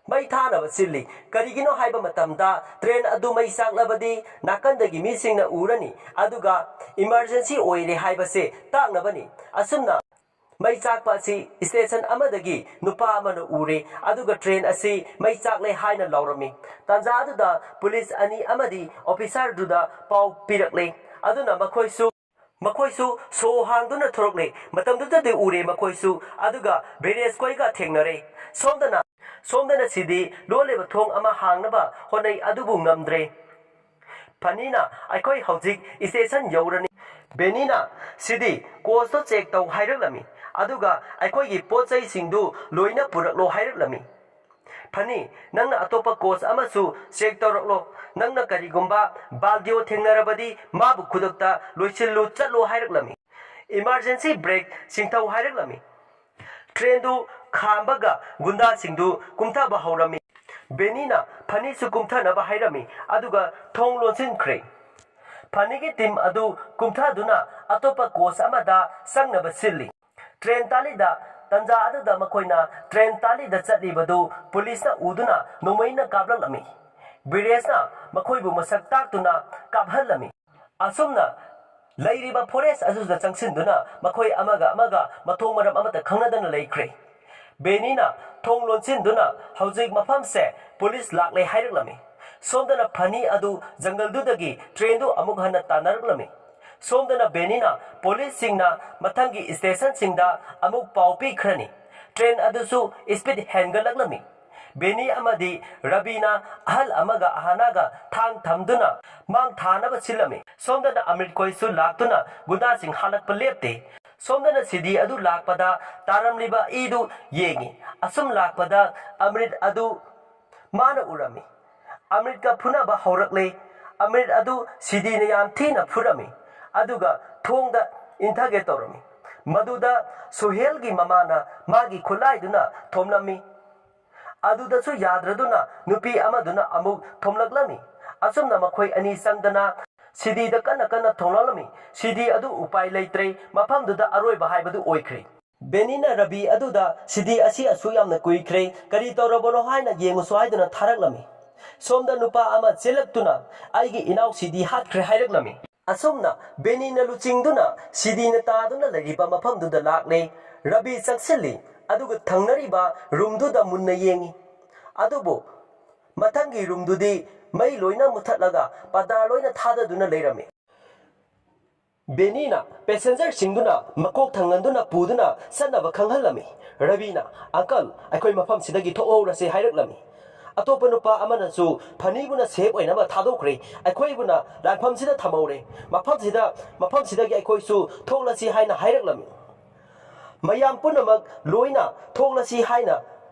ꯃꯩ ꯊꯥꯅꯕ ꯁꯤꯜꯂꯤ꯫ ꯀꯔꯤꯒꯤꯅꯣ ꯍꯥꯏꯕ ꯃꯇꯝꯗ ꯇ꯭ꯔꯦꯟ ꯑꯗꯨ ꯃꯩ ꯆꯥꯛꯂꯕꯗꯤ ꯅꯥꯀꯟꯗꯒꯤ ꯃꯤꯁꯤꯡꯅ ꯎꯔꯅꯤ, ꯑꯗꯨꯒ ꯏꯃꯔꯖꯦꯟꯁꯤ ꯑꯣꯏꯔꯦ ꯍꯥꯏꯕꯁꯦ ꯇꯥꯛꯅꯕꯅꯤ꯫ ꯑꯁꯨꯝꯅ ꯃꯩ ꯆꯥꯛꯄ ꯑꯁꯤ ꯁ꯭ꯇꯦꯁꯟ ꯑꯃꯗꯒꯤ ꯅꯨꯄꯥ ꯑꯃꯅ ꯎꯔꯦ, ꯑꯗꯨꯒ ꯇ꯭ꯔꯦꯟ ꯑꯁꯤ ꯃꯩ ꯆꯥꯛꯂꯦ ꯍꯥꯏꯅ ꯂꯥꯎꯔꯝꯃꯤ꯫ ꯇꯥꯟꯖꯥ ꯑꯗꯨꯗ ꯄꯨꯂꯤꯁ ꯑꯅꯤ ꯑꯃꯗꯤ ꯑꯣꯐꯤꯁꯥꯔꯗꯨꯗ ꯄꯥꯎ ꯄꯤꯔꯛꯂꯦ꯫ ꯑꯗꯨꯅ ꯃꯈꯣꯏꯁꯨ, ꯃꯈꯣꯏꯁꯨ ꯁꯣ ꯍꯥꯡꯗꯨꯅ ꯊꯣꯔꯛꯂꯦ꯫ ꯃꯇꯝꯗꯨꯗꯗꯤ ꯎꯔꯦ ꯃꯈꯣꯏꯁꯨ, ꯑꯗꯨꯒ ꯕꯦꯔꯦꯁ ꯈꯣꯏꯒ ꯊꯦꯡꯅꯔꯦ꯫ ꯁꯣꯝꯗꯅ, ꯁꯣꯝꯗꯅ ꯁꯤꯗꯤ ꯂꯣꯜꯂꯤꯕ ꯊꯣꯡ ꯑꯃ ꯍꯥꯡꯅꯕ ꯍꯣꯠꯅꯩ, ꯑꯗꯨꯕꯨ ꯉꯝꯗ꯭ꯔꯦ꯫ ꯐꯅꯤꯅ, "ꯑꯩꯈꯣꯏ ꯍꯧꯖꯤꯛ ꯁ꯭ꯇꯦꯁꯟ ꯌꯧꯔꯅꯤ꯫" ꯕꯦꯅꯤꯅ, "ꯁꯤꯗꯤ ꯀꯣꯆꯇꯣ ꯆꯦꯛ ꯇꯧ" ꯍꯥꯏꯔꯛꯂꯝꯃꯤ, ꯑꯗꯨꯒ "ꯑꯩꯈꯣꯏꯒꯤ ꯄꯣꯠ ꯆꯩꯁꯤꯡꯗꯨ ꯂꯣꯏꯅ ꯄꯨꯔꯛꯂꯣ" ꯍꯥꯏꯔꯛꯂꯝꯃꯤ꯫ "ꯐꯅꯤ, ꯅꯪꯅ ꯑꯇꯣꯞꯄ ꯀꯣꯆ ꯑꯃꯁꯨ ꯆꯦꯛ ꯇꯧꯔꯛꯂꯣ꯫ ꯅꯪꯅ ꯀꯔꯤꯒꯨꯝꯕ ꯕꯥꯜꯗꯤꯑꯣ ꯊꯦꯡꯅꯔꯕꯗꯤ ꯃꯥꯕꯨ ꯈꯨꯗꯛꯇ ꯂꯣꯏꯁꯤꯜꯂꯨ ꯆꯠꯂꯣ" ꯍꯥꯏꯔꯛꯂꯝꯃꯤ꯫ "Emergency break ꯆꯤꯡꯊꯧ" ꯍꯥꯏꯔꯛꯂꯝꯃꯤ꯫ ꯇ꯭ꯔꯦꯟꯗꯨ ꯈꯥꯝꯕꯒ ꯒꯨꯟꯗꯥꯁꯤꯡꯗꯨ ꯀꯨꯝꯊꯕ ꯍꯧꯔꯝꯃꯤ꯫ ꯕꯦꯅꯤꯅ ꯐꯅꯤꯁꯨ ꯀꯨꯝꯊꯅꯕ ꯍꯥꯏꯔꯝꯃꯤ, ꯑꯗꯨꯒ ꯊꯣꯡ ꯂꯣꯟꯁꯤꯟꯈ꯭ꯔꯦ꯫ ꯐꯅꯤꯒꯤ ꯇꯤꯝ ꯑꯗꯨ ꯀꯨꯝꯊꯗꯨꯅ ꯑꯇꯣꯞꯄ ꯀꯣꯆ ꯑꯃꯗ ꯆꯪꯅꯕ ꯁꯤꯜꯂꯤ꯫ ꯇ꯭ꯔꯦꯟ ꯇꯥꯂꯤꯗ ꯇꯟꯖꯥ ꯑꯗꯨꯗ ꯃꯈꯣꯏꯅ ꯇ꯭ꯔꯦꯟ ꯇꯥꯂꯤꯗ ꯆꯠꯂꯤꯕꯗꯨ ꯄꯨꯂꯤꯁꯅ ꯎꯗꯨꯅ ꯅꯣꯡꯃꯩꯅ ꯀꯥꯞꯂꯛꯂꯝꯃꯤ꯫ ꯕꯤꯔꯦꯁꯅ ꯃꯈꯣꯏꯕꯨ ꯃꯁꯛ ꯇꯥꯛꯇꯨꯅ ꯀꯥꯞꯍꯜꯂꯝꯃꯤ꯫ ꯑꯁꯨꯝꯅ ꯂꯩꯔꯤꯕ ꯐꯣꯔꯦꯁ ꯑꯗꯨꯗ ꯆꯪꯁꯤꯟꯗꯨꯅ ꯃꯈꯣꯏ ꯑꯃꯒ ꯑꯃꯒ ꯃꯊꯣꯡ ꯃꯔꯝ ꯑꯃꯠꯇ ꯈꯪꯅꯗꯅ ꯂꯩꯈ꯭ꯔꯦ꯫ ꯕꯦꯅꯤꯅ ꯊꯣꯡ ꯂꯣꯟꯁꯤꯟꯗꯨꯅ ꯍꯧꯖꯤꯛ ꯃꯐꯝꯁꯦ ꯄꯨꯂꯤꯁ ꯂꯥꯛꯂꯦ ꯍꯥꯏꯔꯛꯂꯝꯃꯤ꯫ ꯁꯣꯝꯗꯅ ꯐꯅꯤ ꯑꯗꯨ ꯖꯪꯒꯜꯗꯨꯗꯒꯤ ꯇ꯭ꯔꯦꯟꯗꯨ ꯑꯃꯨꯛ ꯍꯟꯅ ꯇꯥꯟꯅꯔꯛꯂꯝꯃꯤ꯫ ꯁꯣꯝꯗꯅ ꯕꯦꯅꯤꯅ ꯄꯨꯂꯤꯁꯁꯤꯡꯅ ꯃꯊꯪꯒꯤ ꯁ꯭ꯇꯦꯁꯟꯁꯤꯡꯗ ꯑꯃꯨꯛ ꯄꯥꯎ ꯄꯤꯈ꯭ꯔꯅꯤ꯫ ꯇ꯭ꯔꯦꯟ ꯑꯗꯨꯁꯨ ꯁ꯭ꯄꯤꯗ ꯍꯦꯟꯒꯠꯂꯛꯂꯝꯃꯤ꯫ ꯕꯦꯅꯤ ꯑꯃꯗꯤ ꯔꯕꯤꯅ ꯑꯍꯜ ꯑꯃꯒ ꯑꯍꯥꯅꯥꯒ ꯊꯥꯡ ꯊꯝꯗꯨꯅ ꯃꯥꯡ ꯊꯥꯅꯕ ꯁꯤꯜꯂꯝꯃꯤ꯫ ꯁꯣꯝꯗꯅ ꯑꯃ꯭ꯔꯤꯠ ꯈꯣꯏꯁꯨ ꯂꯥꯛꯇꯨꯅ ꯒꯨꯟꯗꯥꯁꯤꯡ ꯍꯥꯠꯂꯛꯄ ꯂꯦꯞꯇꯦ꯫ ꯁꯣꯝꯗꯅ ꯁꯤꯗꯤ ꯑꯗꯨ ꯂꯥꯛꯄꯗ ꯇꯥꯔꯝꯂꯤꯕ ꯏꯗꯨ ꯌꯦꯡꯉꯤ꯫ ꯑꯁꯨꯝ ꯂꯥꯛꯄꯗ ꯑꯃ꯭ꯔꯤꯠ ꯑꯗꯨ ꯃꯥꯅ ꯎꯔꯝꯃꯤ꯫ ꯑꯃ꯭ꯔꯤꯠꯀ ꯐꯨꯅꯕ ꯍꯧꯔꯛꯂꯦ꯫ ꯑꯃ꯭ꯔꯤꯠ ꯑꯗꯨ ꯁꯤꯗꯤꯅ ꯌꯥꯝ ꯊꯤꯅ ꯐꯨꯔꯝꯃꯤ꯫ ꯑꯗꯨꯒ ꯊꯣꯡꯗ ꯏꯟꯊꯒꯦ ꯇꯧꯔꯝꯃꯤ꯫ ꯃꯗꯨꯗ ꯁꯨꯍꯦꯜꯒꯤ ꯃꯃꯥꯅ ꯃꯥꯒꯤ ꯈꯨꯠꯂꯥꯏꯗꯨꯅ ꯊꯣꯝꯂꯝꯃꯤ꯫ ꯑꯗꯨꯗꯁꯨ ꯌꯥꯗ꯭ꯔꯗꯨꯅ ꯅꯨꯄꯤ ꯑꯃꯗꯨꯅ ꯑꯃꯨꯛ ꯊꯣꯝꯂꯛꯂꯝꯃꯤ꯫ ꯑꯁꯨꯝꯅ ꯃꯈꯣꯏ ꯑꯅꯤ ꯆꯪꯗꯅ ꯁꯤꯗꯤꯗ ꯀꯟꯅ ꯀꯟꯅ ꯊꯣꯝꯂꯛꯂꯝꯃꯤ꯫ ꯁꯤꯗꯤ ꯑꯗꯨ ꯎꯄꯥꯏ ꯂꯩꯇ꯭ꯔꯦ, ꯃꯐꯝꯗꯨꯗ ꯑꯔꯣꯏꯕ ꯍꯥꯏꯕꯗꯨ ꯑꯣꯏꯈ꯭ꯔꯦ꯫ ꯕꯦꯅꯤꯅ ꯔꯕꯤ ꯑꯗꯨꯗ ꯁꯤꯗꯤ ꯑꯁꯤ ꯑꯁꯨꯛ ꯌꯥꯝꯅ ꯀꯨꯏꯈ꯭ꯔꯦ, ꯀꯔꯤ ꯇꯧꯔꯕꯅꯣ ꯍꯥꯏꯅ ꯌꯦꯡꯉꯨꯁꯨ ꯍꯥꯏꯗꯨꯅ ꯊꯥꯔꯛꯂꯝꯃꯤ꯫ ꯁꯣꯝꯗ ꯅꯨꯄꯥ ꯑꯃ ꯆꯦꯜꯂꯛꯇꯨꯅ ꯑꯩꯒꯤ ꯏꯅꯥꯎ ꯁꯤꯗꯤ ꯍꯥꯠꯈ꯭ꯔꯦ ꯍꯥꯏꯔꯛꯂꯝꯃꯤ꯫ ꯑꯁꯨꯝꯅ ꯕꯦꯅꯤꯅ ꯂꯨꯆꯤꯡꯗꯨꯅ ꯁꯤꯗꯤꯅ ꯇꯥꯗꯨꯅ ꯂꯩꯔꯤꯕ ꯃꯐꯝꯗꯨꯗ ꯂꯥꯛꯂꯦ꯫ ꯔꯕꯤ ꯆꯪꯁꯤꯜꯂꯤ, ꯑꯗꯨꯒ ꯊꯪꯅꯔꯤꯕ ꯔꯨꯝꯗꯨꯗ ꯃꯨꯟꯅ ꯌꯦꯡꯉꯤ꯫ ꯑꯗꯨꯕꯨ ꯃꯊꯪꯒꯤ ꯔꯨꯝꯗꯨꯗꯤ ꯃꯩ ꯂꯣꯏꯅ ꯃꯨꯊꯠꯂꯒ ꯄꯔꯗꯥ ꯂꯣꯏꯅ ꯊꯥꯗꯗꯨꯅ ꯂꯩꯔꯝꯃꯤ꯫ ꯕꯦꯅꯤꯅ ꯄꯦꯁꯦꯟꯖꯔꯁꯤꯡꯗꯨꯅ ꯃꯀꯣꯛ ꯊꯪꯍꯟꯗꯨꯅ ꯄꯨꯗꯨꯅ ꯆꯠꯅꯕ ꯈꯪꯍꯜꯂꯝꯃꯤ꯫ ꯔꯕꯤꯅ, "ꯑꯪꯀꯜ, ꯑꯩꯈꯣꯏ ꯃꯐꯝꯁꯤꯗꯒꯤ ꯊꯣꯛꯍꯧꯔꯁꯤ" ꯍꯥꯏꯔꯛꯂꯝꯃꯤ꯫ ꯑꯇꯣꯞꯄ ꯅꯨꯄꯥ ꯑꯃꯅꯁꯨ ꯐꯅꯤꯕꯨꯅ ꯁꯦꯐ ꯑꯣꯏꯅꯕ ꯊꯥꯗꯣꯛꯈ꯭ꯔꯦ, ꯑꯩꯈꯣꯏꯕꯨꯅ ꯂꯥꯟꯐꯝꯁꯤꯗ ꯊꯝꯍꯧꯔꯦ, ꯃꯐꯝꯁꯤꯗ, ꯃꯐꯝꯁꯤꯗꯒꯤ ꯑꯩꯈꯣꯏꯁꯨ ꯊꯣꯛꯂꯁꯤ ꯍꯥꯏꯅ ꯍꯥꯏꯔꯛꯂꯝꯃꯤ꯫ ꯃꯌꯥꯝ ꯄꯨꯝꯅꯃꯛ ꯂꯣꯏꯅ ꯊꯣꯛꯂꯁꯤ ꯍꯥꯏꯅ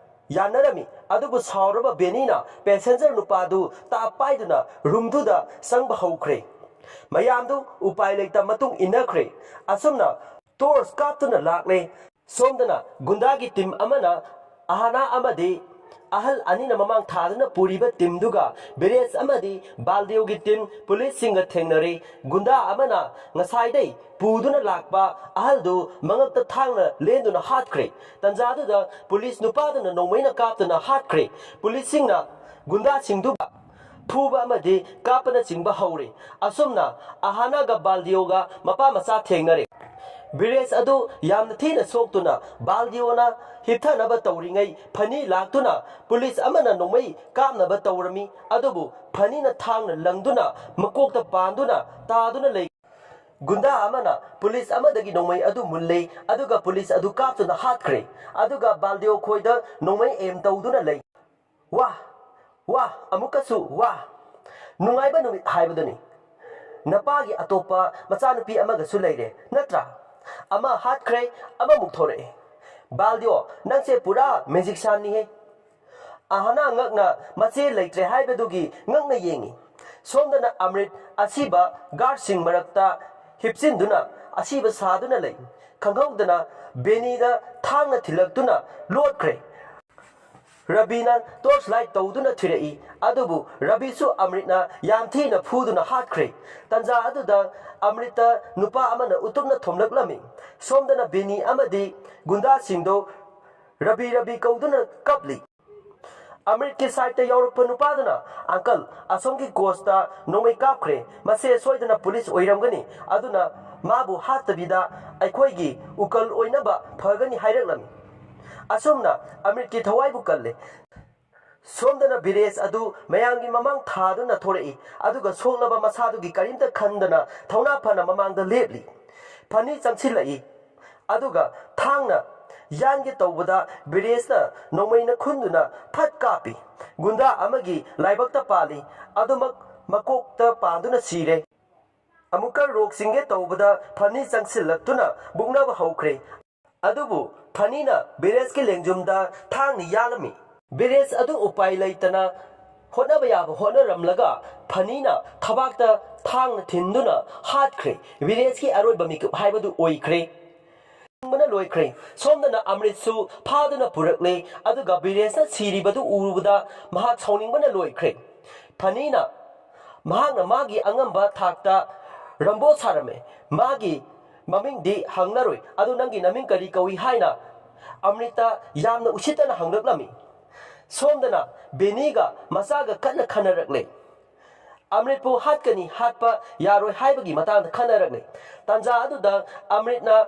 ꯌꯥꯅꯔꯝꯃꯤ꯫ ꯑꯗꯨꯕꯨ ꯁꯥꯎꯔꯕ ꯕꯦꯅꯤꯅ ꯄꯦꯁꯦꯟꯖꯔ ꯅꯨꯄꯥꯗꯨ ꯇꯥꯞ ꯄꯥꯏꯗꯨꯅ ꯔꯨꯝꯗꯨꯗ ꯆꯪꯕ ꯍꯧꯈ꯭ꯔꯦ꯫ ꯃꯌꯥꯝꯗꯨ ꯎꯄꯥꯏ ꯂꯩꯇ ꯃꯇꯨꯡ ꯏꯟꯅꯈ꯭ꯔꯦ꯫ ꯑꯁꯨꯝꯅ ꯇꯣꯔꯆ ꯀꯥꯞꯇꯨꯅ ꯂꯥꯛꯂꯦ꯫ ꯁꯣꯝꯗꯅ ꯒꯨꯟꯗꯥꯒꯤ ꯇꯤꯝ ꯑꯃꯅ ꯑꯍꯥꯅꯥ ꯑꯃꯗꯤ ꯑꯍꯜ ꯑꯅꯤꯅ ꯃꯃꯥꯡ ꯊꯥꯗꯨꯅ ꯄꯨꯔꯤꯕ ꯇꯤꯝꯗꯨꯒ ꯕꯤꯔꯦꯁ ꯑꯃꯗꯤ ꯕꯥꯜꯗꯤꯌꯣꯒꯤ ꯇꯤꯝ ꯄꯨꯂꯤꯁꯁꯤꯡꯒ ꯊꯦꯡꯅꯔꯦ꯫ ꯒꯨꯟꯗꯥ ꯑꯃꯅ ꯉꯁꯥꯏꯗꯩ ꯄꯨꯗꯨꯅ ꯂꯥꯛꯄ ꯑꯍꯜꯗꯨ ꯃꯉꯛꯇ ꯊꯥꯡꯅ ꯂꯦꯟꯗꯨꯅ ꯍꯥꯠꯈ꯭ꯔꯦ꯫ ꯇꯟꯖꯥꯗꯨꯗ ꯄꯨꯂꯤꯁ ꯅꯨꯄꯥꯗꯨꯅ ꯅꯣꯡꯃꯩꯅ ꯀꯥꯞꯇꯨꯅ ꯍꯥꯠꯈ꯭ꯔꯦ꯫ ꯄꯨꯂꯤꯁꯁꯤꯡꯅ ꯒꯨꯟꯗꯥꯁꯤꯡꯗꯨꯒ ꯐꯨꯕ ꯑꯃꯗꯤ ꯀꯥꯞꯄꯅꯆꯤꯡꯕ ꯍꯧꯔꯦ꯫ ꯑꯁꯨꯝꯅ ꯑꯍꯥꯅꯥꯒ ꯕꯥꯜꯗꯤꯌꯣꯒ ꯃꯄꯥ ꯃꯆꯥ ꯊꯦꯡꯅꯔꯦ꯫ ꯕꯤꯔꯦꯁ ꯑꯗꯨ ꯌꯥꯝꯅ ꯊꯤꯅ ꯁꯣꯛꯇꯨꯅ ꯕꯥꯜꯗꯤꯌꯣꯅ ꯍꯤꯞꯊꯅꯕ ꯇꯧꯔꯤꯉꯩ ꯐꯅꯤ ꯂꯥꯛꯇꯨꯅ ꯄꯨꯂꯤꯁ ꯑꯃꯅ ꯅꯣꯡꯃꯩ ꯀꯥꯞꯅꯕ ꯇꯧꯔꯝꯃꯤ꯫ ꯑꯗꯨꯕꯨ ꯐꯅꯤꯅ ꯊꯥꯡꯅ ꯂꯪꯗꯨꯅ ꯃꯀꯣꯛꯇ ꯄꯥꯟꯗꯨꯅ ꯇꯥꯗꯨꯅ ꯂꯩ꯫ ꯒꯨꯟꯗꯥ ꯑꯃꯅ ꯄꯨꯂꯤꯁ ꯑꯃꯗꯒꯤ ꯅꯣꯡꯃꯩ ꯑꯗꯨ ꯃꯨꯜꯂꯦ, ꯑꯗꯨꯒ ꯄꯨꯂꯤꯁ ꯑꯗꯨ ꯀꯥꯞꯇꯨꯅ ꯍꯥꯠꯈ꯭ꯔꯦ꯫ ꯑꯗꯨꯒ ꯕꯥꯜꯗꯤꯌꯣ ꯈꯣꯏꯗ ꯅꯣꯡꯃꯩ ꯑꯦꯝ ꯇꯧꯗꯨꯅ ꯂꯩ꯫ ꯋꯥ! ꯋꯥ! ꯑꯃꯨꯛꯀꯁꯨ ꯋꯥ! ꯅꯨꯡꯉꯥꯏꯕ ꯅꯨꯃꯤꯠ ꯍꯥꯏꯕꯗꯨꯅꯤ꯫ ꯅꯄꯥꯒꯤ ꯑꯇꯣꯞꯄ ꯃꯆꯥꯅꯨꯄꯤ ꯑꯃꯒꯁꯨ ꯂꯩꯔꯦ, ꯅꯠꯇ꯭ꯔꯥ? ꯑꯃ ꯍꯥꯠꯈ꯭ꯔꯦ, ꯑꯃꯃꯨꯛ ꯊꯣꯔꯛꯑꯦ꯫ ꯕꯥꯜꯗꯤꯌꯣ, ꯅꯪꯁꯦ ꯄꯨꯔꯥ ꯃꯦꯖꯤꯛꯁꯤꯌꯥꯟꯅꯤꯍꯦ꯫ ꯑꯍꯅꯥ ꯉꯛꯅ ꯃꯆꯦ ꯂꯩꯇ꯭ꯔꯦ ꯍꯥꯏꯕꯗꯨꯒꯤ ꯉꯛꯅ ꯌꯦꯡꯉꯤ꯫ ꯁꯣꯝꯗꯅ ꯑꯃ꯭ꯔꯤꯠ ꯑꯁꯤꯕ ꯒꯥꯔꯗꯁꯤꯡ ꯃꯔꯛꯇ ꯍꯤꯞꯆꯤꯟꯗꯨꯅ ꯑꯁꯤꯕ ꯁꯥꯗꯨꯅ ꯂꯩ꯫ ꯈꯪꯍꯧꯗꯅ ꯕꯦꯅꯤꯗ ꯊꯥꯡꯅ ꯊꯤꯜꯂꯛꯇꯨꯅ ꯂꯣꯠꯈ꯭ꯔꯦ꯫ ꯔꯕꯤꯅ ꯇꯣꯔꯆ ꯂꯥꯏꯠ ꯇꯧꯗꯨꯅ ꯊꯤꯔꯛꯏ, ꯑꯗꯨꯕꯨ ꯔꯕꯤꯁꯨ ꯑꯃ꯭ꯔꯤꯠꯅ ꯌꯥꯝ ꯊꯤꯅ ꯐꯨꯗꯨꯅ ꯍꯥꯠꯈ꯭ꯔꯦ꯫ ꯇꯟꯖꯥ ꯑꯗꯨꯗ ꯑꯃ꯭ꯔꯤꯠꯇ ꯅꯨꯄꯥ ꯑꯃꯅ ꯎꯇꯨꯞꯅ ꯊꯣꯝꯂꯛꯂꯝꯃꯤ꯫ ꯁꯣꯝꯗꯅ ꯕꯦꯅꯤ ꯑꯃꯗꯤ ꯒꯨꯟꯗꯥꯁꯤꯡꯗꯣ ꯔꯕꯤ ꯔꯕꯤ ꯀꯧꯗꯨꯅ ꯀꯞꯂꯤ꯫ ꯑꯃ꯭ꯔꯤꯠꯀꯤ ꯁꯥꯏꯠꯇ ꯌꯥꯎꯔꯛꯄ ꯅꯨꯄꯥꯗꯨꯅ, "ꯑꯪꯀꯜ, ꯑꯁꯣꯝꯒꯤ ꯀꯣꯆꯇ ꯅꯣꯡꯃꯩ ꯀꯥꯞꯈ꯭ꯔꯦ, ꯃꯁꯦ ꯁꯣꯏꯗꯅ ꯄꯨꯂꯤꯁ ꯑꯣꯏꯔꯝꯒꯅꯤ, ꯑꯗꯨꯅ ꯃꯥꯕꯨ ꯍꯥꯠꯇꯕꯤꯗ ꯑꯩꯈꯣꯏꯒꯤ ꯎꯀꯜ ꯑꯣꯏꯅꯕ ꯐꯒꯅꯤ" ꯍꯥꯏꯔꯛꯂꯝꯃꯤ꯫ ꯑꯁꯨꯝꯅ ꯑꯃ꯭ꯔꯤꯠꯀꯤ ꯊꯋꯥꯏꯕꯨ ꯀꯜꯂꯦ꯫ ꯁꯣꯝꯗꯅ ꯕꯤꯔꯦꯁ ꯑꯗꯨ ꯃꯌꯥꯝꯒꯤ ꯃꯃꯥꯡ ꯊꯥꯗꯨꯅ ꯊꯣꯔꯛꯏ, ꯑꯗꯨꯒ ꯁꯣꯛꯂꯕ ꯃꯁꯥꯗꯨꯒꯤ ꯀꯔꯤꯝꯇ ꯈꯟꯗꯅ ꯊꯧꯅꯥ ꯐꯅ ꯃꯃꯥꯡꯗ ꯂꯦꯞꯂꯤ꯫ ꯐꯅꯤ ꯆꯪꯁꯤꯜꯂꯛꯏ, ꯑꯗꯨꯒ ꯊꯥꯡꯅ ꯌꯥꯟꯒꯦ ꯇꯧꯕꯗ ꯕꯤꯔꯦꯁꯅ ꯅꯣꯡꯃꯩꯅ ꯈꯨꯟꯗꯨꯅ ꯐꯠ ꯀꯥꯞꯄꯤ꯫ ꯒꯨꯟꯗꯥ ꯑꯃꯒꯤ ꯂꯥꯏꯕꯛꯇ ꯄꯥꯜꯂꯤ, ꯑꯗꯨꯃꯛ ꯃꯀꯣꯛꯇ ꯄꯥꯟꯗꯨꯅ ꯁꯤꯔꯦ꯫ ꯑꯃꯨꯛꯀ ꯔꯣꯛ ꯆꯤꯡꯒꯦ ꯇꯧꯕꯗ ꯐꯅꯤ ꯆꯪꯁꯤꯜꯂꯛꯇꯨꯅ ꯃꯨꯛꯅꯕ ꯍꯧꯈ꯭ꯔꯦ꯫ ꯑꯗꯨꯕꯨ ꯐꯅꯤꯅ ꯕꯤꯔꯦꯁꯀꯤ ꯂꯦꯡꯖꯨꯝꯗ ꯊꯥꯡꯅ ꯌꯥꯜꯂꯝꯃꯤ꯫ ꯕꯤꯔꯦꯁ ꯑꯗꯨ ꯎꯄꯥꯏ ꯂꯩꯇꯅ ꯍꯣꯠꯅꯕ ꯌꯥꯕ ꯍꯣꯠꯅꯔꯝꯂꯒ ꯐꯅꯤꯅ ꯊꯕꯥꯛꯇ ꯊꯥꯡꯅ ꯊꯤꯟꯗꯨꯅ ꯍꯥꯠꯈ꯭ꯔꯦ꯫ ꯕꯤꯔꯦꯁꯀꯤ ꯑꯔꯣꯏꯕ ꯃꯤꯀꯨꯞ ꯍꯥꯏꯕꯗꯨ ꯑꯣꯏꯈ꯭ꯔꯦ꯫ ꯕꯅ ꯂꯣꯏꯈ꯭ꯔꯦ꯫ ꯁꯣꯝꯗꯅ ꯑꯃ꯭ꯔꯤꯠꯁꯨ ꯐꯥꯗꯨꯅ ꯄꯨꯔꯛꯂꯦ꯫ ꯑꯗꯨꯒ ꯕꯤꯔꯦꯁꯅ ꯁꯤꯔꯤꯕꯗꯨ ꯎꯔꯨꯕꯗ ꯃꯍꯥꯛ ꯁꯥꯎꯅꯤꯡꯕꯅ ꯂꯣꯏꯈ꯭ꯔꯦ꯫ ꯐꯅꯤꯅ ꯃꯍꯥꯛꯅ ꯃꯥꯒꯤ ꯑꯉꯝꯕ ꯊꯥꯛꯇ ꯔꯝꯕꯣ ꯁꯥꯔꯝꯃꯦ꯫ ꯃꯥꯒꯤ ꯃꯃꯤꯡꯗꯤ ꯍꯪꯂꯔꯣꯏ, ꯑꯗꯨ ꯅꯪꯒꯤ ꯅꯃꯤꯡ ꯀꯔꯤ ꯀꯧꯏ ꯍꯥꯏꯅ ꯑꯃ꯭ꯔꯤꯠꯇ ꯌꯥꯝꯅ ꯎꯁꯤꯠꯇꯅ ꯍꯪꯂꯛꯂꯝꯃꯤ꯫ ꯁꯣꯝꯗꯅ ꯕꯦꯅꯤꯒ ꯃꯆꯥꯒ ꯀꯟꯅ ꯈꯟꯅꯔꯛꯂꯦ꯫ ꯑꯃ꯭ꯔꯤꯠꯄꯨ ꯍꯥꯠꯀꯅꯤ, ꯍꯥꯠꯄ ꯌꯥꯔꯣꯏ ꯍꯥꯏꯕꯒꯤ ꯃꯇꯥꯡꯗ ꯈꯟꯅꯔꯛꯂꯦ꯫ ꯇꯥꯟꯖꯥ ꯑꯗꯨꯗ ꯑꯃ꯭ꯔꯤꯠꯅ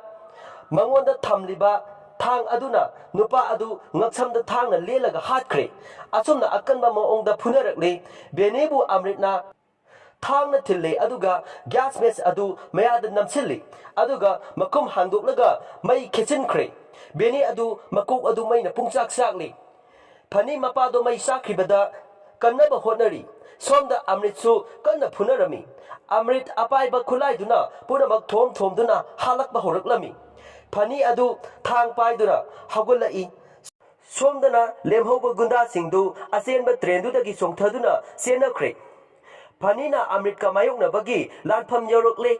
ꯃꯉꯣꯟꯗ ꯊꯝꯂꯤꯕ ꯊꯥꯡ ꯑꯗꯨꯅ ꯅꯨꯄꯥ ꯑꯗꯨ ꯉꯛꯁꯝꯗ ꯊꯥꯡꯅ ꯂꯦꯜꯂꯒ ꯍꯥꯠꯈ꯭ꯔꯦ꯫ ꯑꯁꯨꯝꯅ ꯑꯀꯟꯕ ꯃꯑꯣꯡꯗ ꯐꯨꯅꯔꯛꯂꯤ꯫ ꯕꯦꯅꯤꯕꯨ ꯑꯃ꯭ꯔꯤꯠꯅ ꯊꯥꯡꯅ ꯊꯤꯜꯂꯤ, ꯑꯗꯨꯒ ꯒ꯭ꯌꯥꯁ ꯃꯦꯆ ꯑꯗꯨ ꯃꯌꯥꯗ ꯅꯝꯁꯤꯜꯂꯤ, ꯑꯗꯨꯒ ꯃꯈꯨꯝ ꯍꯥꯡꯗꯣꯛꯂꯒ ꯃꯩ ꯈꯦꯠꯆꯤꯟꯈ꯭ꯔꯦ꯫ ꯕꯦꯅꯤ ꯑꯗꯨ ꯃꯀꯣꯛ ꯑꯗꯨ ꯃꯩꯅ ꯄꯨꯡꯆꯥꯛ ꯆꯥꯛꯂꯤ꯫ ꯐꯅꯤ ꯃꯄꯥꯗꯣ ꯃꯩ ꯆꯥꯛꯈꯤꯕꯗ ꯀꯟꯅꯕ ꯍꯣꯠꯅꯔꯤ꯫ ꯁꯣꯝꯗ ꯑꯃ꯭ꯔꯤꯠꯁꯨ ꯀꯟꯅ ꯐꯨꯅꯔꯝꯃꯤ꯫ ꯑꯃ꯭ꯔꯤꯠ ꯑꯄꯥꯏꯕ ꯈꯨꯠꯂꯥꯏꯗꯨꯅ ꯄꯨꯝꯅꯃꯛ ꯊꯣꯝ ꯊꯣꯝꯗꯨꯅ ꯍꯥꯠꯂꯛꯄ ꯍꯧꯔꯛꯂꯝꯃꯤ꯫ ꯐꯅꯤ ꯑꯗꯨ ꯊꯥꯡ ꯄꯥꯏꯗꯨꯅ ꯍꯧꯒꯠꯂꯛꯏ꯫ ꯁꯣꯝꯗꯅ ꯂꯦꯝꯍꯧꯕ ꯒꯨꯟꯗꯥꯁꯤꯡꯗꯨ ꯑꯆꯦꯟꯕ ꯇ꯭ꯔꯦꯟꯗꯨꯗꯒꯤ ꯆꯣꯡꯊꯗꯨꯅ ꯆꯦꯟꯅꯈ꯭ꯔꯦ꯫ ꯐꯅꯤꯅ ꯑꯃ꯭ꯔꯤꯠꯀ ꯃꯥꯌꯣꯛꯅꯕꯒꯤ ꯂꯥꯟꯐꯝ ꯌꯧꯔꯛꯂꯦ꯫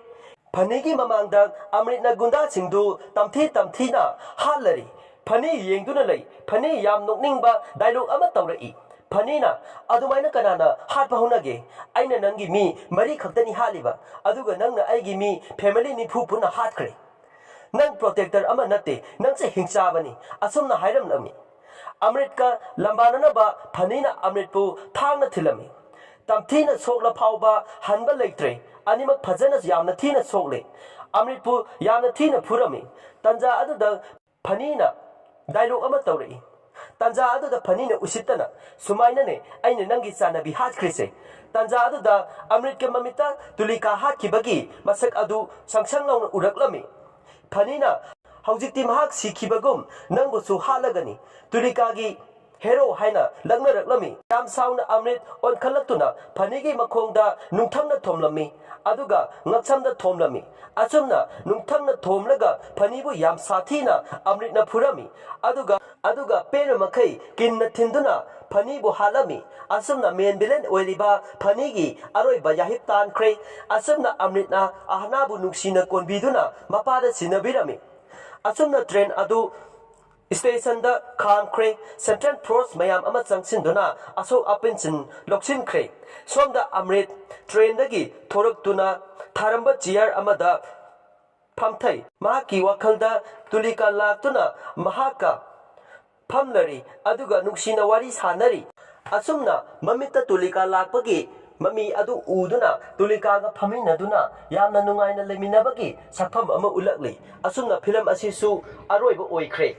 ꯐꯅꯤꯒꯤ ꯃꯃꯥꯡꯗ ꯑꯃ꯭ꯔꯤꯠꯅ ꯒꯨꯟꯗꯥꯁꯤꯡꯗꯨ ꯇꯝꯊꯤ ꯇꯝꯊꯤꯅ ꯍꯥꯠꯂꯔꯤ꯫ ꯐꯅꯤ ꯌꯦꯡꯗꯨꯅ ꯂꯩ꯫ ꯐꯅꯤ ꯌꯥꯝ ꯅꯣꯛꯅꯤꯡꯕ ꯗꯥꯏꯂꯣꯛ ꯑꯃ ꯇꯧꯔꯛꯏ꯫ ꯐꯅꯤꯅ, "ꯑꯗꯨꯃꯥꯏꯅ ꯀꯅꯥꯅ ꯍꯥꯠꯄ ꯍꯧꯅꯒꯦ? ꯑꯩꯅ ꯅꯪꯒꯤ ꯃꯤ ꯃꯔꯤ ꯈꯛꯇꯅꯤ ꯍꯥꯠꯂꯤꯕ, ꯑꯗꯨꯒ ꯅꯪꯅ ꯑꯩꯒꯤ ꯃꯤ ꯐꯦꯃꯤꯂꯤ ꯅꯤꯐꯨ ꯄꯨꯟꯅ ꯍꯥꯠꯈ꯭ꯔꯦ꯫ ꯅꯪ ꯄ꯭ꯔꯣꯇꯦꯛꯇꯔ ꯑꯃ ꯅꯠꯇꯦ, ꯅꯪꯁꯦ ꯍꯤꯡꯆꯥꯕꯅꯤ", ꯑꯁꯨꯝꯅ ꯍꯥꯏꯔꯝꯂꯝꯃꯤ꯫ ꯑꯃ꯭ꯔꯤꯠꯀ ꯂꯝꯕꯥꯅꯅꯕ ꯐꯅꯤꯅ ꯑꯃ꯭ꯔꯤꯠꯄꯨ ꯊꯥꯡꯅ ꯊꯤꯜꯂꯝꯃꯤ꯫ ꯇꯝꯊꯤꯅ ꯁꯣꯛꯂ ꯐꯥꯎꯕ ꯍꯟꯕ ꯂꯩꯇ꯭ꯔꯦ꯫ ꯑꯅꯤꯃꯛ ꯐꯖꯅ ꯌꯥꯝꯅ ꯊꯤꯅ ꯁꯣꯛꯂꯦ꯫ ꯑꯃ꯭ꯔꯤꯠꯄꯨ ꯌꯥꯝꯅ ꯊꯤꯅ ꯐꯨꯔꯝꯃꯤ꯫ ꯇꯟꯖꯥ ꯑꯗꯨꯗ ꯐꯅꯤꯅ ꯗꯥꯏꯂꯣꯛ ꯑꯃ ꯇꯧꯔꯛꯏ꯫ ꯇꯟꯖꯥ ꯑꯗꯨꯗ ꯐꯅꯤꯅ ꯎꯁꯤꯠꯇꯅ, "ꯁꯨꯃꯥꯏꯅꯅꯦ ꯑꯩꯅ ꯅꯪꯒꯤ ꯆꯥꯟꯅꯕꯤ ꯍꯥꯠꯈ꯭ꯔꯤꯁꯦ"꯫ ꯇꯟꯖꯥ ꯑꯗꯨꯗ ꯑꯃ꯭ꯔꯤꯠꯀꯤ ꯃꯃꯤꯠꯇ ꯇꯨꯂꯤꯀꯥ ꯍꯥꯠꯈꯤꯕꯒꯤ ꯃꯁꯛ ꯑꯗꯨ ꯁꯪ ꯁꯪ ꯂꯥꯎꯅ ꯎꯔꯛꯂꯝꯃꯤ꯫ ꯐꯅꯤꯅ, "ꯍꯧꯖꯤꯛꯇꯤ ꯃꯍꯥꯛ ꯁꯤꯈꯤꯕꯒꯨꯝ ꯅꯪꯕꯨꯁꯨ ꯍꯥꯠꯂꯒꯅꯤ"꯫ ꯇꯨꯂꯤꯀꯥꯒꯤ ꯍꯦꯔꯣ ꯍꯥꯏꯅ ꯂꯛꯅꯔꯛꯂꯝꯃꯤ꯫ ꯌꯥꯝ ꯁꯥꯎꯅ ꯑꯃ꯭ꯔꯤꯠ ꯑꯣꯟꯈꯠꯂꯛꯇꯨꯅ ꯐꯅꯤꯒꯤ ꯃꯈꯣꯡꯗ ꯅꯨꯡꯊꯪꯅ ꯊꯣꯝꯂꯝꯃꯤ, ꯑꯗꯨꯒ ꯉꯛꯁꯝꯗ ꯊꯣꯝꯂꯝꯃꯤ꯫ ꯑꯁꯨꯝꯅ ꯅꯨꯡꯊꯪꯅ ꯊꯣꯝꯂꯒ ꯐꯅꯤꯕꯨ ꯌꯥꯝ ꯁꯥꯊꯤꯅ ꯑꯃ꯭ꯔꯤꯠꯅ ꯐꯨꯔꯝꯃꯤ꯫ ꯑꯗꯨꯒ, ꯑꯗꯨꯒ ꯄꯦꯟꯕ ꯃꯈꯩ ꯀꯤꯟꯅ ꯊꯤꯟꯗꯨꯅ ꯐꯅꯤꯕꯨ ꯍꯥꯠꯂꯝꯃꯤ꯫ ꯑꯁꯨꯝꯅ ꯃꯦꯟ ꯚꯤꯂꯦꯟ ꯑꯣꯏꯔꯤꯕ ꯐꯅꯤꯒꯤ ꯑꯔꯣꯏꯕ ꯌꯥꯍꯤꯞ ꯇꯥꯟꯈ꯭ꯔꯦ꯫ ꯑꯁꯨꯝꯅ ꯑꯃ꯭ꯔꯤꯠꯅ ꯑꯍꯅꯥꯕꯨ ꯅꯨꯡꯁꯤꯅ ꯀꯣꯟꯕꯤꯗꯨꯅ ꯃꯄꯥꯗ ꯁꯤꯟꯅꯕꯤꯔꯝꯃꯤ꯫ ꯑꯁꯨꯝꯅ ꯇ꯭ꯔꯦꯟ ꯑꯗꯨ ꯁ꯭ꯇꯦꯁꯟꯗ ꯈꯥꯝꯈ꯭ꯔꯦ꯫ ꯁꯦꯟꯇ꯭ꯔꯦꯜ ꯐꯣꯔꯁ ꯃꯌꯥꯝ ꯑꯃ ꯆꯪꯁꯤꯟꯗꯨꯅ ꯑꯁꯣꯛ ꯑꯄꯟꯁꯤꯡ ꯂꯧꯁꯤꯟꯈ꯭ꯔꯦ꯫ ꯁꯣꯝꯗ ꯑꯃ꯭ꯔꯤꯠ ꯇ꯭ꯔꯦꯟꯗꯒꯤ ꯊꯣꯔꯛꯇꯨꯅ ꯊꯥꯔꯝꯕ ꯆꯤꯌꯔ ꯑꯃꯗ ꯐꯝꯊꯩ꯫ ꯃꯍꯥꯛꯀꯤ ꯋꯥꯈꯜꯗ ꯇꯨꯂꯤꯀꯥ ꯂꯥꯛꯇꯨꯅ ꯃꯍꯥꯛꯀ ꯐꯝꯂꯔꯤ, ꯑꯗꯨꯒ ꯅꯨꯡꯁꯤꯅ ꯋꯥꯔꯤ ꯁꯥꯅꯔꯤ꯫ ꯑꯁꯨꯝꯅ ꯃꯃꯤꯠꯇ ꯇꯨꯂꯤꯀꯥ ꯂꯥꯛꯄꯒꯤ ꯃꯃꯤ ꯑꯗꯨ ꯎꯗꯨꯅ ꯇꯨꯂꯤꯀꯥꯒ ꯐꯝꯃꯤꯟꯅꯗꯨꯅ ꯌꯥꯝꯅ ꯅꯨꯡꯉꯥꯏꯅ ꯂꯩꯃꯤꯟꯅꯕꯒꯤ ꯁꯛꯐꯝ ꯑꯃ ꯎꯠꯂꯛꯂꯤ꯫ ꯑꯁꯨꯝꯅ ꯐꯤꯂꯝ ꯑꯁꯤꯁꯨ ꯑꯔꯣꯏꯕ ꯑꯣꯏꯈ꯭ꯔꯦ꯫